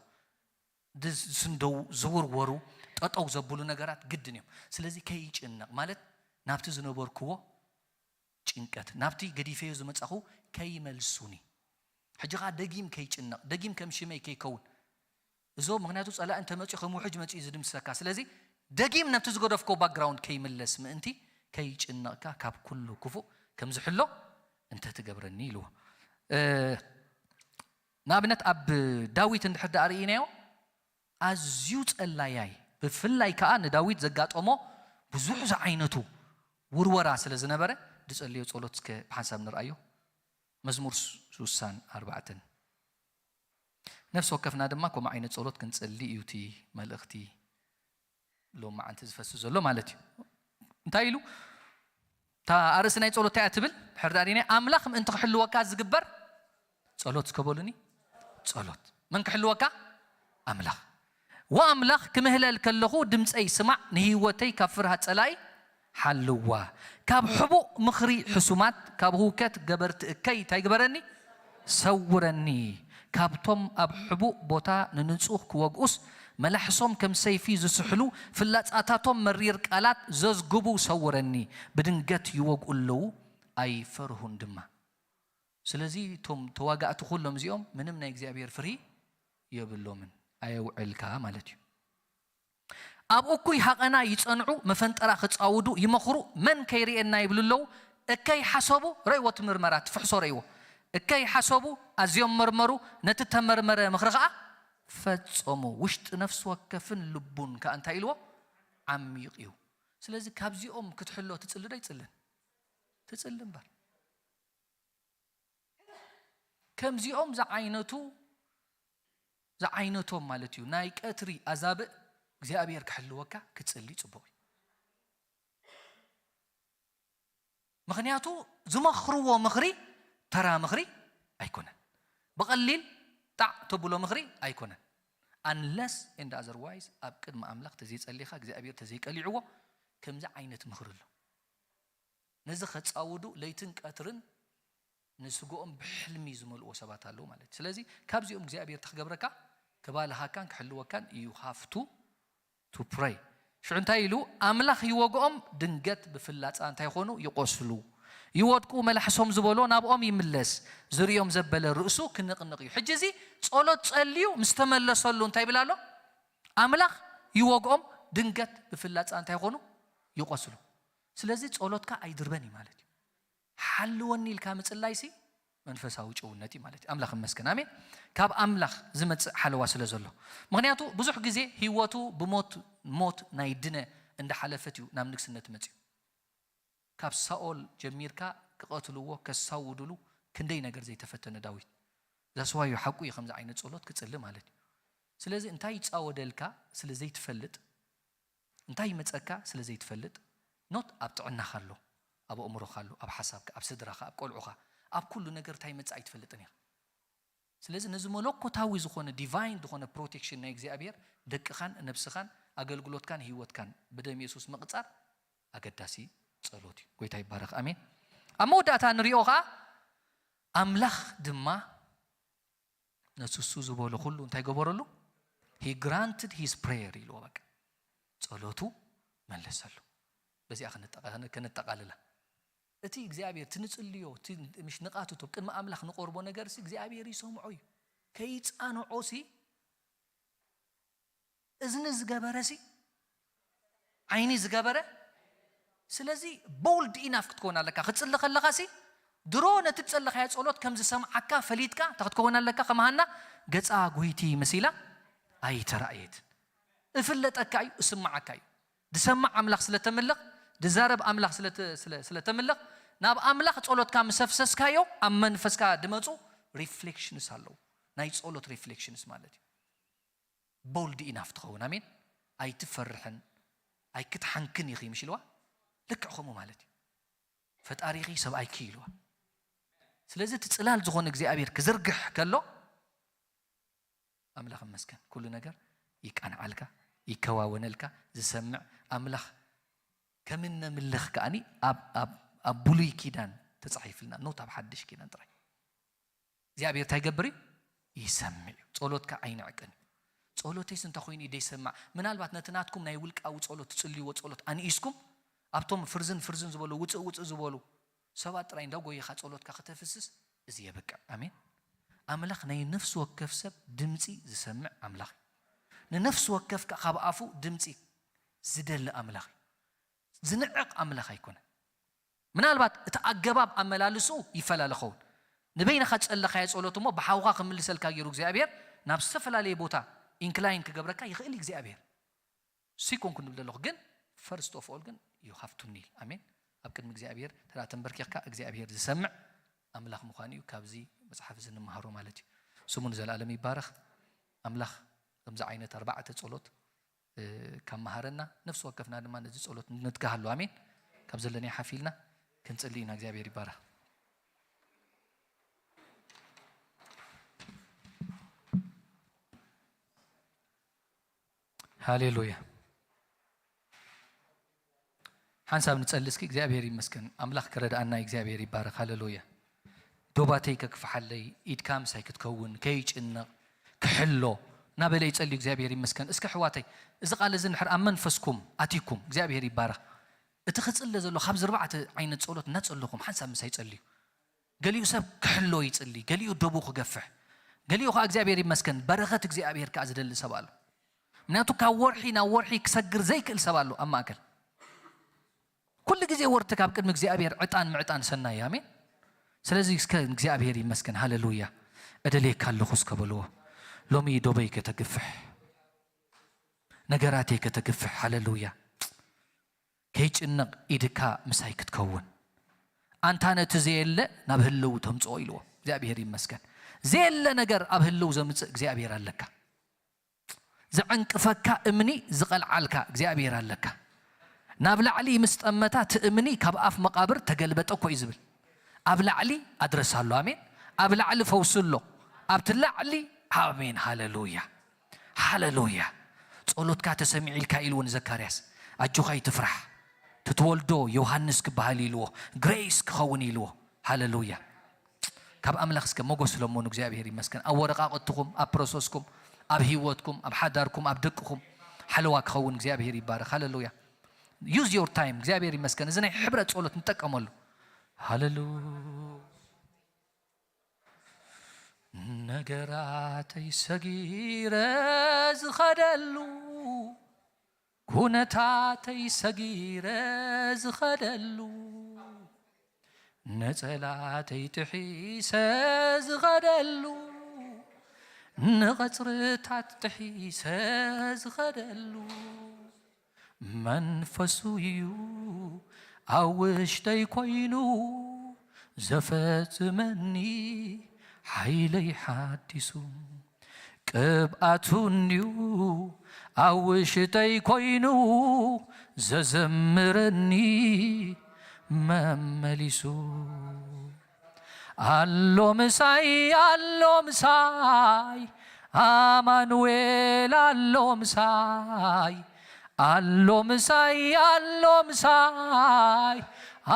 ዝስንደው፣ ዝውርወሩ፣ ጠጠው ዘብሉ ነገራት ግድን እዮም። ስለዚ ከይጭነቕ ማለት ናብቲ ዝነበርክዎ ጭንቀት፣ ናብቲ ገዲፈዮ ዝመጻኹ ከይመልሱኒ። ሕጂ ኸኣ ደጊም ከይጭነቕ፣ ደጊም ከም ሽመይ ከይከውን። እዞ ምኽንያቱ ጸላኢ እንተመጺኡ ከም ውሕጅ መጺኡ እዩ ዝድምስሰካ። ስለዚ ደጊም ነብቲ ዝገደፍኮ ባክግራውንድ ከይምለስ ምእንቲ ከይጭነቕካ ካብ ኩሉ ክፉእ ከም ዝሕሎ እንተ ትገብረኒ ኢልዎ። እ፣ ንኣብነት ኣብ ዳዊት እንድሕር ደኣ ርኢናዮ፣ ኣዝዩ ጸላያይ፣ ብፍላይ ከኣ ንዳዊት ዘጋጠሞ ብዙሕ ዝዓይነቱ ውርወራ ስለ ዝነበረ፣ ዝጸለዮ ጸሎት እስከ ብሓንሳብ ንርኣዮ። መዝሙር ሱሳን ኣርባዕተን። ነፍሲ ወከፍና ድማ ከምኡ ዓይነት ጸሎት ክንጸሊ እዩ እቲ መልእኽቲ ሎም መዓንቲ ዝፈስስ ዘሎ ማለት እዩ። እንታይ ኢሉ? እታ ኣርእስቲ ናይ ጸሎት እንታይ እያ ትብል? ድሕር ዳኣ ዲና ኣምላኽ ምእንቲ ክሕልወካ ዝግበር ጸሎት እስከ በሉኒ። ጸሎት። መን ክሕልወካ? ኣምላኽ። ወኣምላኽ ክምህለል ከለኹ ድምጸይ ስማዕ፣ ንህይወተይ ካብ ፍርሃት ጸላኢ ሓልዋ። ካብ ሕቡእ ምኽሪ ሕሱማት፣ ካብ ህውከት ገበርቲ እከይ እንታይ ግበረኒ? ሰውረኒ። ካብቶም ኣብ ሕቡእ ቦታ ንንጹህ ክወግኡስ፣ መላሕሶም ከም ሰይፊ ዝስሕሉ፣ ፍላጻታቶም መሪር ቃላት ዘዝግቡ ሰውረኒ። ብድንገት ይወግኡ ኣለዉ፣ ኣይፈርሁን ድማ። ስለዚ እቶም ተዋጋእቲ ኩሎም እዚኦም ምንም ናይ እግዚኣብሔር ፍርሂ የብሎምን። ኣየውዕልካ ማለት እዩ። ኣብ እኩይ ሃቐና ይጸንዑ፣ መፈንጠራ ክጻውዱ ይመኽሩ፣ መን ከይርእየና ይብሉ ኣለዉ። እከይ ሓሰቡ፣ ረእይዎ እቲ ምርመራ፣ እቲ ፍሕሶ ረእይዎ። እከይ ሓሰቡ፣ ኣዝዮም መርመሩ፣ ነቲ ተመርመረ ምኽሪ ኸኣ ፈጸሙ። ውሽጢ ነፍሲ ወከፍን ልቡን ከኣ እንታይ ኢልዎ? ዓሚቕ እዩ። ስለዚ ካብዚኦም ክትሕሎ ትጽሊ ዶ ይጽልን? ትጽሊ እምበር። ከምዚኦም ዝዓይነቱ፣ ዝዓይነቶም ማለት እዩ፣ ናይ ቀትሪ ኣዛብእ እግዚኣብሔር ክሕልወካ ክትጽሊ ጽቡቕ እዩ። ምኽንያቱ ዝመኽርዎ ምኽሪ ተራ ምኽሪ ኣይኮነን። ብቐሊል ጣዕ ተብሎ ምኽሪ ኣይኮነን። Unless and otherwise ኣብ ቅድሚ ኣምላኽ ተዘይጸሊኻ እግዚኣብሔር ተዘይቀሊዕዎ ከምዚ ዓይነት ምኽሪ ኣሎ። ነዚ ከጻውዱ ለይትን ቀትርን ንስግኦም ብሕልሚ ዝመልእዎ ሰባት ኣለዉ ማለት እዩ። ስለዚ ካብዚኦም እግዚኣብሔር ተክገብረካ ክባልሃካን ክሕልወካን እዩ ሃፍቱ ቱ ፕረይ። ሽዑ እንታይ ኢሉ? ኣምላኽ ይወግኦም፣ ድንገት ብፍላጻ እንታይ ይኾኑ? ይቆስሉ፣ ይወድቁ፣ መላሕሶም ዝበሎ ናብኦም ይምለስ፣ ዝርእዮም ዘበለ ርእሱ ክንቕንቕ እዩ። ሕጂ እዚ ጸሎት ጸልዩ ምስ ተመለሰሉ እንታይ ይብል ኣሎ? ኣምላኽ ይወግኦም፣ ድንገት ብፍላጻ እንታይ ይኾኑ? ይቆስሉ። ስለዚ ጸሎትካ ኣይድርበን እዩ ማለት እዩ። ሓልወኒ ኢልካ ምጽላይሲ መንፈሳዊ ጭውነት እዩ ማለት እዩ። ኣምላኽ ይመስገን፣ ኣሜን። ካብ ኣምላኽ ዝመጽእ ሓለዋ ስለ ዘሎ። ምኽንያቱ ብዙሕ ግዜ ህይወቱ ብሞት፣ ሞት ናይ ድነ እንዳሓለፈት እዩ ናብ ንግስነት መጽዩ። ካብ ሳኦል ጀሚርካ ክቐትልዎ፣ ከሳውድሉ ክንደይ ነገር ዘይተፈተነ ዳዊት። ዛስዋዩ ሓቁ እዩ ከምዚ ዓይነት ጸሎት ክጽሊ ማለት እዩ። ስለዚ እንታይ ይጻወደልካ ስለ ዘይትፈልጥ፣ እንታይ ይመጸካ ስለ ዘይትፈልጥ፣ ኖት ኣብ ጥዕናኻ ኣሎ፣ ኣብ ኣእምሮኻ ኣሎ፣ ኣብ ሓሳብካ፣ ኣብ ስድራኻ፣ ኣብ ቆልዑኻ፣ ኣብ ኩሉ ነገር እንታይ ይመጽእ ኣይትፈልጥን ኢኻ። ስለዚ ነዚ መለኮታዊ ዝኾነ፣ ዲቫይን ዝኾነ ፕሮቴክሽን ናይ እግዚኣብሔር ደቅኻን ነብስኻን ኣገልግሎትካን ህይወትካን ብደም የሱስ ምቕጻር ኣገዳሲ ጸሎት እዩ። ጎይታ ይባረኽ። ኣሜን። ኣብ መወዳእታ ንሪኦ ኸኣ ኣምላኽ ድማ ነቲ እሱ ዝበሎ ኩሉ እንታይ ገበረሉ? He granted his prayer ኢልዎ። በቃ ጸሎቱ መለሰሉ። በዚኣ ክንጠቐ-፣ ክንጠቓልላ። እቲ እግዚኣብሔር፣ እቲ ንጽልዮ፣ እቲ ምሽ ንቓትቶ፣ ቅድሚ ኣምላኽ ንቐርቦ ነገርሲ እግዚኣብሔር ይሰምዖ እዩ። ከይጻንዖሲ እዝኒ ዝገበረሲ ዓይኒ ዝገበረ። ስለዚ ቦልድ ኢናፍ ክትከውን ኣለካ። ክትጽሊ ከለኻሲ ድሮ ነቲ ዝጸለኻዮ ጸሎት ከም ዝሰምዓካ ፈሊጥካ እንታይ ክትከውን ኣለካ? ከም ሃና ገጻ ጎይቲ መሲላ ኣይተራእየትን። እፍለጠካ እዩ፣ እስምዓካ እዩ። ዝሰምዕ ኣምላኽ ስለ ተምልኽ፣ ዝዛረብ ኣምላኽ ስለ ተ-፣ ስለ፣ ስለ ተምልኽ፣ ናብ ኣምላኽ ጸሎትካ ምስ ኣፍሰስካዮ ኣብ መንፈስካ ዝመጹ ሪፍሌክሽንስ ኣለዉ። ናይ ጸሎት ሪፍሌክሽንስ ማለት እዩ። ቦልድ ኢናፍ ትኸውን። ኣሜን። ኣይትፈርሕን ኣይክትሓንክን ኢኺ ምሽ ኢልዋ። ልክዕ ከምኡ ማለት እዩ። ፈጣሪኺ ሰብኣይኪ ኢልዋ። ስለዚ እቲ ጽላል ዝኾነ እግዚኣብሔር ክዝርግሕ ከሎ ኣምላኽ ይመስገን፣ ኩሉ ነገር ይቃንዓልካ፣ ይከዋወነልካ። ዝሰምዕ ኣምላኽ ከም እነምልኽ ከኣኒ ኣብ፣ ኣብ፣ ኣብ ብሉይ ኪዳን ተጻሒፍልና፣ ኖት ኣብ ሓድሽ ኪዳን ጥራይ። እግዚኣብሔር እንታይ ይገብር እዩ? ይሰምዕ እዩ። ጸሎትካ ኣይንዕቅን እዩ። ጸሎተይስ እንተ ኮይኑ እዩ ዘይሰማዕ? ምናልባት ነቲ ናትኩም ናይ ውልቃዊ ጸሎት ትጽልይዎ ጸሎት ኣንኢስኩም ኣብቶም ፍርዝን ፍርዝን ዝበሉ፣ ውጽእ ውጽእ ዝበሉ ሰባት ጥራይ እንዳጎየኻ ጸሎትካ ከተፍስስ እዚ የብቅዕ። ኣሜን። ኣምላኽ ናይ ነፍሲ ወከፍ ሰብ ድምጺ ዝሰምዕ ኣምላኽ እዩ። ንነፍሲ ወከፍ ከኣ ካብ ኣፉ ድምጺ ዝደሊ ኣምላኽ እዩ። ዝንዕቕ ኣምላኽ ኣይኮነን። ምናልባት እቲ ኣገባብ ኣመላልስኡ ይፈላለ ኸውን። ንበይንኻ ዝጸለኻዮ ጸሎት እሞ ብሓውኻ ክምልሰልካ ገይሩ እግዚኣብሔር ናብ ዝተፈላለየ ቦታ ኢንክላይን ክገብረካ ይኽእል እዩ እግዚኣብሔር። እሱ ይኮንኩ ንብል ዘለኹ፣ ግን ፈርስት ኦፍ ኦል ግን you have to kneel። ኣሜን። ኣብ ቅድሚ እግዚኣብሔር ተዳ ተንበርኪኽካ እግዚኣብሔር ዝሰምዕ ኣምላኽ ምዃኑ እዩ ካብዚ መጽሓፍ እዚ እንመሃሮ ማለት እዩ። ስሙ ንዘለኣለም ይባረኽ። ኣምላኽ ከምዚ ዓይነት ኣርባዕተ ጸሎት፣ እ፣ ካብ መሃረና፣ ነፍሲ ወከፍና ድማ ነዚ ጸሎት ንትጋሃሉ። ኣሜን። ካብ ዘለናዮ ሓፍ ኢልና ክንጽሊ ኢና። እግዚኣብሔር ይባረኽ። ሃሌሉያ። ሓንሳብ ንጸሊ እስኪ። እግዚኣብሔር ይመስገን። ኣምላኽ ክረድኣና እግዚኣብሔር ይባረኽ። ሃሌሉያ። ዶባተይ ከክፍሓለይ፣ ኢድካ ምሳይ ክትከውን፣ ከይጭነቕ፣ ክሕሎ እናበለ ይጸልዩ። እግዚኣብሔር ይመስገን። እስኪ ኣሕዋተይ፣ እዚ ቃል እዚ እንድሕር ኣብ መንፈስኩም ኣቲኩም፣ እግዚኣብሔር ይባረኽ። እቲ ክጽለ ዘሎ ካብዚ ኣርባዕተ ዓይነት ጸሎት እናጸለኹም ሓንሳብ ምሳይ ጸልዩ። ገሊኡ ሰብ ክሕሎ ይጽሊ፣ ገሊኡ ዶቡ ክገፍሕ፣ ገሊኡ ከኣ እግዚኣብሔር ይመስገን በረኸት እግዚኣብሔር ከኣ ዝደሊ ሰብ ኣሎ። ምክንያቱ ካብ ወርሒ ናብ ወርሒ ክሰግር ዘይክእል ሰብ ኣሎ ኣብ ማእከል። ኩሉ ግዜ ወርትክ ኣብ ቅድሚ እግዚኣብሔር ዕጣን ምዕጣን ሰናይ እዩ። ኣሜን። ስለዚ እስከ እግዚኣብሔር ይመስገን፣ ሃሌሉያ። እደልየካ ኣለኹ እስከ በልዎ። ሎሚ ዶበይ ከተግፍሕ፣ ነገራተይ ከተግፍሕ፣ ሃሌሉያ። ከይጭነቕ ኢድካ ምሳይ ክትከውን፣ ኣንታ ነቲ ዘየለ ናብ ህልው ተምጽኦ ኢልዎ። እግዚኣብሔር ይመስገን። ዘየለ ነገር ኣብ ህልው ዘምጽእ እግዚኣብሔር ኣለካ። ዘዕንቅፈካ እምኒ ዝቐልዓልካ እግዚኣብሔር ኣለካ። ናብ ላዕሊ ምስ ጠመታ እቲ እምኒ ካብ ኣፍ መቓብር ተገልበጠ እኮ እዩ ዝብል። ኣብ ላዕሊ ኣድረስ ኣሎ። ኣሜን። ኣብ ላዕሊ ፈውሲ ኣሎ። ኣብቲ ላዕሊ፣ ኣሜን፣ ሃሌሉያ፣ ሃሌሉያ። ጸሎትካ ተሰሚዑ ኢልካ ኢልዎ ንዘካርያስ፣ ኣጆኻ ኣይትፍራሕ፣ ትትወልዶ ዮሃንስ ክበሃል ኢልዎ፣ ግሬስ ክኸውን ኢልዎ። ሃለሉያ። ካብ ኣምላኽ እስከ ሞጎስ ለምኑ። እግዚኣብሔር ይመስገን። ኣብ ወረቃቅትኩም፣ ኣብ ፕሮሰስኩም፣ ኣብ ህይወትኩም፣ ኣብ ሓዳርኩም፣ ኣብ ደቅኹም ሓለዋ ክኸውን እግዚኣብሔር ይባረክ። ሃለሉያ። Use your time። እግዚኣብሔር ይመስገን። እዚ ናይ ሕብረት ጸሎት ንጠቀመሉ። ሃለሉያ። ነገራተይ ሰጊረ ዝኸደሉ፣ ኩነታተይ ሰጊረ ዝኸደሉ፣ ነጸላተይ ጥሒሰ ዝኸደሉ፣ ንቐጽርታት ጥሒሰ ዝኸደሉ፣ መንፈሱ እዩ ኣብ ውሽጠይ ኮይኑ ዘፈጽመኒ፣ ሓይለይ ሓዲሱ። ቅብኣቱ እንድዩ ኣብ ውሽጠይ ኮይኑ ዘዘምረኒ፣ መመሊሱ። ኣሎ ምሳይ፣ ኣሎ ምሳይ፣ ኣማኑኤል ኣሎ ምሳይ፣ ኣሎ ምሳይ፣ ኣሎ ምሳይ፣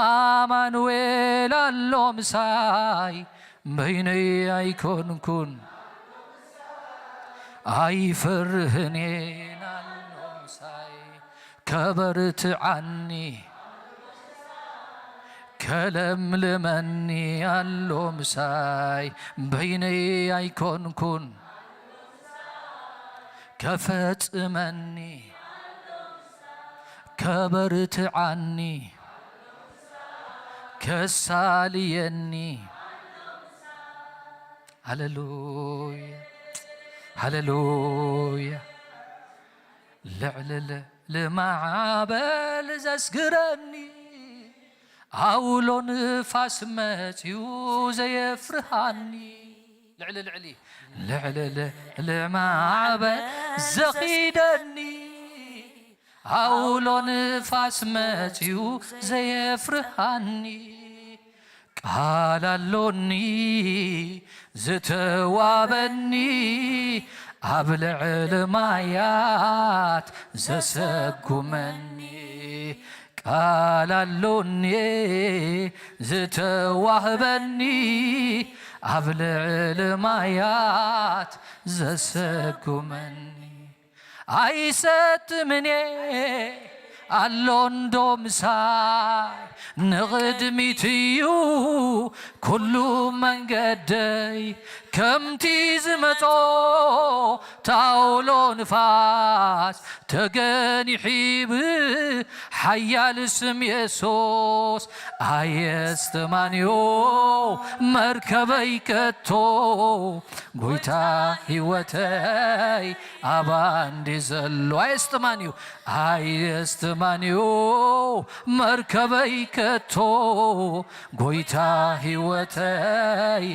ኣማኑኤል ኣሎ ምሳይ፣ በይነይ ኣይኮንኩን፣ ኣይፈርህን እየን ኣሎ ምሳይ፣ ከበርትዓኒ፣ ከለምልመኒ ኣሎ ምሳይ፣ በይነይ ኣይኮንኩን፣ ከፈጽመኒ፣ ከበርትዓኒ፣ ከሳልየኒ። ሃለሉያ፣ ሃለሉያ። ልዕሊ ልዕሊ ማዕበል ዘስግረኒ፣ ኣውሎ ንፋስ መጺኡ ዘየፍርሃኒ። ልዕሊ ልዕሊ፣ ልዕሊ ልዕሊ ማዕበል ዘኺደኒ፣ ኣውሎ ንፋስ መጺኡ ዘየፍርሃኒ። ቃል ኣሎኒ ዝተዋበኒ፣ ኣብ ልዕሊ ማያት ዘሰጉመኒ። ቃል ኣሎኒ ዝተዋህበኒ፣ ኣብ ልዕሊ ማያት ዘሰጉመኒ። ኣይሰጥምን እየ ኣሎ እንዶ ምሳይ፣ ንቕድሚት እዩ ኩሉ መንገደይ። ከምቲ ዝመጾ ታውሎ ንፋስ ተገኒሒ ብሓያል ስም የሱስ፣ ኣየስተማንዮ መርከበይ ከቶ። ጎይታ ህይወተይ ኣባ እንዲ ዘሎ ኣየስትማን እዩ፣ ኣየስትማን እዩ መርከበይ ከቶ። ጎይታ ህይወተይ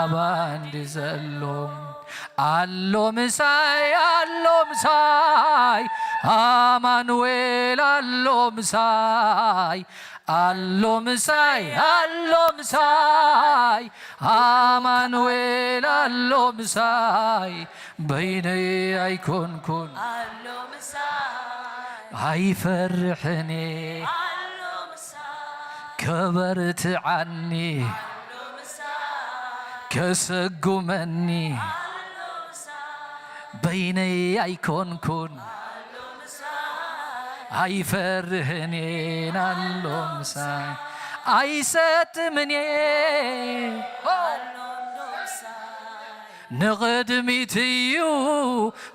ኣባ እንዲ ዘሎ ኣሎ ምሳይ፣ ኣሎ ምሳይ ኣማኑኤል ኣሎ ምሳይ ኣሎ ምሳይ፣ ኣሎ ምሳይ ኣማኑኤል ኣሎ ምሳይ፣ በይነይ ኣይኮንኩን ኣሎ ምሳይ፣ ኣይፈርሕን እየ ኣሎ ምሳይ፣ ከበርትዓኒ ኣሎ ምሳይ፣ ከሰጉመኒ ኣሎ ምሳይ፣ በይነይ ኣይኮንኩን ኣይፈርህን እየ ኣሎ ምሳይ፣ ኣይሰጥምን እየ። ንቕድሚት እዩ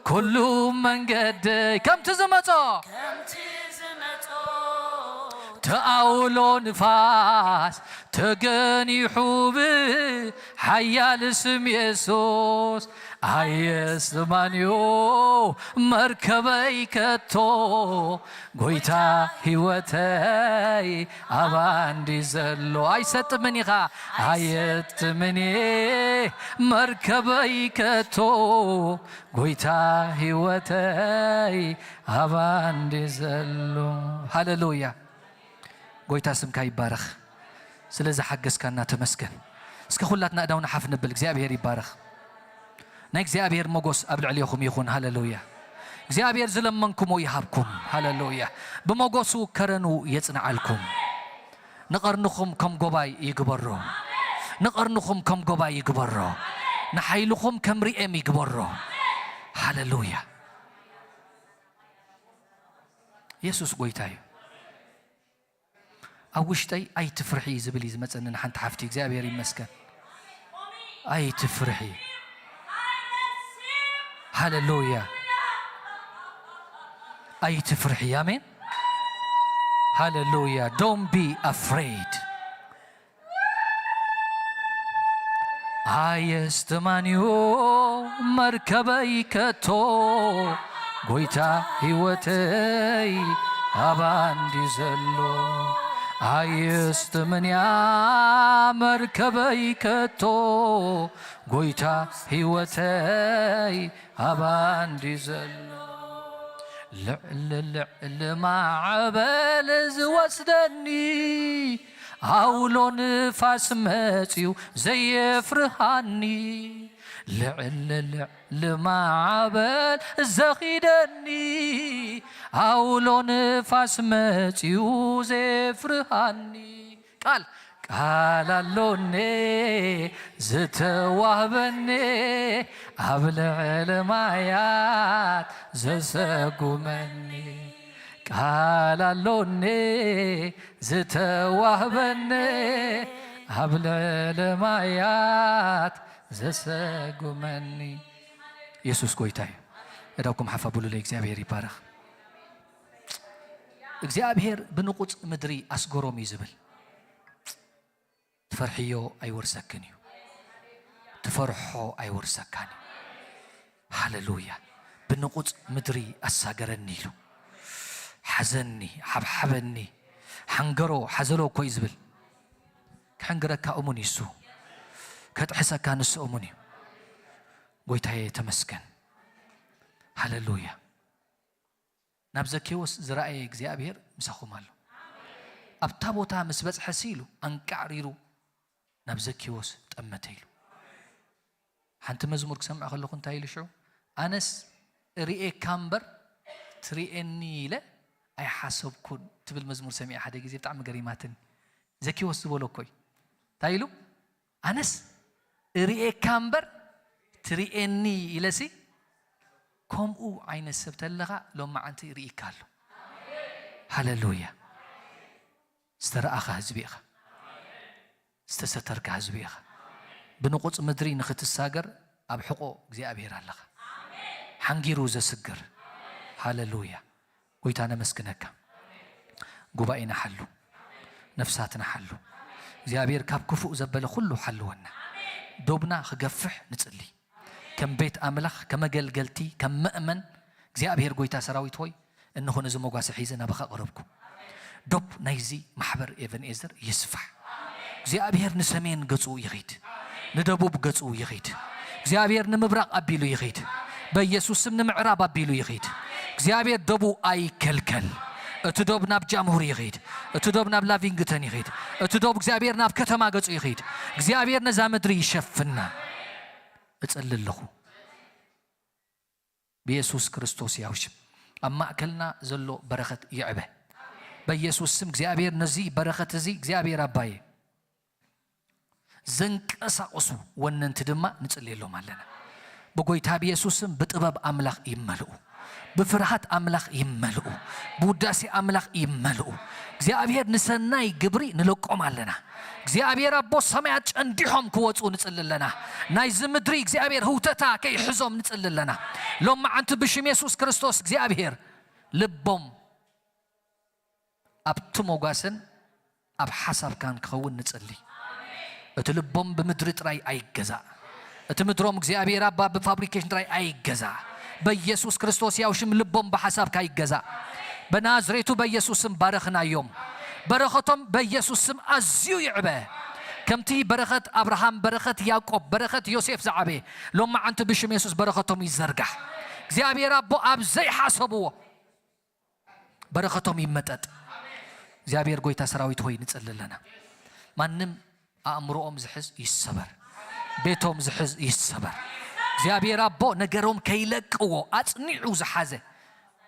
ኩሉ መንገደይ። ከምቲ ዝመጾ ተኣውሎ ንፋስ ተገኒሑ ብሓያል ስም የሱስ ኣየስማንዮ መርከበይ ከቶ። ጎይታ ህይወተይ ኣባ እንዲ ዘሎ ኣይሰጥምን ኢኻ ኣየጥምን እየ መርከበይ ከቶ። ጎይታ ህይወተይ ኣባ እንዲ ዘሎ። ሃለሉያ። ጎይታ ስምካ ይባረኽ። ስለ ዝሓገዝካና ተመስገን። እስከ ኩላትና እዳውና ሓፍ ንብል። እግዚኣብሔር ይባረኽ። ናይ እግዚኣብሔር ሞጎስ ኣብ ልዕሌኹም ይኹን። ሃለሉያ። እግዚኣብሔር ዝለመንኩሞ ይሃብኩም። ሃሌሉያ። ብመጎሱ ከረኑ የጽንዓልኩም። ንቐርንኹም ከም ጎባይ ይግበሮ። ንቐርንኹም ከም ጎባይ ይግበሮ። ንሓይልኹም ከም ርኤም ይግበሮ። ሃሌሉያ። የሱስ ጎይታ እዩ። ኣብ ውሽጠይ ኣይትፍርሒ ዝብል እዩ ዝመጸኒ ንሓንቲ ሓፍቲ። እግዚኣብሔር ይመስገን። ኣይትፍርሒ። ሃሌሉያ። ኣይትፍርሒ። ኣሜን። ሃሌሉያ። Don't be afraid. ኣየስትማንዮ መርከበይ ከቶ፣ ጎይታ ህይወተይ ኣባንዲ ዘሎ። ኣየስትምንያ መርከበይ ከቶ፣ ጎይታ ህይወተይ ኣባንዲ ዘሎ። ልዕሊ ልዕሊ ማዕበል ዝወስደኒ፣ ኣውሎ ንፋስ መጺኡ ዘየፍርሃኒ። ልዕሊ ልዕሊ ማዕበል ዘኺደኒ፣ ኣውሎ ንፋስ መጺኡ ዘየፍርሃኒ። ቃል ቃል ኣሎኒ ዝተዋህበኒ፣ ኣብ ልዕሊ ማያት ዘሰጉመኒ። ቃል ኣሎኒ ዝተዋህበኒ፣ ኣብ ልዕሊ ማያት ዘሰጉመኒ። የሱስ ጎይታ እዩ። እዳኩም ሓፍ ኣብሉለይ። እግዚኣብሔር ይባረኽ። እግዚኣብሔር ብንቑጽ ምድሪ ኣስገሮም እዩ ዝብል። ትፈርሕዮ ኣይወርሰክን እዩ። ትፈርሖ ኣይወርሰካን እዩ። ሃሌሉያ። ብንቑጽ ምድሪ ኣሳገረኒ ኢሉ። ሓዘኒ፣ ሓብሓበኒ፣ ሓንገሮ፣ ሓዘሎ እኮ እዩ ዝብል። ክሕንግረካ እሙን እዩ እሱ። ከጥሕሰካ ንሱ እሙን እዩ። ጎይታዬ ተመስገን። ሃሌሉያ። ናብ ዘኬዎስ ዝረኣየ እግዚኣብሔር ምሳኹም ኣሎ። ኣብታ ቦታ ምስ በጽሐ ሲ ኢሉ ኣንቃዕሪሩ ናብ ዘኬዎስ ጠመተ ኢሉ። ሓንቲ መዝሙር ክሰምዕ ከለኹ እንታይ ኢሉ ሽዑ? ኣነስ እርኤካ እምበር ትርኤኒ ኢለ ኣይሓሰብኩን ትብል መዝሙር ሰሚዐ ሓደ ግዜ፣ ብጣዕሚ ገሪማትኒ። ዘኬዎስ ዝበሎ እኮ እዩ። እንታይ ኢሉ? ኣነስ እርኤካ እምበር ትርኤኒ ኢለሲ፣ ከምኡ ዓይነት ሰብ ተለኻ ሎማዓንቲ ርኢካ ኣሎ። ሃሌሉያ። ዝተረኣኻ ህዝቢ ኢኻ። ዝተሰተርካ ህዝቢ ኢኻ። ብንቑጽ ምድሪ ንኽትሳገር ኣብ ሕቖ እግዚኣብሔር ኣለኻ። ሓንጊሩ ዘስግር። ሃሌሉያ። ጎይታ ነመስግነካ። ጉባኤና ሓሉ። ነፍሳትና ሓሉ። እግዚኣብሔር ካብ ክፉእ ዘበለ ኩሉ ሓልወና። ዶብና ክገፍሕ ንጽሊ። ከም ቤት ኣምላኽ፣ ከም ኣገልገልቲ፣ ከም መእመን እግዚኣብሔር ጎይታ ሰራዊት ሆይ፣ እንሆ ነዚ መጓሰ ሒዘ ናባኻ ቀረብኩ። ዶብ ናይዚ ማሕበር ኤቨንኤዘር ይስፋሕ። እግዚኣብሔር ንሰሜን ገጹ ይኺድ፣ ንደቡብ ገጹ ይኺድ። እግዚኣብሔር ንምብራቕ ኣቢሉ ይኺድ። በኢየሱስ ስም ንምዕራብ ኣቢሉ ይኺድ። እግዚኣብሔር ደቡ ኣይከልከል። እቲ ዶብ ናብ ጃምሁር ይኺድ። እቲ ዶብ ናብ ላቪንግተን ይኺድ። እቲ ዶብ እግዚኣብሔር ናብ ከተማ ገጹ ይኺድ። እግዚኣብሔር ነዛ ምድሪ ይሸፍና። እጸሊ ኣለኹ። ብየሱስ ክርስቶስ ያው ሽም ኣብ ማእከልና ዘሎ በረኸት ይዕበ። በኢየሱስ ስም እግዚኣብሔር ነዚ በረኸት እዚ እግዚኣብሔር ኣባዬ ዘንቀሳቕሱ ወነንቲ ድማ ንጽልየሎም ኣለና። ብጎይታ ብየሱስ ስም ብጥበብ ኣምላኽ ይመልኡ፣ ብፍርሃት ኣምላኽ ይመልኡ፣ ብውዳሴ ኣምላኽ ይመልኡ። እግዚኣብሔር ንሰናይ ግብሪ ንለቆም ኣለና። እግዚኣብሔር ኣቦ ሰማያት ጨንዲሖም ክወጹ ንጽሊ ኣለና። ናይዚ ምድሪ እግዚኣብሔር ህውተታ ከይሕዞም ንጽሊ ኣለና። ሎማዓንቲ ብሽም የሱስ ክርስቶስ እግዚኣብሔር ልቦም ኣብቲ ሞጓሰን ኣብ ሓሳብካን ክኸውን ንጽሊ። እቲ ልቦም ብምድሪ ጥራይ ኣይገዛእ። እቲ ምድሮም እግዚኣብሔር ኣባ ብፋብሪኬሽን ጥራይ ኣይገዛእ። በኢየሱስ ክርስቶስ ያው ሽም ልቦም ብሓሳብካ ይገዛእ። በናዝሬቱ በኢየሱስ ስም ባረኽናዮም። በረኸቶም በኢየሱስ ስም ኣዝዩ ይዕበ። ከምቲ በረኸት ኣብርሃም፣ በረኸት ያዕቆብ፣ በረኸት ዮሴፍ ዝዓበየ፣ ሎማዓንቲ ብሽም የሱስ በረኸቶም ይዘርጋሕ። እግዚኣብሔር ኣቦ ኣብ ዘይሓሰብዎ በረኸቶም ይመጠጥ። እግዚኣብሔር ጎይታ ሰራዊት ሆይ ንጽሊ ኣለና። ማንም ኣእምሮኦም ዝሕዝ ይሰበር፣ ቤቶም ዝሕዝ ይሰበር። እግዚኣብሔር ኣቦ ነገሮም ከይለቅዎ ኣጽኒዑ ዝሓዘ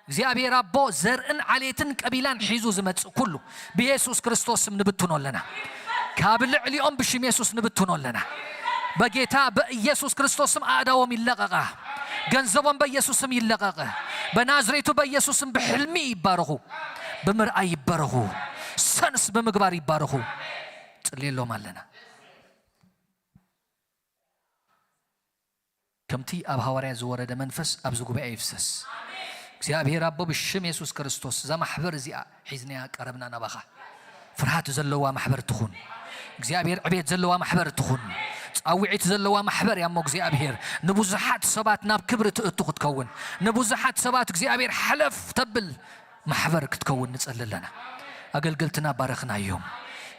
እግዚኣብሔር ኣቦ ዘርእን ዓሌትን ቀቢላን ሒዙ ዝመጽእ ኩሉ ብየሱስ ክርስቶስ ስም ንብትኖ ኣለና። ካብ ልዕሊኦም ብሽም የሱስ ንብትኖ ኣለና። በጌታ በኢየሱስ ክርስቶስ ስም ኣእዳዎም ይለቐቓ። ገንዘቦም በኢየሱስ ስም ይለቐቐ። በናዝሬቱ በኢየሱስ ስም ብሕልሚ ይባረኹ፣ ብምርኣይ ይባረኹ፣ ሰንስ ብምግባር ይባረኹ። ጽልየሎም ኣለና። ከምቲ ኣብ ሃዋርያ ዝወረደ መንፈስ ኣብዚ ጉባኤ ይፍሰስ። እግዚኣብሔር ኣቦ ብሽም የሱስ ክርስቶስ እዛ ማሕበር እዚኣ ሒዝናያ ቀረብና ናባኻ። ፍርሃት ዘለዋ ማሕበር ትኹን። እግዚኣብሔር ዕቤት ዘለዋ ማሕበር ትኹን። ጻውዒት ዘለዋ ማሕበር እያ እሞ እግዚኣብሔር ንብዙሓት ሰባት ናብ ክብሪ ትእቱ ክትከውን፣ ንብዙሓት ሰባት እግዚኣብሔር ሓለፍ ተብል ማሕበር ክትከውን ንጸሊ ኣለና። ኣገልገልትና ባረኽናዮም።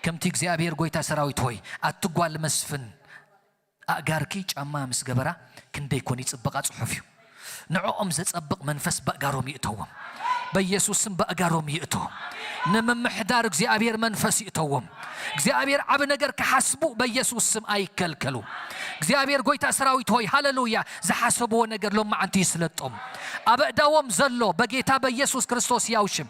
ከምቲ እግዚኣብሔር ጎይታ ሰራዊት ሆይ ኣቲ ጓል መስፍን ኣእጋርኪ ጫማ ምስ ገበራ ክንደይ ኮን ይጽበቓ ጽሑፍ እዩ። ንዕኦም ዘጸብቕ መንፈስ በእጋሮም ይእተዎም። በኢየሱስ ስም በእጋሮም ይእተዎም። ንምምሕዳር እግዚኣብሔር መንፈስ ይእተዎም። እግዚኣብሔር ዓቢ ነገር ክሓስቡ በኢየሱስ ስም ኣይከልከሉ። እግዚኣብሔር ጎይታ ሰራዊት ሆይ ሃሌሉያ፣ ዝሓሰብዎ ነገር ሎማዓንቲ ይስለጦም። ኣብ ኣእዳዎም ዘሎ በጌታ በኢየሱስ ክርስቶስ ያው ሽም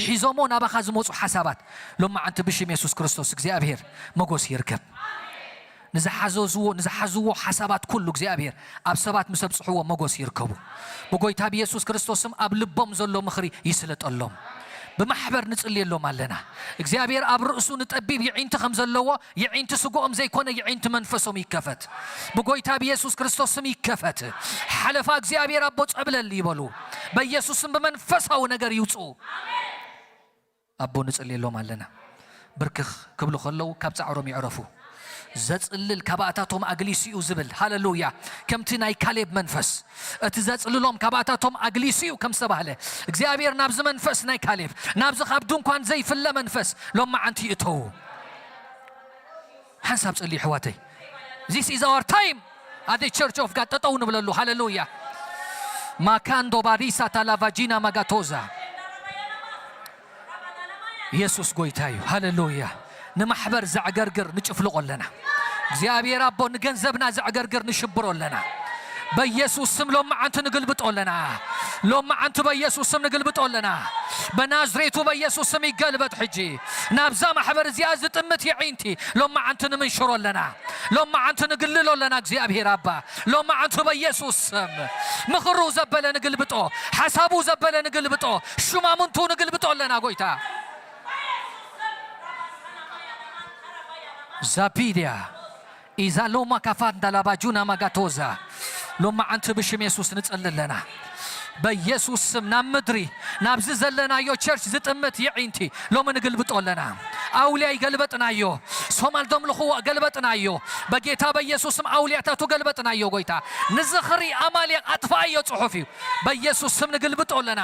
ሒዞሞ ናባኻ ዝመጹ ሓሳባት ሎማዓንቲ ብሽም የሱስ ክርስቶስ እግዚኣብሔር መጎስ ይርከብ። ንዝሓዘዝዎ ንዝሓዝዎ ሓሳባት ኩሉ እግዚኣብሔር ኣብ ሰባት ምስ ኣብጽሕዎ መጎስ ይርከቡ። ብጎይታ ብየሱስ ክርስቶስም ኣብ ልቦም ዘሎ ምኽሪ ይስለጠሎም። ብማሕበር ንጽልየሎም ኣለና። እግዚኣብሔር ኣብ ርእሱ ንጠቢብ ይዒንቲ ከም ዘለዎ ይዒንቲ ስግኦም ዘይኮነ ይዒንቲ መንፈሶም ይከፈት። ብጎይታ ብየሱስ ክርስቶስም ይከፈት። ሓለፋ እግዚኣብሔር ኣቦ ጸብለል ይበሉ። በኢየሱስም ብመንፈሳዊ ነገር ይውጽኡ። ኣቦ ንጽልየሎም ኣለና። ብርክኽ ክብሉ ከለዉ ካብ ጻዕሮም ይዕረፉ። ዘጽልል ካባእታቶም ኣግሊሱ እዩ ዝብል። ሃሌሉያ። ከምቲ ናይ ካሌብ መንፈስ እቲ ዘጽልሎም ካባእታቶም ኣግሊሱ እዩ ከም ዝተባህለ እግዚኣብሔር ናብዚ መንፈስ ናይ ካሌብ ናብዚ ካብ ድንኳን ዘይፍለ መንፈስ ሎማዓንቲ ይእተዉ። ሓንሳብ ጸልዩ ኣሕዋተይ። This is our time at the church of God. ጠጠው ንብለሉ። ሃሌሉያ። ማካንዶ ባሪሳ ታላቫጂና ማጋቶዛ። የሱስ ጎይታ እዩ። ሃሌሉያ። ንማሕበር ዘዕገርግር ንጭፍልቆ ኣለና። እግዚኣብሔር ኣቦ ንገንዘብና ዘዕገርግር ንሽብሮ ኣለና። በኢየሱስ ስም ሎማዓንቲ ንግልብጦ ኣለና። ሎማዓንቲ በኢየሱስ ስም ንግልብጦ ኣለና። በናዝሬቱ በኢየሱስ ስም ይገልበጥ ሕጂ። ናብዛ ማሕበር እዚኣ ዝጥምት የዒንቲ ሎማዓንቲ ንምንሽሮ ኣለና። ሎማዓንቲ ንግልሎ ኣለና እግዚኣብሔር ኣባ። ሎማዓንቲ በኢየሱስ ስም ምኽሩ ዘበለ ንግልብጦ፣ ሓሳቡ ዘበለ ንግልብጦ፣ ሹማምንቱ ንግልብጦ ኣለና ጎይታ። ዛፒድያ ኢዛ ሎማ ካፋንዳ ላባጁና ማጋቶዛ። ሎማዓንቲ ብሽም የሱስ ንጸሊ ኣለና። በኢየሱስ ስም ናብ ምድሪ ናብዚ ዘለናዮ ቸርች ዝጥምት የዒንቲ ሎሚ ንግልብጦ ኣለና። ኣውልያ ይገልበጥናዮ። ሶማል ደምልኽዎ ገልበጥናዮ። በጌታ በኢየሱስ ስም ኣውልያታቱ ገልበጥናዮ ጎይታ። ንዝኽሪ ኣማሌቕ ኣጥፍኣዮ ጽሑፍ እዩ። በኢየሱስ ስም ንግልብጦ ኣለና።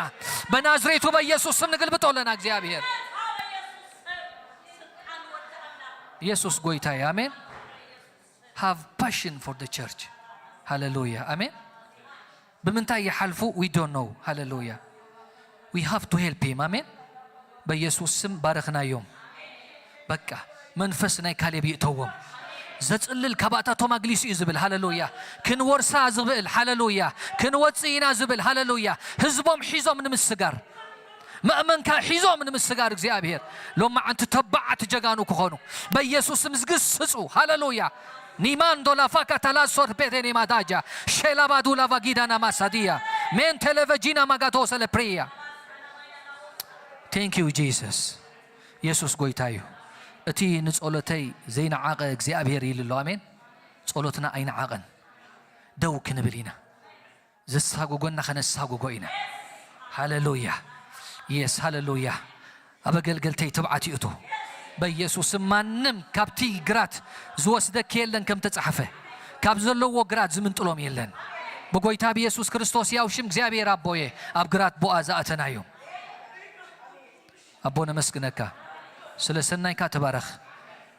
በናዝሬቱ በኢየሱስ ስም ንግልብጦ ኣለና እግዚኣብሔር። ኢየሱስ ጎይታ እዩ። ኣሜን። Have passion for the church. ሃሌሉያ። ኣሜን። ብምንታይ ይሓልፉ? We don't know. ሃሌሉያ። We have to help him. ኣሜን። በኢየሱስ ስም ባረኽናዮም። በቃ መንፈስ ናይ ካሌብ ይእተዎም። ዘጽልል ካባእታቶም ኣግሊሱ እዩ ዝብል። ሃሌሉያ። ክንወርሳ ዝብል። ሃሌሉያ። ክንወጽእ ኢና ዝብል። ሃሌሉያ። ህዝቦም ሒዞም ንምስጋር መእመንካ ሒዞም ንምስጋር እግዚኣብሔር ሎማዓንቲ ተባዓት ጀጋኑ ክኾኑ በኢየሱስ ስም ዝግስጹ። ሃሌሉያ። ኒማንዶ ላፋካ ታላሶር ፔቴኔ ማዳጃ ሼላባዱ ላቫጊዳና ማሳዲያ ሜን ቴሌቨጂና ማጋቶ ሰለፕሪያ። Thank you Jesus። የሱስ ጎይታ እዩ። እቲ ንጸሎተይ ዘይነዓቐ እግዚኣብሔር ኢሉ ኣሎ። ኣሜን። ጸሎትና ኣይነዓቐን። ደው ክንብል ኢና። ዘሳጎጎና ከነሳጎጎ ኢና። ሃሌሉያ። የስ ሃሌሉያ። ኣብ ኣገልገልተይ ትብዓት ይእቱ። በኢየሱስ ስም ማንም ካብቲ ግራት ዝወስደኪ የለን ከም ተጻሕፈ። ካብ ዘለዎ ግራት ዝምንጥሎም የለን። ብጎይታ ብየሱስ ክርስቶስ ያው ሽም እግዚኣብሔር ኣቦየ ኣብ ግራት ቦኣ ዝኣተናዮም። ኣቦ ነመስግነካ። ስለ ሰናይካ ተባረኽ።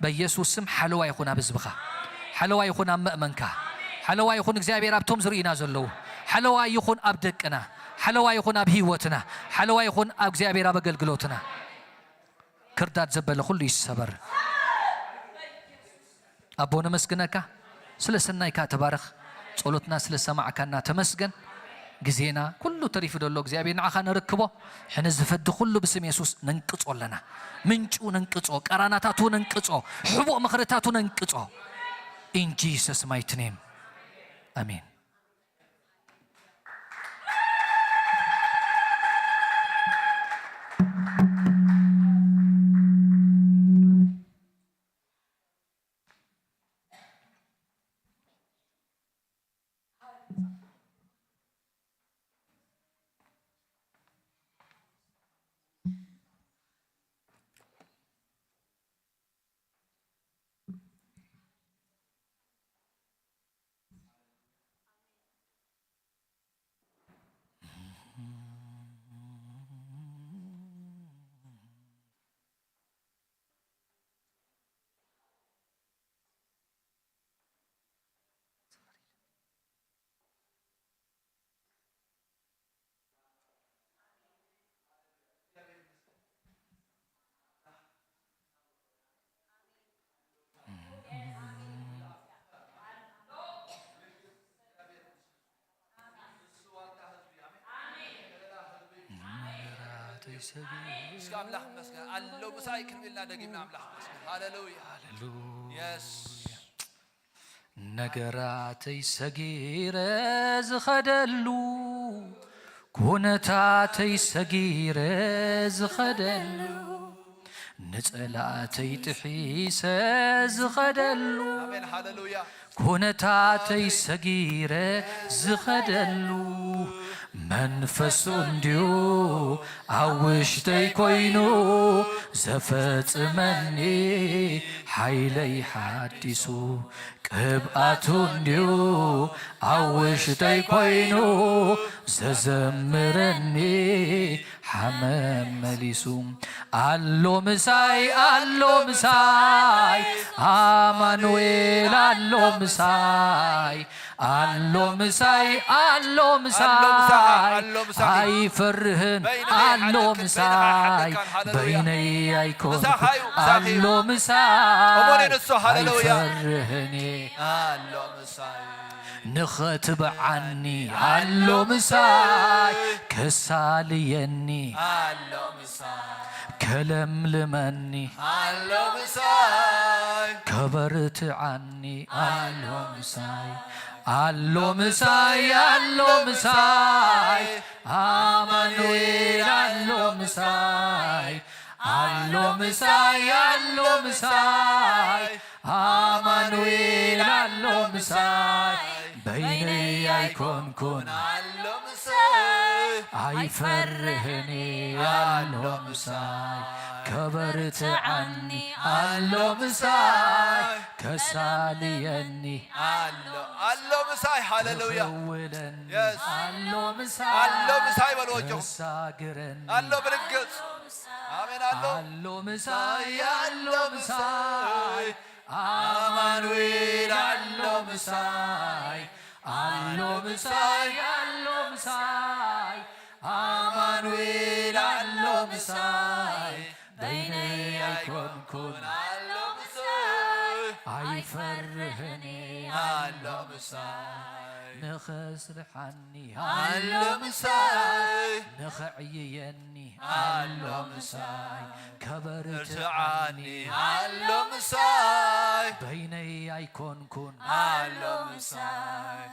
በኢየሱስ ስም ሓለዋ ይኹን ኣብ ህዝብኻ። ሓለዋ ይኹን ኣብ መእመንካ። ሓለዋ ይኹን እግዚኣብሔር ኣብቶም ዝርእዩና ዘለዉ። ሓለዋ ይኹን ኣብ ደቅና። ሓለዋ ይኹን ኣብ ህይወትና። ሓለዋ ይኹን ኣብ እግዚኣብሔር ኣብ ኣገልግሎትና። ክርዳድ ዘበለ ኩሉ ይሰበር። ኣቦ ነመስግነካ። ስለ ሰናይካ ተባረኽ። ጸሎትና ስለ ሰማዕካና ተመስገን። ግዜና ኩሉ ተሪፉ ዘሎ እግዚኣብሔር ንዓኻ ነርክቦ። ሕነ ዝፈዲ ኩሉ ብስም የሱስ ነንቅጾ ኣለና። ምንጩ ነንቅጾ፣ ቀራናታቱ ነንቅጾ፣ ሕቡእ ምኽርታቱ ነንቅጾ። In Jesus mighty name. ኣሜን። እስኪ ኣምላኽ ይመስገን ኣሎ ምሳይ ክንብልና ደጊምና ኣምላኽ ይመስገን። ሃሌሉያ። ሃሌሉያ። የስ። ነገራተይ ሰጊረ ዝኸደሉ፣ ኩነታተይ ሰጊረ ዝኸደሉ፣ ንጸላእተይ ጥሒሰ ዝኸደሉ፣ ኣሜን፣ ሃሌሉያ። ኩነታተይ ሰጊረ ዝኸደሉ፣ መንፈሱ እንድዩ ኣብ ውሽጠይ ኮይኑ ዘፈጽመኒ፣ ሓይለይ ሓዲሱ፣ ቅብኣቱ እንድዩ ኣብ ውሽጠይ ኮይኑ ዘዘምረኒ፣ ሓመም መሊሱ። ኣሎ ምሳይ፣ ኣሎ ምሳይ፣ ኣማኑኤል ኣሎ ምሳይ፣ ኣሎ ምሳይ፣ ኣሎ ኣሎ ምሳኻ፣ ምሳይ፣ ኣሎ ምሳይ። ኣይፈርህን፣ በይንኻ ኣሎ ሓደግካን፣ ምሳይ፣ በይንኻ ሓደግካን፣ ሃሌሉያ። በይነይ ኣይኮንኩ፣ ምሳኻ እዩ፣ ምሳኻ እዩ። ኣሎ ምሳይ፣ እሞን ንሱ፣ ሃሌሉያ። ኣይፈርህን እየ። ኣሎ ምሳይ። ንኸትብዓኒ፣ ኣሎ ምሳይ፣ ከሳልየኒ፣ ኣሎ ምሳይ። ከለምልመኒ፣ ኣሎ ምሳይ። ከበርትዓኒ፣ ኣሎ ምሳይ። ኣሎ ምሳይ፣ ኣሎ ምሳይ፣ ኣማኑኤል ኣሎ ምሳይ። ኣሎ ምሳይ፣ ኣሎ ምሳይ፣ ኣማኑኤል ኣሎ ምሳይ። በይነይ ኣይኮንኩን፣ ኣሎ ምሳይ። ኣይፈርህን፣ ኣሎ ምሳይ። ከበርትዓኒ፣ ኣሎ ምሳይ። ከሳልየኒ፣ ኣሎ፣ ኣሎ ምሳይ፣ ሃሌሉያ። ክኽውለኒ፣ የስ። ኣሎ ምሳይ። ኣሎ ምሳይ በሉ፣ ወጆ። ከሳግረኒ፣ ኣሎ ብርግጽ። ኣሜን፣ ኣሎ። ኣሎ ምሳይ፣ ኣሎ ምሳይ፣ ኣማኑኤል ኣሎ ምሳይ። ኣሎ ምሳይ፣ ኣሎ ምሳይ፣ ኣማኑኤል ኣሎ ምሳይ። በይነይ ኣይኮንኩን፣ ኣሎ ምሳይ። ኣይፈርህን፣ ኣሎ ምሳይ። ንኸስርሓኒ፣ ኣሎ ምሳይ። ንኸዕይየኒ፣ ኣሎ ምሳይ። ከበርትዓኒ፣ ኣሎ ምሳይ። በይነይ ኣይኮንኩን፣ ኣሎ ምሳይ።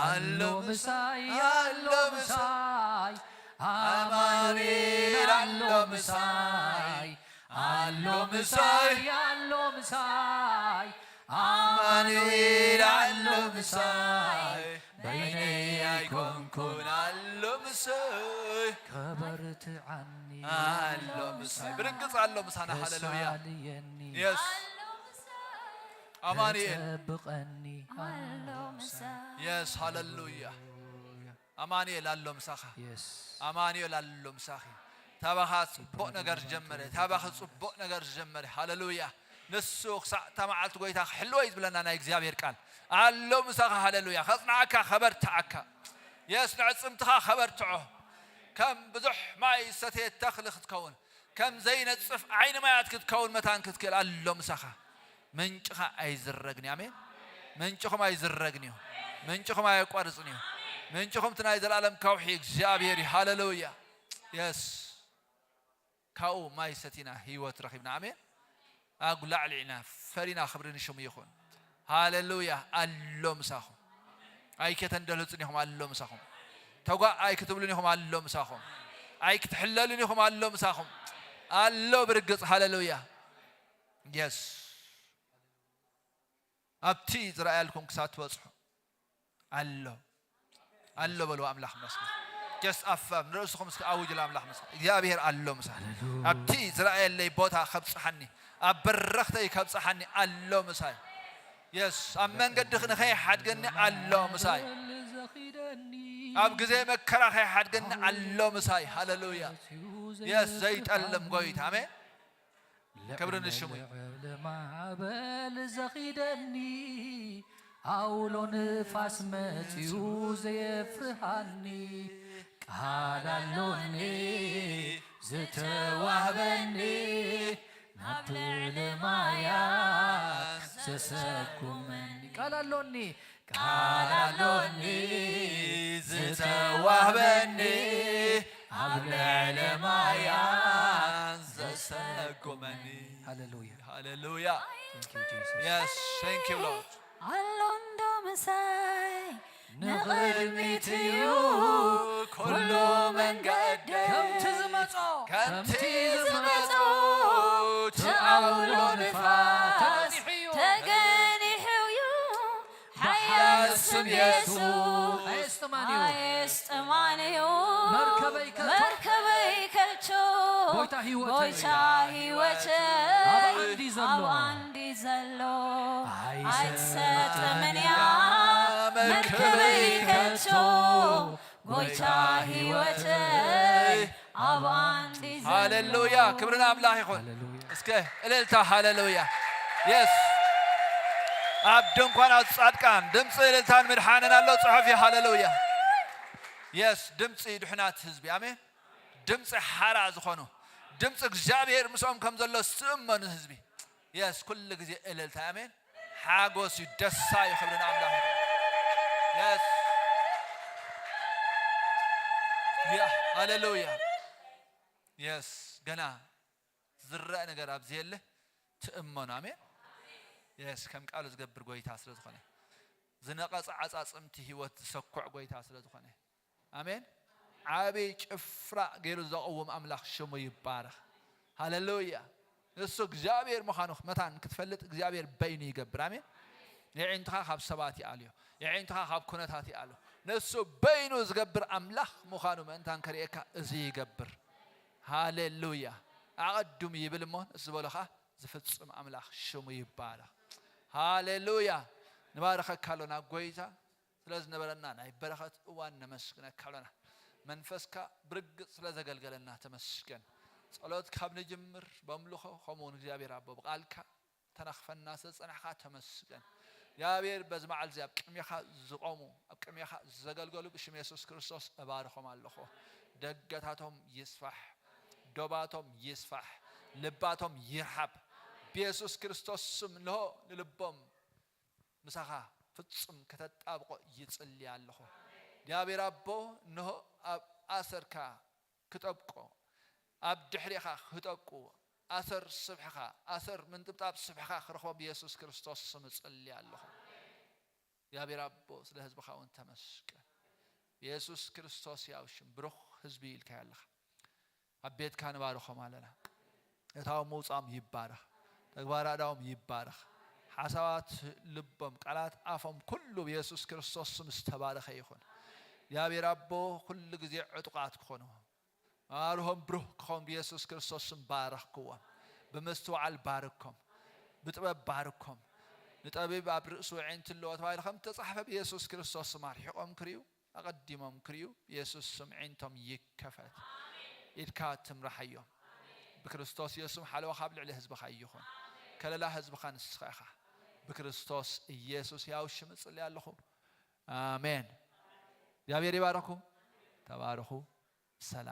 ኣሎ ምሳይ፣ ኣሎ ምሳይ። ኣማኑኤል ኣሎ ምሳይ። ኣሎ ምሳይ፣ ኣሎ ምሳይ። ኣማኑኤል ኣሎ ምሳይ። በይነይ ኣይኮንኩን፣ ኣሎ ምሳይ። ከበርትዓኒ፣ ኣሎ ምሳይ። ብርግጽ ኣሎ ምሳና፣ ሃሌሉያ። ከሳልየኒ፣ የስ። ኣማኑኤል። ከጠብቐኒ፣ ኣሎ ምሳይ። የስ፣ ሃሌሉያ። ኣማኑኤል ኣሎ ምሳኻ። የስ። ኣማኑኤል ኣሎ ምሳኺ። ታባኻ ጽቡቕ ነገር ዝጀመረ፣ ታባኺ ጽቡቕ ነገር ዝጀመረ። ሃሌሉያ። ንሱ ክሳዕ እታ መዓልቲ ጎይታ ክሕልዎ እዩ ዝብለና ናይ እግዚኣብሔር ቃል። ኣሎ ምሳኻ፣ ሃሌሉያ። ከጽንዓካ፣ ከበርትዓካ። የስ፣ ንዕጽምትኻ ከበርትዖ። ከም ብዙሕ ማይ ዝሰተየ ተኽሊ ክትከውን፣ ከም ዘይነጽፍ ዓይኒ ማያት ክትከውን መታን ክትክእል ኣሎ ምሳኻ። ምንጭኻ ኣይዝረግን እዩ። ኣሜን። ምንጭኹም ኣይዝረግን እዩ። ምንጭኹም ኣየቋርጽን እዩ። ምንጭኹም እቲ ናይ ዘላለም ከውሒ እግዚኣብሔር እዩ። ሃሌሉያ። የስ። ካብኡ ማይ ሰቲና ህይወት ረኺብና። ኣሜን። ኣጉላዕሊዕና ፈሪና፣ ክብሪ ንሽሙ ይኹን። ሃሌሉያ። ኣሎ ምሳኹም። ኣይከተንደልጹን ኢኹም፣ ኣሎ ምሳኹም። ተጓ ኣይክትብሉን ኢኹም፣ ኣሎ ምሳኹም። ኣይክትሕለሉን ኢኹም፣ ኣሎ ምሳኹም። ኣሎ ብርግጽ። ሃሌሉያ። የስ። ኣብቲ ዝረኣየልኩም ክሳብ ትበጽሑ ኣሎ። ኣሎ በሉ፣ ኣምላኽ መስገን። ጀስት ኣፋም ንርእስኹም እስኪ ኣውጅ፣ ኣምላኽ መስገን። እግዚኣብሔር ኣሎ ምሳይ። ኣብቲ ዝረኣየለይ ቦታ ከብጽሓኒ፣ ኣብ በረኽተይ ከብጽሓኒ ኣሎ ምሳይ። የስ፣ ኣብ መንገዲ ንኸይሓድገኒ ኣሎ ምሳይ። ኣብ ግዜ መከራ ከይሓድገኒ ኣሎ ምሳይ። ሃሌሉያ። የስ፣ ዘይጠልም ጎይታ። ኣሜን። ክብሪ ንሽሙ። ልዕሊ ማዕበል ዘኺደኒ፣ ኣውሎ ንፋስ መጺኡ ዘየፍርሃኒ፣ ቃል ኣሎኒ ዝተዋህበኒ፣ ናብ ልዕሊ ማያት ዘሰጉመኒ። ቃል ኣሎኒ፣ ቃል ኣሎኒ ዝተዋህበኒ፣ ኣብ ልዕሊ ማያት ዘሰጉመኒ። ሃሌሉያ። ሃሌሉያ። Thank you, Jesus. Yes, thank you, Lord. ኣሎ እንዶ ምሳይ ንቕድሚት እዩ ኩሉ መንገደይ። ከምቲ ዝመጾ፣ ከምቲ ዝመጾ እቲ ኣውሎ ንፋስ ተገኒሑ እዩ። ተገኒሑ እዩ። ሓያል ስም የሱስ ኣየስጥማን እዩ። ኣየስጥማን እዩ። መርከበይ ከቶ መርከበይ ከቶ ጎይታ ህይወተይ ጎይታ ህይወተይ ኣብ ዓንዲ ዘሎ ኣብ ዓንዲ ዘሎ ኣይትሰጥምን እያ መርከበይ ከቶ ጎይታ ህይወተይ ኣብ ዓንዲ ዘሎ። ሃሌሉያ። ክብሪ ንኣምላኽ ይኹን። ሃሌሉያ። እስከ እልልታ ሃሌሉያ። የስ። ኣብ ድንኳናት ጻድቃን ድምፂ እልልታን ምድሓንን ኣሎ። ጽሑፍ እዩ። ሃሌሉያ። የስ። ድምፂ ድሕናት ህዝቢ። ኣሜን። ድምፂ ሓራ ዝኾኑ፣ ድምፂ እግዚኣብሔር ምስኦም ከም ዘሎ ዝእመኑ ህዝቢ። የስ። ኩሉ ግዜ እልልታ። ኣሜን። ሓጎስ እዩ፣ ደስታ እዩ። ክብሪ ንኣምላኽ ይኹን። የስ። ያ፣ ሃሌሉያ። የስ። ገና ዝረአ ነገር ኣብዚ የለ። ትእመኑ። ኣሜን። የስ። ከም ቃሉ ዝገብር ጎይታ ስለ ዝኾነ፣ ዝነቐጸ ዓጻጽምቲ ህይወት ዝሰኩዕ ጎይታ ስለ ዝኾነ፣ ኣሜን። ዓቢ ጭፍራ ገይሩ ዘቕውም ኣምላኽ ሽሙ ይባረኽ። ሃሌሉያ። ንሱ እግዚኣብሔር ምዃኑ መታን ክትፈልጥ እግዚኣብሔር በይኑ ይገብር። ኣሜን። የዒንትኻ ካብ ሰባት ይኣልዮ፣ የዒንትኻ ካብ ኩነታት ይኣልዮ። ንሱ በይኑ ዝገብር ኣምላኽ ምዃኑ ምእንታን ከርእየካ እዚ ይገብር። ሃሌሉያ። ኣቐድሙ ይብል እሞ ንሱ ዝበሎ ኸኣ ዝፍጽም ኣምላኽ ሽሙ ይባረኽ። ሃሌሉያ። ንባርኸካ ኣሎና ጎይታ። ስለ ዝነበረና ናይ በረኸት እዋን ነመስግነካ ኣሎና። መንፈስካ ብርግጽ ስለ ዘገልገለና ተመስገን። ጸሎት ካብ ንጅምር በምልኾ፣ ከምኡ እውን እግዚኣብሔር ኣቦ ብቓልካ ተነኽፈና ስለ ዝጸናሕካ ተመስገን። እግዚኣብሔር በዚ መዓልቲ እዚ ኣብ ቅድሜኻ ዝቖሙ፣ ኣብ ቅድሜኻ ዘገልገሉ ብሽም የሱስ ክርስቶስ እባርኾም ኣለኹ። ደገታቶም ይስፋሕ፣ ዶባቶም ይስፋሕ፣ ልባቶም ይርሓብ። ብየሱስ ክርስቶስ ስም እንሆ ንልቦም ምሳኻ ፍጹም ከተጣብቆ ይጽሊ ኣለኹ። እግዚኣብሔር ኣቦ፣ እንሆ ኣብ ኣሰርካ ክጠብቆ፣ ኣብ ድሕሬኻ ክጠብቁ፣ ኣሰር ስብሕኻ፣ ኣሰር ምንጥብጣብ ስብሕኻ ክረኽቦም ብየሱስ ክርስቶስ ስም እጽሊ ኣለኹ። እግዚኣብሔር ኣቦ፣ ስለ ህዝብኻ እውን ተመስገን። ብየሱስ ክርስቶስ ያው ሽም ብሩኽ ህዝቢ ኢልካ ኣለኻ። ኣብ ቤትካ ንባርኾም ኣለና። እታዎም ምውጻኦም ይባረኽ። ተግባር ኣእዳዎም ይባረኽ። ሓሳባት ልቦም፣ ቃላት ኣፎም፣ ኩሉ ብየሱስ ክርስቶስ ስም ዝተባረኸ ይኹን። እግዚኣብሔር ኣቦ፣ ኩሉ ግዜ ዕጡቓት ክኾኑ፣ ኣርሆም ብሩህ ክኾን ብየሱስ ክርስቶስ ስም ባረኽክዎም። ብምስትውዓል ባርኮም። ብጥበብ ባርኮም። ንጠቢብ ኣብ ርእሱ ኣዒንቲ ኣለዎ ተባሂሉ ከም እተጻሕፈ ብየሱስ ክርስቶስ ስም ኣርሒቖም ክርእዩ፣ ኣቐዲሞም ክርእዩ ብየሱስ ስም ኣዒንቶም ይከፈት። ኢድካ ትምራሓዮም። ብክርስቶስ የሱስ ሓለዋኻ ኣብ ልዕሊ ህዝብኻ ይኹን። ከለላ ህዝብኻ ንስኻ ኢኻ። ብክርስቶስ ኢየሱስ ያው ሽም እጽሊ ኣለኹ። ኣሜን። እግዚኣብሔር ይባርኽኩም። ተባረኹ። ሰላም።